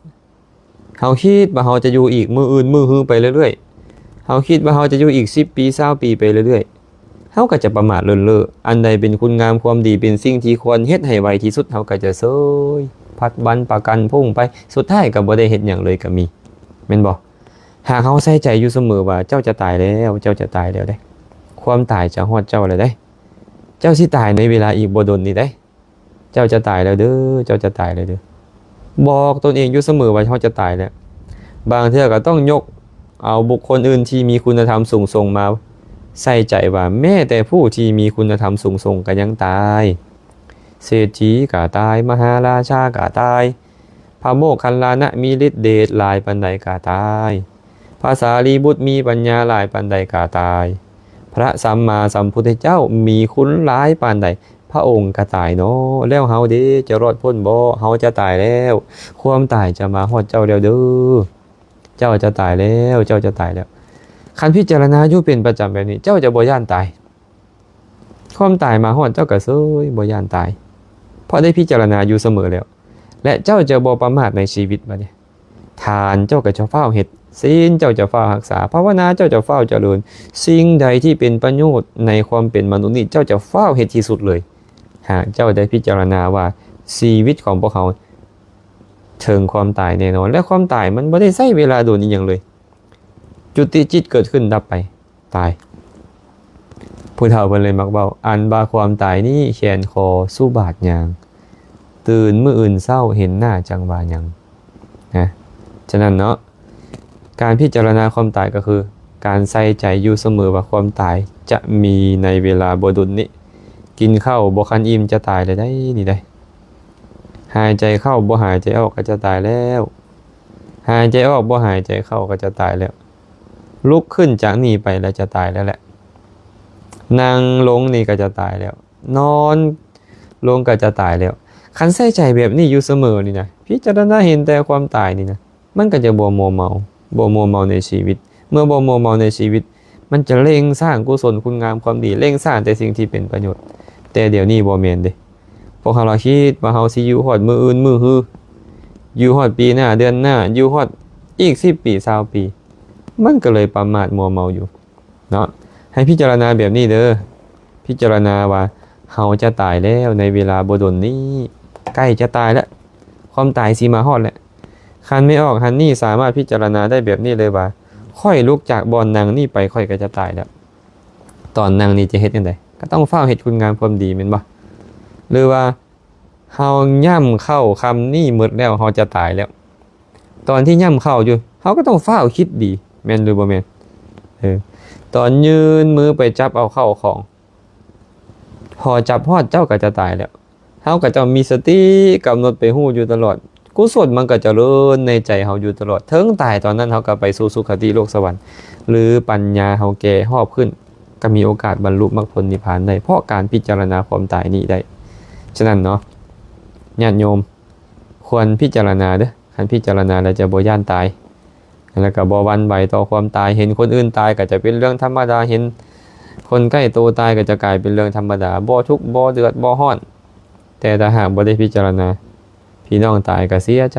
ເຮົາຄິດວ່າເຮົາຈະຢູ່ອີກມື້ອື່ນມື້ຮືໄປເລື້ອຍໆ, ເຮົາຄິດວ່າເຮົາຈະຢູ່ອີກສິບປີ ຊາວປີໄປເລື້ອຍໆ, ເຮົາກໍຈະປະໝາດເລີນເລີ. ອັນໃດເປັນຄຸນງາມຄວາມດີ ເປັນສິ່ງທີ່ຄວນເຮັດໃຫ້ໄວທີ່ສຸດ ເຮົາກໍຈະເຊີຍ ຜັດວັນປະກັນພຸ້ງໄປ, ສຸດທ້າຍກໍບໍ່ໄດ້ເຮັດຫຍັງເລີຍກໍມີ, ແມ່ນບໍ່? ຫາກເຮົາໃສ່ໃຈຢູ່ສະເໝີວ່າ ເຈົ້າຈະຕາຍແລ້ວ, ເຈົ້າຈະຕາຍແລ້ວເດ້, ຄວາມຕາຍຈະຮອດເຈົ້າແລ້ວເດ້, ເຈົ້າຊິຕາຍໃນເວລາອີກບໍ່ດົນນີ້ເດ້. ເຈົ້າຈະຕາຍແລ້ວເດີ, ເຈົ້າຈະຕາຍແລ້ວເດີ. ບອກຕົນເອງຢູ່ສະເໝີວ່າເຮົາຈະຕາຍແລ້ວ. ບາງເທື່ອກໍຕ້ອງຍົກເອົາບຸກຄົນອື່ນທີ່ມີຄຸນນະທຳສູງສົ່ງມາໃສ່ໃຈວ່າ ແມ້ແຕ່ຜູ້ທີ່ມີຄຸນນະທຳສູງສົ່ງກໍຍັງຕາຍ. ເສດຖີກໍຕາຍ, ມະຫາລາຊາກໍຕາຍ, ພະໂມກຄັນລານະມີລິດເດດຫຼາຍປານໃດກໍຕາຍ, ພະສາລີບຸດມີປັນຍາຫຼາຍປານໃດກໍຕາຍ, ພະສຳມາສຳພຸດທະເຈົ້າມີຄຸນຫຼາຍປານໃດ ພະອົງກໍຕາຍເນາະ. ແລ້ວເຮົາເດ ຈະລອດພົ້ນບໍ່? ເຮົາຈະຕາຍແລ້ວ. ຄວາມຕາຍຈະມາຮອດເຈົ້າແລ້ວເດີ. ເຈົ້າຈະຕາຍແລ້ວ, ເຈົ້າຈະຕາຍແລ້ວ. ຄັນພິຈາລະນາຢູ່ເປັນປະຈຳແບບນີ້ ເຈົ້າຈະບໍ່ຢ້ານຕາຍ. ຄວາມຕາຍມາຮອດເຈົ້າກໍເຊີຍ ບໍ່ຢ້ານຕາຍ, ເພາະໄດ້ພິຈາລະນາຢູ່ສະເໝີແລ້ວ. ແລະ ເຈົ້າຈະບໍ່ປະໝາດໃນຊີວິດບັດນີ້. ທານເຈົ້າກໍຈະຟ້າວເຮັດ, ສິນເຈົ້າຈະຟ້າວຮັກສາ, ພາວະນາເຈົ້າຈະຟ້າວຈະເລີນ. ສິ່ງໃດທີ່ເປັນປະໂຫຍດໃນຄວາມເປັນມະນຸດນີ້ ເຈົ້າຈະຟ້າວເຮັດທີ່ສຸດເລີຍ. ຫາກເຈົ້າໄດ້ພິຈາລະນາວ່າຊີວິດຂອງພວກເຮົາເຖິງຄວາມຕາຍແນ່ນອນ, ແລະ ຄວາມຕາຍມັນບໍ່ໄດ້ໃຊ້ເວລາດົນອີ່ຫຍັງເລີຍ. ຈຸຕິຈິດເກີດຂຶ້ນດັບໄປ, ຕາຍ. ຜູ້ເຖົ້າເພິ່ນເລີຍມັກເວົ້າ, ອັນວ່າຄວາມຕາຍນີ້ແຂນຂໍສູ່ບາດຍາງ, ຕື່ນມື້ອື່ນເຊົ້າເຫັນໜ້າຈັ່ງວ່າຫຍັງ ນະ. ສະນັ້ນເນາະ, ການພິຈາລະນາຄວາມຕາຍກໍຄື ການໃສ່ໃຈຢູ່ສະເໝີວ່າຄວາມຕາຍຈະມີໃນເວລາບໍ່ດົນນີ້. ກິນເຂົ້າບໍ່ຄັນອີ່ມຈະຕາຍແລ້ວໃດ໋ ນີ້ໃດ໋. ຫາຍໃຈເຂົ້າບໍ່ຫາຍໃຈອອກກໍຈະຕາຍແລ້ວ. ຫາຍໃຈອອກບໍ່ຫາຍໃຈເຂົ້າກໍຈະຕາຍແລ້ວ. ລຸກຂຶ້ນຈາກນີ້ໄປແລ້ວຈະຕາຍແລ້ວແຫຼະ. ນັ່ງລົງນີ້ກໍຈະຕາຍແລ້ວ. ນອນລົງກໍຈະຕາຍແລ້ວ. ຄັນໃສ່ໃຈແບບນີ້ຢູ່ສະເໝີນີ້ນະ, ພິຈາລະນາເຫັນແຕ່ຄວາມຕາຍນີ້ນະ, ມັນກໍຈະບໍ່ມົວເມົາ, ບໍ່ມົວເມົາໃນຊີວິດ. ເມື່ອບໍ່ມົວເມົາໃນຊີວິດ, ມັນຈະເລັ່ງສ້າງກຸສົນຄຸນງາມຄວາມດີ, ເລັ່ງສ້າງແຕ່ສິ່ງທີ່ເປັນປະໂຫຍດ. ແຕ່ດຽວນີ້ບໍ່ແມ່ນເດ້. ພວກເຮົາລະຄິດວ່າເຮົາຊິຢູ່ຮອດມື້ອື່ນມື້ຮື, ຢູ່ຮອດປີໜ້າເດືອນໜ້າ, ຢູ່ຮອດອີກສິບປີຊາວປີ, ມັນກໍເລີຍປະໝາດມົວເມົາຢູ່ເນາະ. ໃຫ້ພິຈາລະນາແບບນີ້ເດີ, ພິຈາລະນາວ່າເຮົາຈະຕາຍແລ້ວໃນເວລາບໍ່ດົນນີ້, ໃກ້ຈະຕາຍແລ້ວ, ຄວາມຕາຍຊິມາຮອດແລ້ວ. ຄັນແມ່ອອກຫັ້ນນີ້ສາມາດພິຈາລະນາໄດ້ແບບນີ້ເລີຍວ່າ ຂ້ອຍລຸກຈາກບ່ອນນັ່ງນີ້ໄປ ຂ້ອຍກໍຈະຕາຍແລ້ວ. ຕອນນັ່ງນີ້ຈະເຮັດຈັ່ງໃດ? ກໍຕ້ອງຟ້າວເຮັດຄຸນງາມຄວາມດີແມ່ນບໍ່? ຫຼືວ່າ ເຮົາຫຍ້ຳເຂົ້າຄຳນີ້ໝົດແລ້ວ ເຮົາຈະຕາຍແລ້ວ. ຕອນທີ່ຫຍ້ຳເຂົ້າຢູ່ ເຮົາກໍຕ້ອງຟ້າວຄິດດີ ແມ່ນຫຼືບໍ່ແມ່ນ? ເອີ ຕອນຍື່ນມືໄປຈັບເອົາເຂົ້າຂອງ ພໍຈັບຮອດເຈົ້າກໍຈະຕາຍແລ້ວ. ເຮົາກໍຕ້ອງມີສະຕິກຳນົດໄປຮູ້ຢູ່ຕະຫຼອດ. ກຸສົນມັນກໍຈະເລີນໃນໃຈເຮົາຢູ່ຕະຫຼອດ. ເຖິງຕາຍຕອນນັ້ນ ເຮົາກໍໄປສູ່ສຸຄະຕິໂລກສະຫວັນ ຫຼື ປັນຍາເຮົາແກ່ຮອບຂຶ້ນ ກໍມີໂອກາດບັນລຸມັກຜົນນິບພານໄດ້ ເພາະການພິຈາລະນາຄວາມຕາຍນີ້ໄດ້. ສະນັ້ນເນາະ ຍາດໂຍມ ຄວນພິຈາລະນາເດີ້. ຄັນພິຈາລະນາແລ້ວຈະບໍ່ຢ້ານຕາຍ ແລ້ວກໍບໍ່ຫວັ່ນໄຫວຕໍ່ຄວາມຕາຍ. ເຫັນຄົນອື່ນຕາຍກໍຈະເປັນເລື່ອງທຳມະດາ, ເຫັນຄົນໃກ້ໂຕຕາຍກໍຈະກາຍເປັນເລື່ອງທຳມະດາ, ບໍ່ທຸກ ບໍ່ເດືອດ ບໍ່ຮ້ອນ. ແຕ່ຖ້າຫາກບໍ່ໄດ້ພິຈາລະນາ, ພີ່ນ້ອງຕາຍກໍເສຍໃຈ,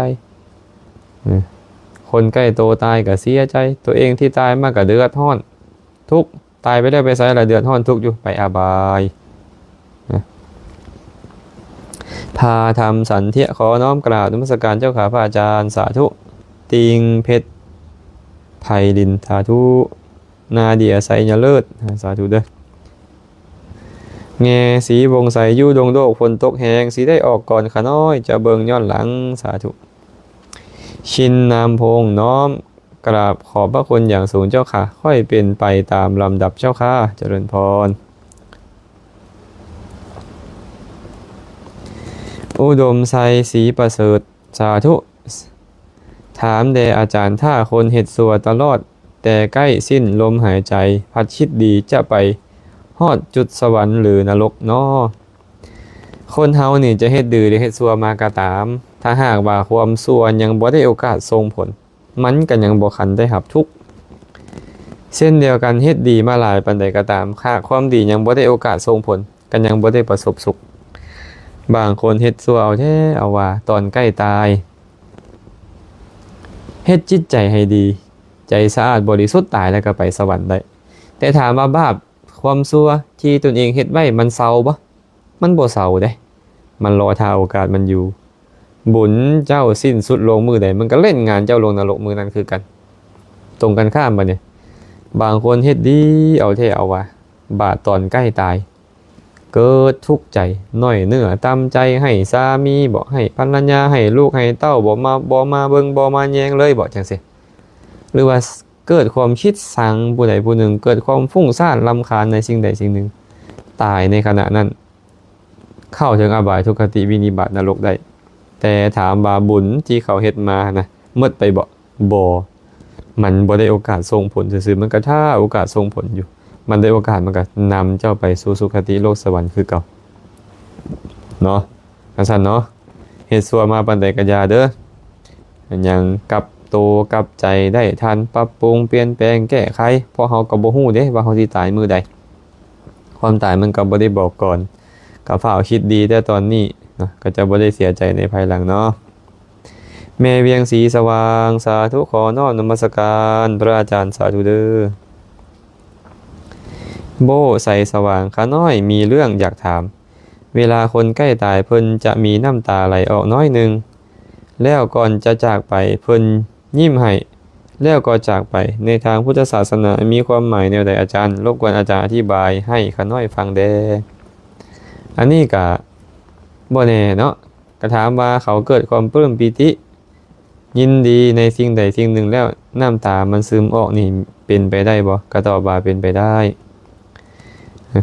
ຄົນໃກ້ໂຕຕາຍກໍເສຍໃຈ, ຕົວເອງທີ່ຕາຍມາກໍເດືອດຮ້ອນ ທຸກ, ຕາຍໄປແລ້ວໄປໃສລະ ເດືອດຮ້ອນທຸກຢູ່ ໄປອະບາຍ. ພາທຳສັນເທຍ ຂໍນ້ອມກາບນະມັດສະການເຈົ້າຂ້າພະອາຈານ ສາທຸ. ຕິງເພັດ ໄພລິນ ສາທຸ. ນາເດຍ ໄຊຍະເລີດ ສາທຸເດີ້. ແງ່ ສີວົງໄຊ ຢູ່ດົງໂດກ ຝົນຕົກແຮງ ຊິໄດ້ອອກກ່ອນຂ້ານ້ອຍ ຈະເບິ່ງຍ້ອນຫຼັງ ສາທຸ. ຊິນ ນາມພົງ ນ້ອມກາບຂອບພະຄຸນຢ່າງສູງເຈົ້າຂ້າ ຂ້ອຍເປັນໄປຕາມລຳດັບເຈົ້າຂ້າ ຈະເລີນພອນ. ອຸດົມໄຊ ສີປະເສີດ ສາທຸ. ຖາມແດ່ອາຈານ, ຖ້າຄົນເຮັດຊົ່ວຕະຫຼອດ ແຕ່ໃກ້ສິ້ນລົມຫາຍໃຈ ພັດຄິດດີ ຈະໄປຮອດຈຸດສະຫວັນ ຫຼື ນະລົກນໍ? ຄົນເຮົານີ້ຈະເຮັດດີ ຫຼື ເຮັດຊົ່ວມາກໍຕາມ, ຖ້າຫາກວ່າຄວາມຊົ່ວຍັງບໍ່ໄດ້ໂອກາດສົ່ງຜົນ, ມັນກໍຍັງບໍ່ທັນໄດ້ຮັບທຸກ. ເຊັ່ນດຽວກັນ, ເຮັດດີມາຫຼາຍປານໃດກໍຕາມ, ຫາກຄວາມດີຍັງບໍ່ໄດ້ໂອກາດສົ່ງຜົນ, ກໍຍັງບໍ່ໄດ້ປະສົບສຸກ. ບາງຄົນເຮັດຊົ່ວເອົາແທ້ເອົາວ່າ, ຕອນໃກ້ຕາຍ ເຮັດຈິດໃຈໃຫ້ດີ, ໃຈສະອາດບໍລິສຸດ, ຕາຍແລ້ວກໍໄປສະຫວັນໄດ້. ແຕ່ຖາມວ່າບາບຄວາມຊົ່ວທີ່ຕົນເອງເຮັດໄວ້ ມັນເຊົາບໍ່? ມັນບໍ່ເຊົາເດ້, ມັນລໍຖ້າໂອກາດມັນຢູ່. ບຸນເຈົ້າສິ້ນສຸດລົງມື້ໃດ, ມັນກໍຫຼິ້ນງານເຈົ້າລົງນະລົກມື້ນັ້ນຄືກັນ. ຕົງກັນຂ້າມບັດນີ້, ບາງຄົນເຮັດດີເອົາແທ້ເອົາວ່າ, ບາດຕອນໃກ້ຕາຍ ເກີດທຸກໃຈ, ນ້ອຍເນື້ອຕ່ຳໃຈ, ໃຫ້ສາມີບໍ, ໃຫ້ພັນລະຍາ, ໃຫ້ລູກໃຫ້ເຕົ້າ, ບໍ່ມາ, ບໍ່ມາເບິ່ງ, ບໍ່ມາແຍງເລີຍບໍ, ຈັ່ງຊີ້. ຫຼືວ່າເກີດຄວາມຄິດຊັງຜູ້ໃດຜູ້ໜຶ່ງ, ເກີດຄວາມຟຸ້ງສ້ານລຳຄານໃນສິ່ງໃດສິ່ງໜຶ່ງ, ຕາຍໃນຂະນະນັ້ນ, ເຂົ້າເຖິງອະບາຍ, ທຸກຄະຕິ, ວິນິບາດ, ນະລົກໄດ້. ແຕ່ຖາມວ່າບຸນທີ່ເຂົາເຮັດມານະ ໝົດໄປບໍ? ບໍ່. ມັນບໍ່ໄດ້ໂອກາດສົ່ງຜົນຊື່ໆ, ມັນກໍຖ້າໂອກາດສົ່ງຜົນຢູ່. ມັນໄດ້ໂອກາດ, ມັນກໍນຳເຈົ້າໄປສູ່ສຸຄະຕິໂລກສະຫວັນຄືເກົ່າເນາະ. ຈັ່ງຊັ້ນເນາະ, ເຮັດຊົ່ວມາປານໃດກໍຢ່າເດີ້, ຍັງກັບໂຕກັບໃຈໄດ້ທັນ, ປັບປຸງ, ປ່ຽນແປງ, ແກ້ໄຂ, ເພາະເຮົາກໍບໍ່ຮູ້ເດ້ວ່າເຮົາຊິຕາຍມື້ໃດ. ຄວາມຕາຍມັນກໍບໍ່ໄດ້ບອກກ່ອນ, ກໍຟ້າວຄິດດີແຕ່ຕອນນີ້ເນາະ, ກໍຈະບໍ່ໄດ້ເສຍໃຈໃນພາຍຫຼັງເນາະ. ແມ່ວຽງສີສະຫວ່າງ, ສາທຸ, ຂໍນ້ອມນະມັດສະການພະອາຈານ, ສາທຸເດີ້. ໂບ້ ໄຊສະຫວ່າງ, ຂ້ານ້ອຍມີເລື່ອງຢາກຖາມ. ເວລາຄົນໃກ້ຕາຍ ເພິ່ນຈະມີນ້ຳຕາໄຫຼອອກໜ້ອຍໜຶ່ງ, ແລ້ວກ່ອນຈະຈາກໄປ ເພິ່ນຍິ້ມໃຫ້ ແລ້ວກໍຈາກໄປ. ໃນທາງພຸດທະສາສະໜາມີຄວາມໝາຍແນວໃດອາຈານ? ລົບກວນອາຈານອະທິບາຍໃຫ້ຂ້ານ້ອຍຟັງແດ່. ອັນນີ້ກະບໍ່ແນ່ເນາະ, ກະຖາມວ່າເຂົາເກີດຄວາມປຶ້ມປີຕິ ຍິນດີໃນສິ່ງໃດສິ່ງໜຶ່ງແລ້ວ ນ້ຳຕາມັນຊຶມອອກນີ້ເປັນໄປໄດ້ບໍ່? ກໍຕອບວ່າເປັນໄປໄດ້.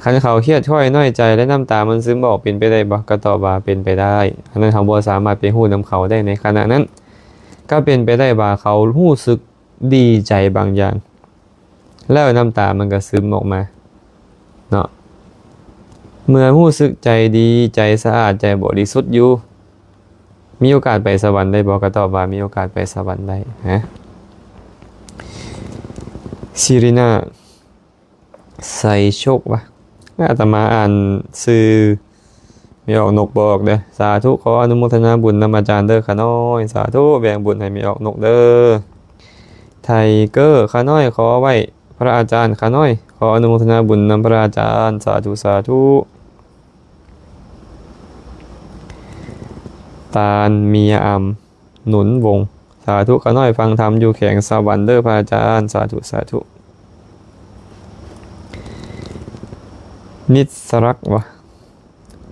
ຄັນເຂົາຄຽດຄ້ອຍນ້ອຍໃຈ ແລະ ນ້ຳຕາມັນຊຶມອອກເປັນໄປໄດ້ບໍ່? ກໍຕອບວ່າເປັນໄປໄດ້. ອັນນັ້ນເຮົາບໍ່ສາມາດໄປຮູ້ນຳເຂົາໄດ້ໃນຂະນະນັ້ນ. ກໍເປັນໄປໄດ້ວ່າເຂົາຮູ້ສຶກດີໃຈບາງຢ່າງ ແລ້ວນ້ຳຕາມັນກໍຊຶມອອກມາເນາະ. ເມື່ອຮູ້ສຶກໃຈດີ, ໃຈສະອາດ, ໃຈບໍລິສຸດຢູ່, ມີໂອກາດໄປສະຫວັນໄດ້ບໍ່? ກໍຕອບວ່າມີໂອກາດໄປສະຫວັນໄດ້ນະ. ຊີຣີນາ ໄຊໂຊກວະ, ອາດຕະມາອ່ານຊື່ ແມ່ອອກນົກບໍ່ອອກເດີ້. ສາທຸ, ຂໍອະນຸໂມທະນາບຸນນຳອາຈານເດີ້ຂ້ານ້ອຍ. ສາທຸ, ແບ່ງບຸນໃຫ້ແມ່ອອກນົກເດີ້. ໄທເກີ, ຂ້ານ້ອຍຂໍໄຫວ້ພະອາຈານ. ຂ້ານ້ອຍຂໍອະນຸໂມທະນາບຸນນຳພະອາຈານ. ສາທຸ, ສາທຸ. ຕານເມຍອຳ ໜູນວົງ, ສາທຸ, ຂ້ານ້ອຍຟັງທຳຢູ່ແຂວງສະຫວັນເດີ້ພະອາຈານ. ສາທຸ, ສາທຸ. ນິດສະລັກວະ,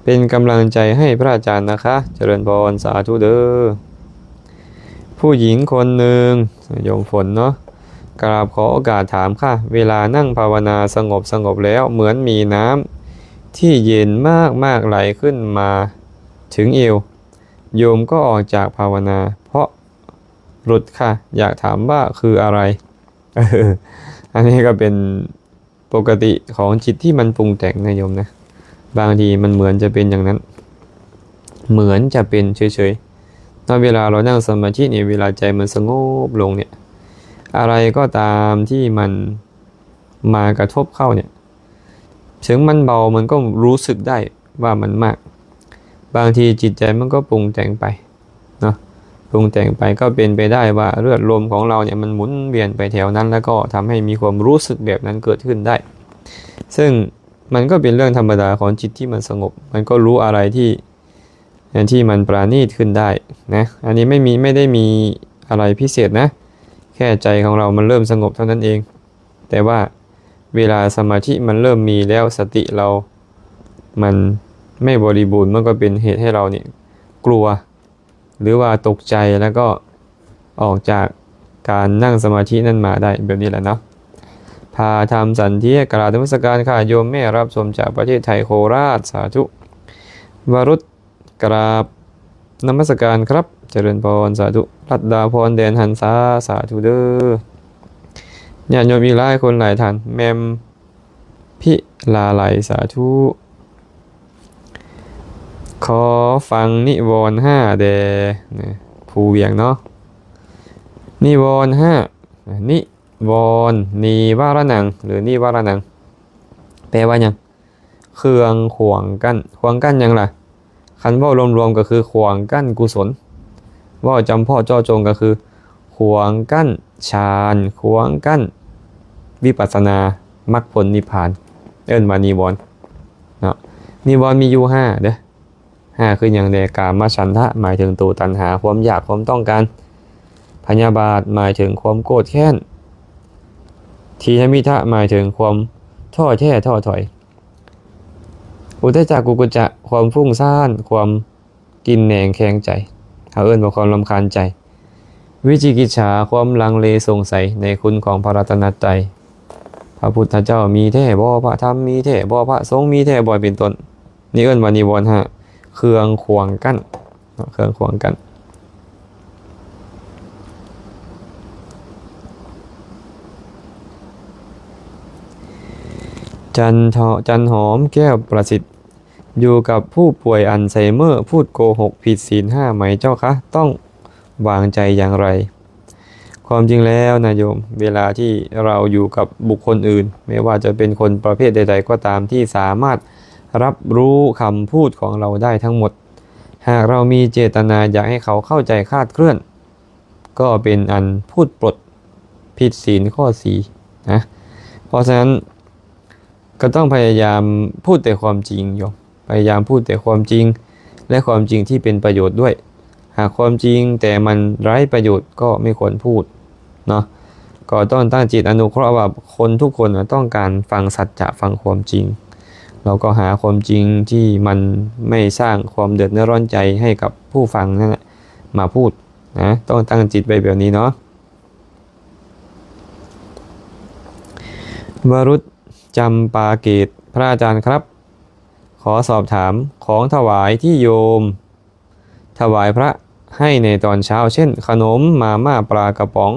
ເປັນກຳລັງໃຈໃຫ້ພະອາຈານນະຄະ. ຈະເລີນພອນ, ສາທຸເດີ້. ຜູ້ຍິງຄົນໜຶ່ງ, ໂຍມຝົນເນາະ, ກາບຂໍໂອກາດຖາມຄ່ະ, ເວລານັ່ງພາວະນາສະຫງົບສະຫງົບແລ້ວ ເໝືອນມີນ້ຳທີ່ເຢັນມາກໆໄຫຼຂຶ້ນມາເຖິງເອວ, ໂຍມກໍອອກຈາກພາວະນາເພາະ ຫຼຸດຄ່ະ, ຢາກຖາມວ່າຄືອະໄລ? ເອີ ອັນນີ້ກໍເປັນປົກກະຕິຂອງຈິດທີ່ມັນປຸງແຕ່ງນະໂຍມນະ, ບາງທີມັນເໝືອນຈະເປັນຢ່າງນັ້ນ, ເໝືອນຈະເປັນເສີຍໆ ເນາະ. ເວລາເຮົານັ່ງສະມາທິນີ້, ເວລາໃຈມັນສະຫງົບລົງນີ້, ອະໄລກໍຕາມທີ່ມັນມາກະທົບເຂົ້ານີ້, ເຖິງມັນເບົາ ມັນກໍຮູ້ສຶກໄດ້ວ່າມັນມາກ. ບາງທີຈິດໃຈມັນກໍປຸງແຕ່ງໄປເນາະ, ປຸງແຕ່ງໄປ ກໍເປັນໄປໄດ້ວ່າເລືອດລົມຂອງເຮົາເນຍ ມັນໝູນວຽນໄປແຖວນັ້ນ ແລ້ວກໍທຳໃຫ້ມີຄວາມຮູ້ສຶກແບບນັ້ນເກີດຂຶ້ນໄດ້. ເຊິ່ງມັນກໍເປັນເລື່ອງທຳມະດາຂອງຈິດທີ່ມັນສະຫງົບ, ມັນກໍຮູ້ອະໄລທີ່ ທີ່ມັນປານີດຂຶ້ນໄດ້ນະ. ອັນນີ້ໄມ່ມີ ໄມ່ໄດ້ມີອະໄລພິເສດນະ, ແຄ່ໃຈຂອງເຮົາມັນເລີ່ມສະຫງົບເທົ່ານັ້ນເອງ. ແຕ່ວ່າເວລາສະມາທິມັນເລີ່ມມີແລ້ວ, ສະຕິເຮົາມັນໄມ່ບໍລິບູນ, ມັນກໍເປັນເຫດໃຫ້ເຮົານີ້ກົວ ຫຼືວ່າຕົກໃຈ ແລ້ວກໍອອກຈາກການນັ່ງສະມາທິນັ້ນມາໄດ້ ແບບນີ້ແຫຼະເນາະ. ພາທຳສັນເທຍ ກະລາບນະມັດສະການຄ່ະໂຍມແມ່ ຮັບຊົມຈາກປະເທດໄທ ໂຄລາດ. ສາທຸ. ວະລຸດ ກະລາບ ນະມັດສະການຄັບ ຈະເລີນພອນ ສາທຸ. ລັດດາພອນ ແດນຫັນສາ ສາທຸເດີ້. ຍາດໂຍມອີກຫຼາຍຄົນຫຼາຍທ່ານ ແມ່ມພິລາໄລ ສາທຸ. ຂໍຟັງນິວອນຫ້າແດ່ ນະ ພູວຽງເນາະ. ນິວອນຫ້າ ນິວອນ ນີວາລະນັງ ຫຼື ນິວາລະນັງ ແປວ່າຫຍັງ? ເຄື່ອງຂວາງກັ້ນ. ຂວາງກັ້ນຫຍັງລະ? ຄັນເວົ້າລວມໆກໍຄືຂວາງກັ້ນກຸສົນ, ເວົ້າຈຳເພາະເຈາະຈົງກໍຄືຂວາງກັ້ນฌານ, ຂວາງກັ້ນວິປັດສະນາ, ມັກຜົນນິບພານ, ເອີ້ນວ່ານິວອນເນາະ. ນິວອນມີຢູ່ຫ້າເດີ້. ຫ້າຄືຫຍັງແດ່? ກາມະສັນທະ ໝາຍເຖິງໂຕຕັນຫາ ຄວາມຢາກ ຄວາມຕ້ອງການ, ພະຍາບາດ ໝາຍເຖິງຄວາມໂກດແຄ້ນ, ທີນະມິທະ ໝາຍເຖິງຄວາມທໍ້ແທ້ທໍ້ຖອຍ, ອຸດທະຈັກ ກຸກຸຈຈະ ຄວາມຟຸ້ງສ້ານ ຄວາມກິນແໜງແຂງໃຈ, ເຮົາເອີ້ນວ່າຄວາມລຳຄານໃຈ, ວິຈິກິດສາ ຄວາມລັງເລສົງໄສໃນຄຸນຂອງພະລັດຕະນະໄຕ. ພະພຸດທະເຈົ້າມີແທ້ບໍ່? ພະທຳມີແທ້ບໍ່? ພະສົງມີແທ້ບໍ່? ເປັນຕົ້ນ. ນີ້ເອີ້ນວ່ານິວອນຫ້າ ເຄື່ອງຂວາງກັ້ນເນາະ, ເຄື່ອງຂວາງກັ້ນ. ຈັນເທາະ ຈັນຫອມ ແກ້ວປະສິດ ຢູ່ກັບຜູ້ປ່ວຍອັນໄຊເມີ ພູດໂກຫົກຜິດສິນຫ້າໄໝເຈົ້າຄະ? ຕ້ອງວາງໃຈຢ່າງໃດ? ຄວາມຈິງແລ້ວນະໂຍມ, ເວລາທີ່ເຮົາຢູ່ກັບບຸກຄົນອື່ນ, ແມ່ນວ່າຈະເປັນຄົນປະເພດໃດໆກໍຕາມ ທີ່ສາມາດຮັບຮູ້ຄຳພູດຂອງເຮົາໄດ້ທັງໝົດ, ຫາກເຮົາມີເຈດຕະນາຢາກໃຫ້ເຂົາເຂົ້າໃຈຄາດເຄື່ອນ, ກໍເປັນອັນພູດປົດຜິດສິນຂໍ້ສີ່ນະ. ເພາະສະນັ້ນ ກໍຕ້ອງພະຍາຍາມພູດແຕ່ຄວາມຈິງໂຍມ, ພະຍາຍາມພູດແຕ່ຄວາມຈິງ ແລະ ຄວາມຈິງທີ່ເປັນປະໂຫຍດດ້ວຍ. ຫາກຄວາມຈິງແຕ່ມັນໄຮ້ປະໂຫຍດກໍໄມ່ຄວນພູດເນາະ. ກໍຕ້ອງຕັ້ງຈິດອະນຸເຄາະວ່າຄົນທຸກຄົນນະຕ້ອງການຟັງສັດຈະ, ຟັງຄວາມຈິງ. ເຮົາກໍຫາຄວາມຈິງທີ່ມັນໄມ່ສ້າງຄວາມເດືອດເນື້ອຮ້ອນໃຈໃຫ້ກັບຜູ້ຟັງນັ້ນແຫຼະມາພູດນະ, ຕ້ອງຕັ້ງຈິດໄວ້ແບບນີ້ເນາະ. ວະລຸດ ຈຳປາເກດ ພະອາຈານຄັບ, ຂໍສອບຖາມ ຂອງຖວາຍທີ່ໂຍມຖວາຍພະໃຫ້ໃນຕອນເຊົ້າ ເຊັ່ນ ຂະໜົມ, ມາມ່າ, ປາກະປ໋ອງ,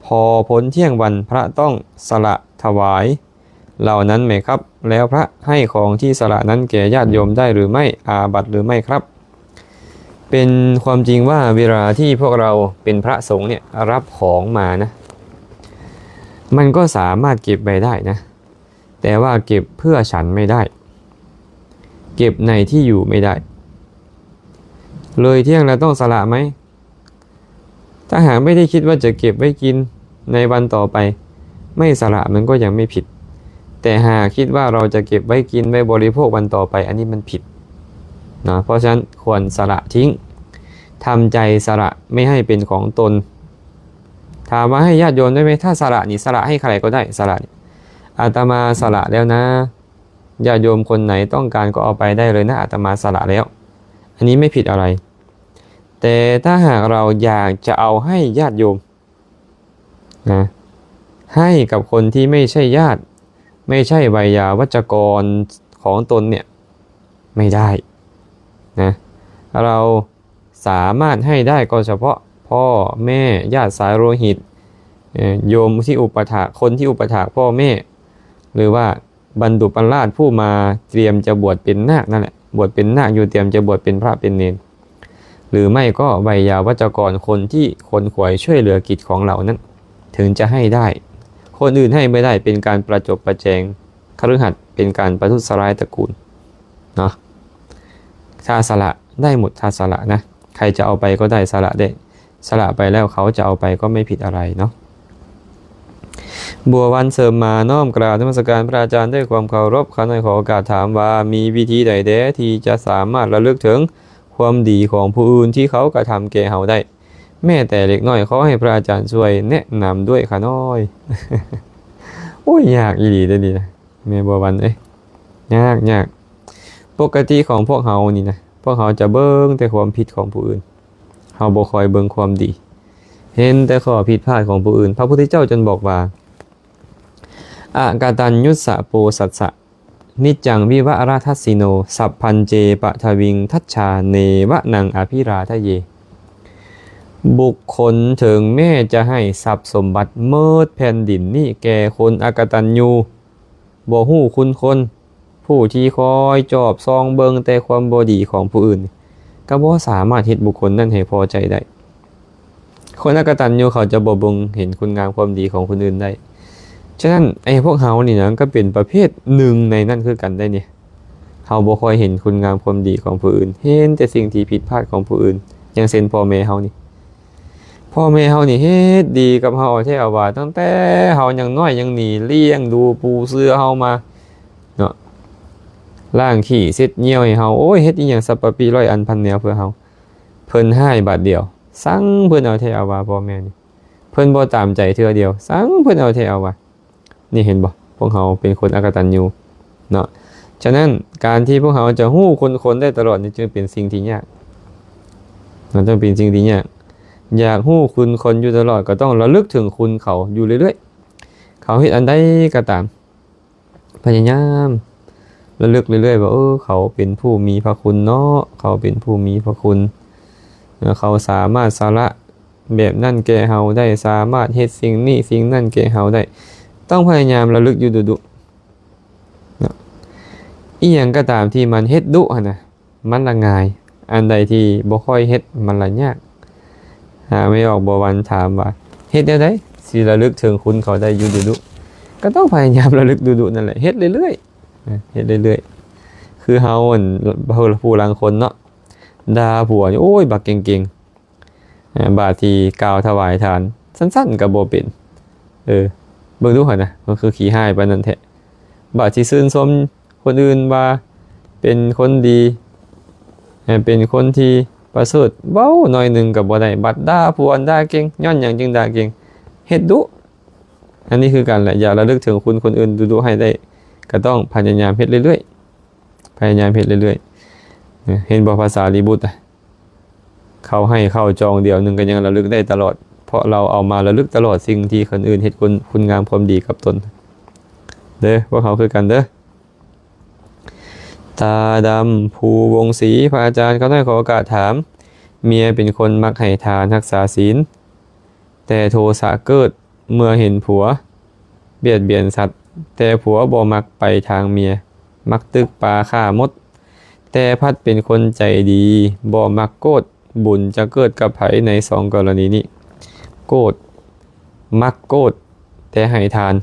ພໍພົ້ນທ່ຽງວັນ ພະຕ້ອງສະຫຼະຖວາຍເຫຼົ່ານັ້ນໄໝຄັບ? ແລ້ວພະໃຫ້ຂອງທີ່ສະຫຼະນັ້ນແກ່ຍາດໂຍມໄດ້ຫຼືໄມ່? ອາບັດຫຼືໄມ່ຄັບ? ເປັນຄວາມຈິງວ່າເວລາທີ່ພວກເຮົາເປັນພະສົງເນ່ຍ ຮັບຂອງມານະ ມັນກໍສາມາດເກັບໄວ້ໄດ້ນະ, ແຕ່ວ່າເກັບເພື່ອສັນໄມ່ໄດ້, ເກັບໃນທີ່ຢູ່ໄມ່ໄດ້. ເລີຍທ່ຽງແລ້ວຕ້ອງສະຫຼະໄໝ? ຖ້າຫາກໄມ່ໄດ້ຄິດວ່າຈະເກັບໄວ້ກິນໃນວັນຕໍ່ໄປ, ໄມ່ສະຫຼະມັນກໍຍັງໄມ່ຜິດ. ແຕ່ຫາກຄິດວ່າເຮົາຈະເກັບໄວ້ກິນໄວ້ບໍລິໂພກວັນຕໍ່ໄປ, ອັນນີ້ມັນຜິດເນາະ. ເພາະສະນັ້ນຄວນສະຫຼະຖິ້ງ, ທຳໃຈສະຫຼະໄມ່ໃຫ້ເປັນຂອງຕົນ. ຖາມວ່າໃຫ້ຍາດໂຍມໄດ້ໄໝ? ຖ້າສະຫຼະນີ້ ສະຫຼະໃຫ້ໃຜກໍໄດ້, ສະຫຼະນີ້ ອາດຕະມາສະຫຼະແລ້ວນະ, ຍາດໂຍມຄົນໃດຕ້ອງການກໍເອົາໄປໄດ້ເລີຍນະ, ອາດຕະມາສະຫຼະແລ້ວ, ອັນນີ້ໄມ່ຜິດອະໄລ. ແຕ່ຖ້າຫາກເຮົາຢາກຈະເອົາໃຫ້ຍາດໂຍມນະ, ໃຫ້ກັບຄົນທີ່ໄມ່ໃຊ່ຍາດ, ໄມ່ໃຊ່ໄວຍາວັດຈະກອນຂອງຕົນເນ່ຍ ໄມ່ໄດ້ນະ. ເຮົາສາມາດໃຫ້ໄດ້ກໍສະເພາະພໍ່ແມ່, ຍາດສາຍໂລຫິດ, ເອີ ໂຍມທີ່ອຸປະຖາກ, ຄົນທີ່ອຸປະຖາກພໍ່ແມ່, ຫຼືວ່າ ບັນດຸປະລາດຜູ້ມາຕຽມຈະບວດເປັນນາກນັ້ນແຫຼະ, ບວດເປັນນາກຢູ່ ຕຽມຈະບວດເປັນພະເປັນເນນ, ຫຼືໄມ່ກໍໄວຍາວັດຈະກອນ ຄົນທີ່ຂົນຂວາຍຊ່ວຍເຫຼືອກິດຂອງເຫຼົ່ານັ້ນ ເຖິງຈະໃຫ້ໄດ້. ຄົນອື່ນໃຫ້ບໍ່ໄດ້ ເປັນການປະຈົບປະແຈງຄະລືຫັດ, ເປັນການປະທຸດສະລາຍຕະກູນເນາະ. ຖ້າສະຫຼະໄດ້ໝົດ, ຖ້າສະຫຼະນະ, ໃຄຈະເອົາໄປກໍໄດ້, ສະຫຼະໄດ້. ສະຫຼະໄປແລ້ວເຂົາຈະເອົາໄປກໍໄມ່ຜິດອະໄລເນາະ. ບົວວັນເສີມມາ ນ້ອມກາບນະມັດສະການພະອາຈານດ້ວຍຄວາມເຄົາລົບ. ຂ້ານ້ອຍຂໍໂອກາດຖາມວ່າ ມີວິທີໃດແດ່ທີ່ຈະສາມາດລະລຶກເຖິງຄວາມດີຂອງຜູ້ອື່ນທີ່ເຂົາກະທຳແກ່ເຮົາໄດ້ ແມ້ແຕ່ເລັກນ້ອຍ? ຂໍໃຫ້ພະອາຈານຊ່ວຍແນະນຳດ້ວຍຂ້ານ້ອຍ. ໂອ້ຍ ຍາກອີ່ຫຼີເດ້ນີ້ນະ ແມ່ບົວວັນເອີຍ, ຍາກ, ຍາກ. ປົກກະຕິຂອງພວກເຮົານີ້ນະ, ພວກເຮົາຈະເບິ່ງແຕ່ຄວາມຜິດຂອງຜູ້ອື່ນ, ເຮົາບໍ່ຄ່ອຍເບິ່ງຄວາມດີ, ເຫັນແຕ່ຂໍ້ຜິດພາດຂອງຜູ້ອື່ນ. ພະພຸດທະເຈົ້າຈຶ່ງບອກວ່າ ອະກະຕັນຍຸດສະໂປສັດສະ ນິດຈັງວິວະລະທັດສິໂນ ສັບພັນເຈປະທະວິງ ທັດສາເນວະນັງອະພິລາທະເຍ. ບຸກຄົນເຖິງແມ້ຈະໃຫ້ຊັບສົມບັດໝົດແຜ່ນດິນນີ້ແກ່ຄົນອະກະຕັນຍູ ບໍ່ຮູ້ຄຸນຄົນ, ຜູ້ທີ່ຄອຍຈອບສ່ອງເບິ່ງແຕ່ຄວາມບໍ່ດີຂອງຜູ້ອື່ນ ກໍບໍ່ສາມາດເຮັດບຸກຄົນນັ້ນໃຫ້ພໍໃຈໄດ້. ຄົນອະກະຕັນຍູເຂົາຈະບໍ່ເບິ່ງເຫັນຄຸນງາມຄວາມດີຂອງຄົນອື່ນໄດ້. ສະນັ້ນ ໄອ້ພວກເຮົານີ້ນະ ກໍເປັນປະເພດໜຶ່ງໃນນັ້ນຄືກັນໄດ໋ນີ້. ເຮົາບໍ່ຄ່ອຍເຫັນຄຸນງາມຄວາມດີຂອງຜູ້ອື່ນ, ເຫັນແຕ່ສິ່ງທີ່ຜິດພາດຂອງຜູ້ອື່ນ. ຢ່າງເຊັ່ນພໍ່ແມ່ເຮົານີ້, ພໍ່ແມ່ເຮົານີ້ເຮັດດີກັບເຮົາແທ້ວ່າ, ຕັ້ງແຕ່ເຮົາຍັງນ້ອຍຍັງໜີລ້ຽງດູປູເສືອເຮົາມາເນາະ, ລ້າງຂີ້ເຊັດຍ່ຽວໃຫ້ເຮົາ, ໂອ້ຍ ເຮັດອີ່ຫຍັງສັບປະປິຮ້ອຍອັນພັນແນວເພື່ອເຮົາ. ເພິ່ນຮ້າຍບາດດຽວ, ຊັງເພິ່ນເອົາແທ້ເອົາວ່າ. ພໍ່ແມ່ນີ້ ເພິ່ນບໍ່ຕາມໃຈເທື່ອດຽວ, ຊັງເພິ່ນເອົາແທ້ເອົາວ່າ. ນີ້ເຫັນບໍ່? ພວກເຮົາເປັນຄົນອະກະຕັນຍູເນາະ. ສະນັ້ນ ການທີ່ພວກເຮົາຈະຮູ້ຄຸນຄົນໄດ້ຕະຫຼອດນີ້ ຈຶ່ງເປັນສິ່ງທີ່ຍາກເນາະ, ຈຶ່ງເປັນສິ່ງທີ່ຍາກ. ຢາກຮູ້ຄຸນຄົນຢູ່ຕະຫຼອດ ກໍຕ້ອງລະລຶກເຖິງຄຸນເຂົາຢູ່ເລື້ອຍໆ. ເຂົາເຮັດອັນໃດກໍຕາມ ພະຍາຍາມລະລຶກເລື້ອຍໆວ່າ ເອີ ເຂົາເປັນຜູ້ມີພະຄຸນເນາະ, ເຂົາເປັນຜູ້ມີພະຄຸນ, ເຂົາສາມາດສະຫຼະແບບນັ້ນແກ່ເຮົາໄດ້, ສາມາດເຮັດສິ່ງນີ້ສິ່ງນັ້ນແກ່ເຮົາໄດ້. ຕ້ອງພະຍາຍາມລະລຶກຢູ່ດຸໆເນາະ. ອີ່ຫຍັງກໍຕາມທີ່ມັນເຮັດດຸຫັ້ນນະ ມັນລະງ່າຍ, ອັນໃດທີ່ບໍ່ຄ່ອຍເຮັດມັນລະຍາກ. ຫາແມ່ອອກບໍ່ວັນຖາມວ່າ ເຮັດແນວໃດຊິລະລຶກເຖິງຄຸນເຂົາໄດ້ຢູ່ດຸໆ? ກໍຕ້ອງພະຍາຍາມລະລຶກດຸໆນັ້ນແຫຼະ, ເຮັດເລື້ອຍໆ ເຮັດເລື້ອຍໆ. ຄືເຮົາ ອັນ ຜູ້ລາງຄົນເນາະ ດ່າຜົວນີ້ ໂອ້ຍ ບັກເກັ່ງໆ. ບາດທີ່ກ່າວຖວາຍທານ ສັ້ນໆກໍບໍ່ເປັນ. ເອີ ເບິ່ງດູຫັ້ນນະ, ມັນຄືຂີ້ຮ້າຍປານນັ້ນແທ້. ບາດທີ່ຊື່ນຊົມຄົນອື່ນວ່າເປັນຄົນດີ, ເປັນຄົນທີ່ປະເສີດ, ເວົ້າໜ້ອຍໜຶ່ງກໍບໍ່ໄດ້, ບັດດ່າຜົວດ່າເກັ່ງ. ຍ້ອນຫຍັງຈຶ່ງດ່າເກັ່ງ? ເຮັດດຸ. ອັນນີ້ຄືກັນແຫຼະ, ຢາກລະລຶກເຖິງຄຸນຄົນອື່ນດຸໆໃຫ້ໄດ້ ກໍຕ້ອງພະຍາຍາມເຮັດເລື້ອຍໆ, ພະຍາຍາມເຮັດເລື້ອຍໆ. ເຫັນບໍ່ ພະສາລີບຸດ ເຂົາໃຫ້ເຂົ້າຈອງດຽວໜຶ່ງກໍຍັງລະລຶກໄດ້ຕະຫຼອດ, ເພາະລາວເອົາມາລະລຶກຕະຫຼອດສິ່ງທີ່ຄົນອື່ນເຮັດຄຸນ ຄຸນງາມຄວາມດີກັບຕົນເດີ້. ພວກເຮົາຄືກັນເດີ້. ຕາດຳ ພູວົງສີ, ພະອາຈານ ຂ້ານ້ອຍຂໍໂອກາດຖາມ, ເມຍເປັນຄົນມັກໃຫ້ທານ, ຮັກສາສິນ, ແຕ່ໂທສະເກີດ ເມື່ອເຫັນຜົວບຽດບຽນສັດ, ແຕ່ຜົວບໍ່ມັກໄປທາງເມຍ, ມັກຕຶກປາຂ້າມົດ, ແຕ່ພັດເປັນຄົນໃຈດີ, ບໍ່ມັກໂກດ. ບຸນຈະເກີດກັບໃຜໃນສອງກໍລະນີນີ້? ໂກດ, ມັກໂກດ ແຕ່ໃຫ້ທານ,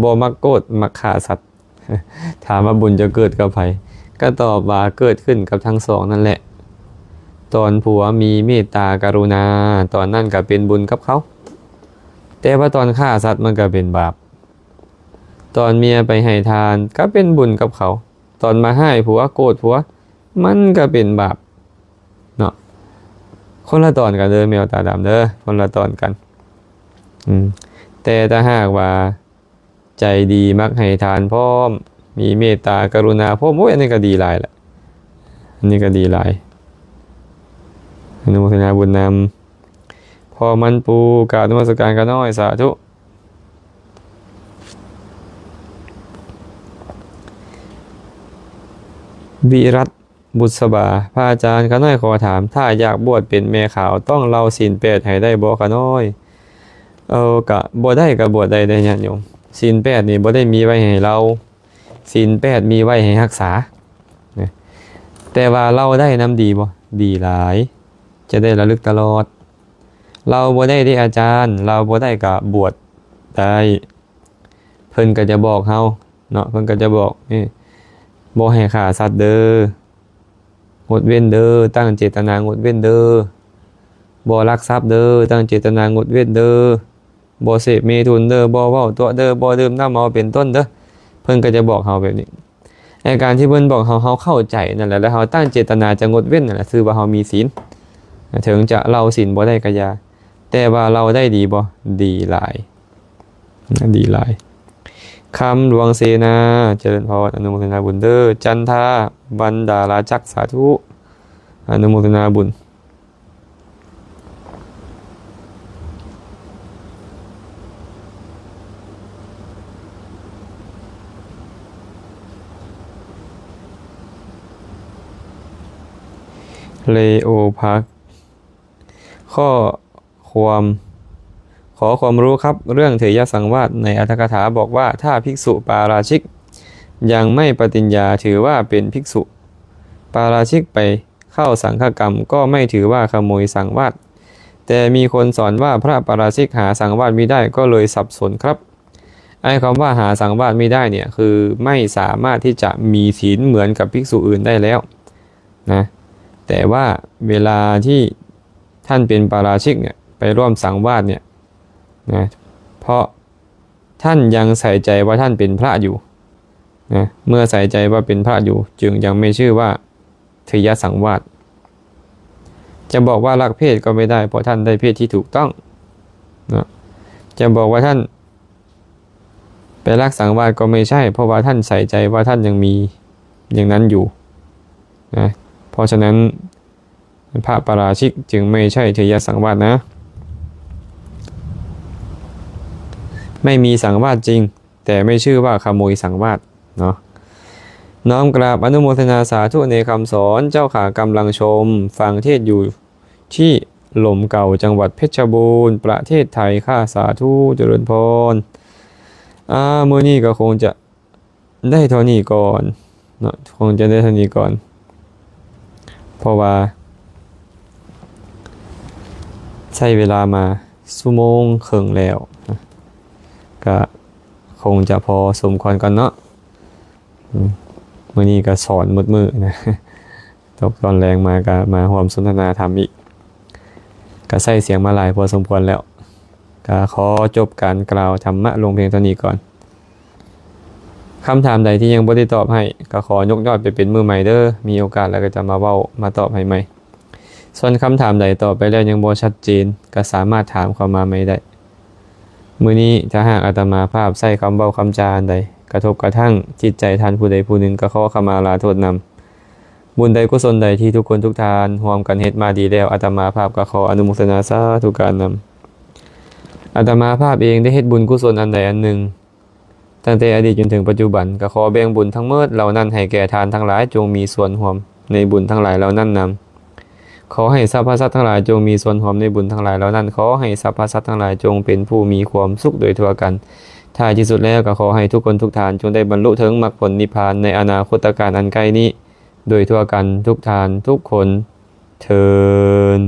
ບໍ່ມັກໂກດ ມັກຂ້າສັດ. ຖາມວ່າບຸນຈະເກີດກັບໃຜ? ກໍຕອບວ່າເກີດຂຶ້ນກັບທັງສອງນັ້ນແຫຼະ. ຕອນຜົວມີເມດຕາກະລຸນາ, ຕອນນັ້ນກໍເປັນບຸນກັບເຂົາ, ແຕ່ວ່າຕອນຂ້າສັດມັນກໍເປັນບາບ. ຕອນເມຍໄປໃຫ້ທານກໍເປັນບຸນກັບເຂົາ, ຕອນມາຮ້າຍຜົວ ໂກດຜົວ ມັນກໍເປັນບາບເນາະ. ຄົນລະຕອນກັນເດີ້ ແມວຕາດຳເດີ້, ຄົນລະຕອນກັນ. ອືມ ແຕ່ຖ້າຫາກວ່າ ໃຈດີ ມັກໃຫ້ທານພ້ອມ ມີເມດຕາກະລຸນາພ້ອມ ໂອ້ຍ ອັນນີ້ກໍດີຫຼາຍລະ, ອັນນີ້ກໍດີຫຼາຍ. ອະນຸໂມທະນາບຸນນຳ ພໍ່ມັນປູ ກາບນະມັດສະການຂ້ານ້ອຍ ສາທຸ. ວິລັດ ບຸດສະບາ, ພະອາຈານ ຂ້ານ້ອຍຂໍຖາມ, ຖ້າຢາກບວດເປັນແມ່ຂາວ ຕ້ອງເລົ່າສິນແປດໃຫ້ໄດ້ບໍ່ຂ້ານ້ອຍ? ເອີ ກະບໍ່ໄດ້ ກະບວດໄດ້ເດ້ຍາດໂຍມ. ສິນແປດນີ້ບໍ່ໄດ້ມີໄວ້ໃຫ້ເລົ່າ, ສິນແປດມີໄວ້ໃຫ້ຮັກສາ. ແຕ່ວ່າເລົ່າໄດ້ນຳດີບໍ່? ດີຫຼາຍ, ຈະໄດ້ລະລຶກຕະຫຼອດ. ເລົ່າບໍ່ໄດ້ເດ້ອາຈານ, ເລົ່າບໍ່ໄດ້ກະບວດໄດ້. ເພິ່ນກໍຈະບອກເຮົາເນາະ, ເພິ່ນກໍຈະບອກ ນີ້ ບໍ່ໃຫ້ຂ້າສັດເດີ້, ງົດເວັ້ນເດີ້, ຕັ້ງເຈດຕະນາງົດເວັ້ນເດີ້. ບໍ່ລັກຊັບເດີ້, ຕັ້ງເຈດຕະນາງົດເວັ້ນເດີ້. ບໍ່ເສບເມທຸນເດີ້, ບໍ່ເວົ້າຕົວະເດີ້, ບໍ່ດື່ມນ້ຳເມົາເປັນຕົ້ນເດີ້. ເພິ່ນກໍຈະບອກເຮົາແບບນີ້. ໃນການທີ່ເພິ່ນບອກເຮົາ, ເຮົາເຂົ້າໃຈນັ້ນແຫຼະ ແລ້ວເຮົາຕັ້ງເຈດຕະນາຈະງົດເວັ້ນນັ້ນແຫຼະ, ຖືວ່າເຮົາມີສິນ. ເຖິງຈະເລົ່າສິນບໍ່ໄດ້ກໍຢ່າ, ແຕ່ວ່າເລົ່າໄດ້ດີບໍ່? ດີຫຼາຍ. ນະ ດີຫຼາຍ. ຄຳຫຼວງເສນາ ຈະເລີນພອນ, ອະນຸໂມທະນາບຸນເດີ້. ຈັນທາ ບັນດາລາຈັກ ສາທຸ ອະນຸໂມທະນາບຸນ. Leopark ຂໍ້ความ ขอความรู้ครับ เรื่องเถรยสังวาส ในอรรถกถาบอกว่า ถ้าภิกษุปาราชิกยังไม่ปฏิญญา ถือว่าเป็นภิกษุ ปาราชิกไปเข้าสังฆกรรม ก็ไม่ถือว่าขโมยสังวาส แต่มีคนสอนว่าพระปาราชิกหาสังวาสมิได้ ก็เลยสับสนครับ ไอ้คำว่าหาสังวาสมิได้เนี่ย คือไม่สามารถที่จะมีศีลเหมือนกับภิกษุอื่นได้แล้วนะ แต่ว่าเวลาที่ท่านเป็นปาราชิกเนี่ย ไปร่วมสังวาสเนี่ยนะ เพราะท่านยังใส่ใจว่าท่านเป็นพระอยู่นะ เมื่อใส่ใจว่าเป็นพระอยู่ จึงยังไม่ชื่อว่าเถรยสังวาส จะบอกว่ารักเพศก็ไม่ได้ เพราะท่านได้เพศที่ถูกต้องนะ จะบอกว่าท่านไปรักสังวาสก็ไม่ใช่ เพราะว่าท่านใส่ใจว่าท่านยังมีอย่างนั้นอยู่นะ เพราะฉะนั้นพระปาราชิกจึงไม่ใช่เถรยสังวาสนะ ไม่มีสังวาสจริง แต่ไม่ชื่อว่าขโมยสังวาสเนาะ น้อมกราบอนุโมทนาสาธุในคำสอน เจ้าข้ากำลังชมฟังเทศน์อยู่ที่หล่มเก่า จังหวัดเพชรบูรณ์ ประเทศไทยค่ะ สาธุ เจริญพร อ่า มื้อนี้ก็คงจะได้เท่านี้ก่อนเนาะ คงจะได้เท่านี้ก่อน เพราะว่าใช้เวลามาชั่วโมงครึ่งแล้วนะ ก็คงจะพอสมควรก่อนเนาะ อืม มื้อนี้ก็สอนหมดมื้อนะ ตกตอนแลงมาก็มาร่วมสนทนาธรรมอีก ก็ใช้เสียงมาหลายพอสมควรแล้ว ก็ขอจบการกล่าวธรรมะลงเพียงเท่านี้ก่อน คำถามใดที่ยังบ่ได้ตอบให้ ก็ขอยกยอดไปเป็นมื้อใหม่เด้อ มีโอกาสแล้วก็จะมาเว้ามาตอบให้ใหม่ ส่วนคำถามใดตอบไปแล้วยังบ่ชัดเจน ก็สามารถถามเข้ามาใหม่ได้ มื้อนี้ถ้าหากอาตมาภาพใช้คำเว้าคำจาอันใดกระทบกระทั่งจิตใจท่านผู้ใดผู้หนึ่ง ก็ขอขมาลาโทษนำ บุญใดกุศลใดที่ทุกคนทุกท่านร่วมกันเฮ็ดมาดีแล้ว อาตมาภาพก็ขออนุโมทนาสาธุการนำ อาตมาภาพเองได้เฮ็ดบุญกุศลอันใดอันหนึ่ง ตั้งแต่อดีตจนถึงปัจจุบัน ก็ขอแบ่งบุญทั้งหมดเหล่านั้นให้แก่ท่านทั้งหลาย จงมีส่วนร่วมในบุญทั้งหลายเหล่านั้นนำ ขอให้สรรพสัตว์ทั้งหลายจงมีส่วนร่วมในบุญทั้งหลายเหล่านั้น ขอให้สรรพสัตว์ทั้งหลายจงเป็นผู้มีความสุขโดยทั่วกัน ท้ายที่สุดแล้วก็ขอให้ทุกคนทุกท่านจงได้บรรลุถึงมรรคผลนิพพานในอนาคตกาลอันใกล้นี้ โดยทั่วกันทุกท่านทุกคนเทอญ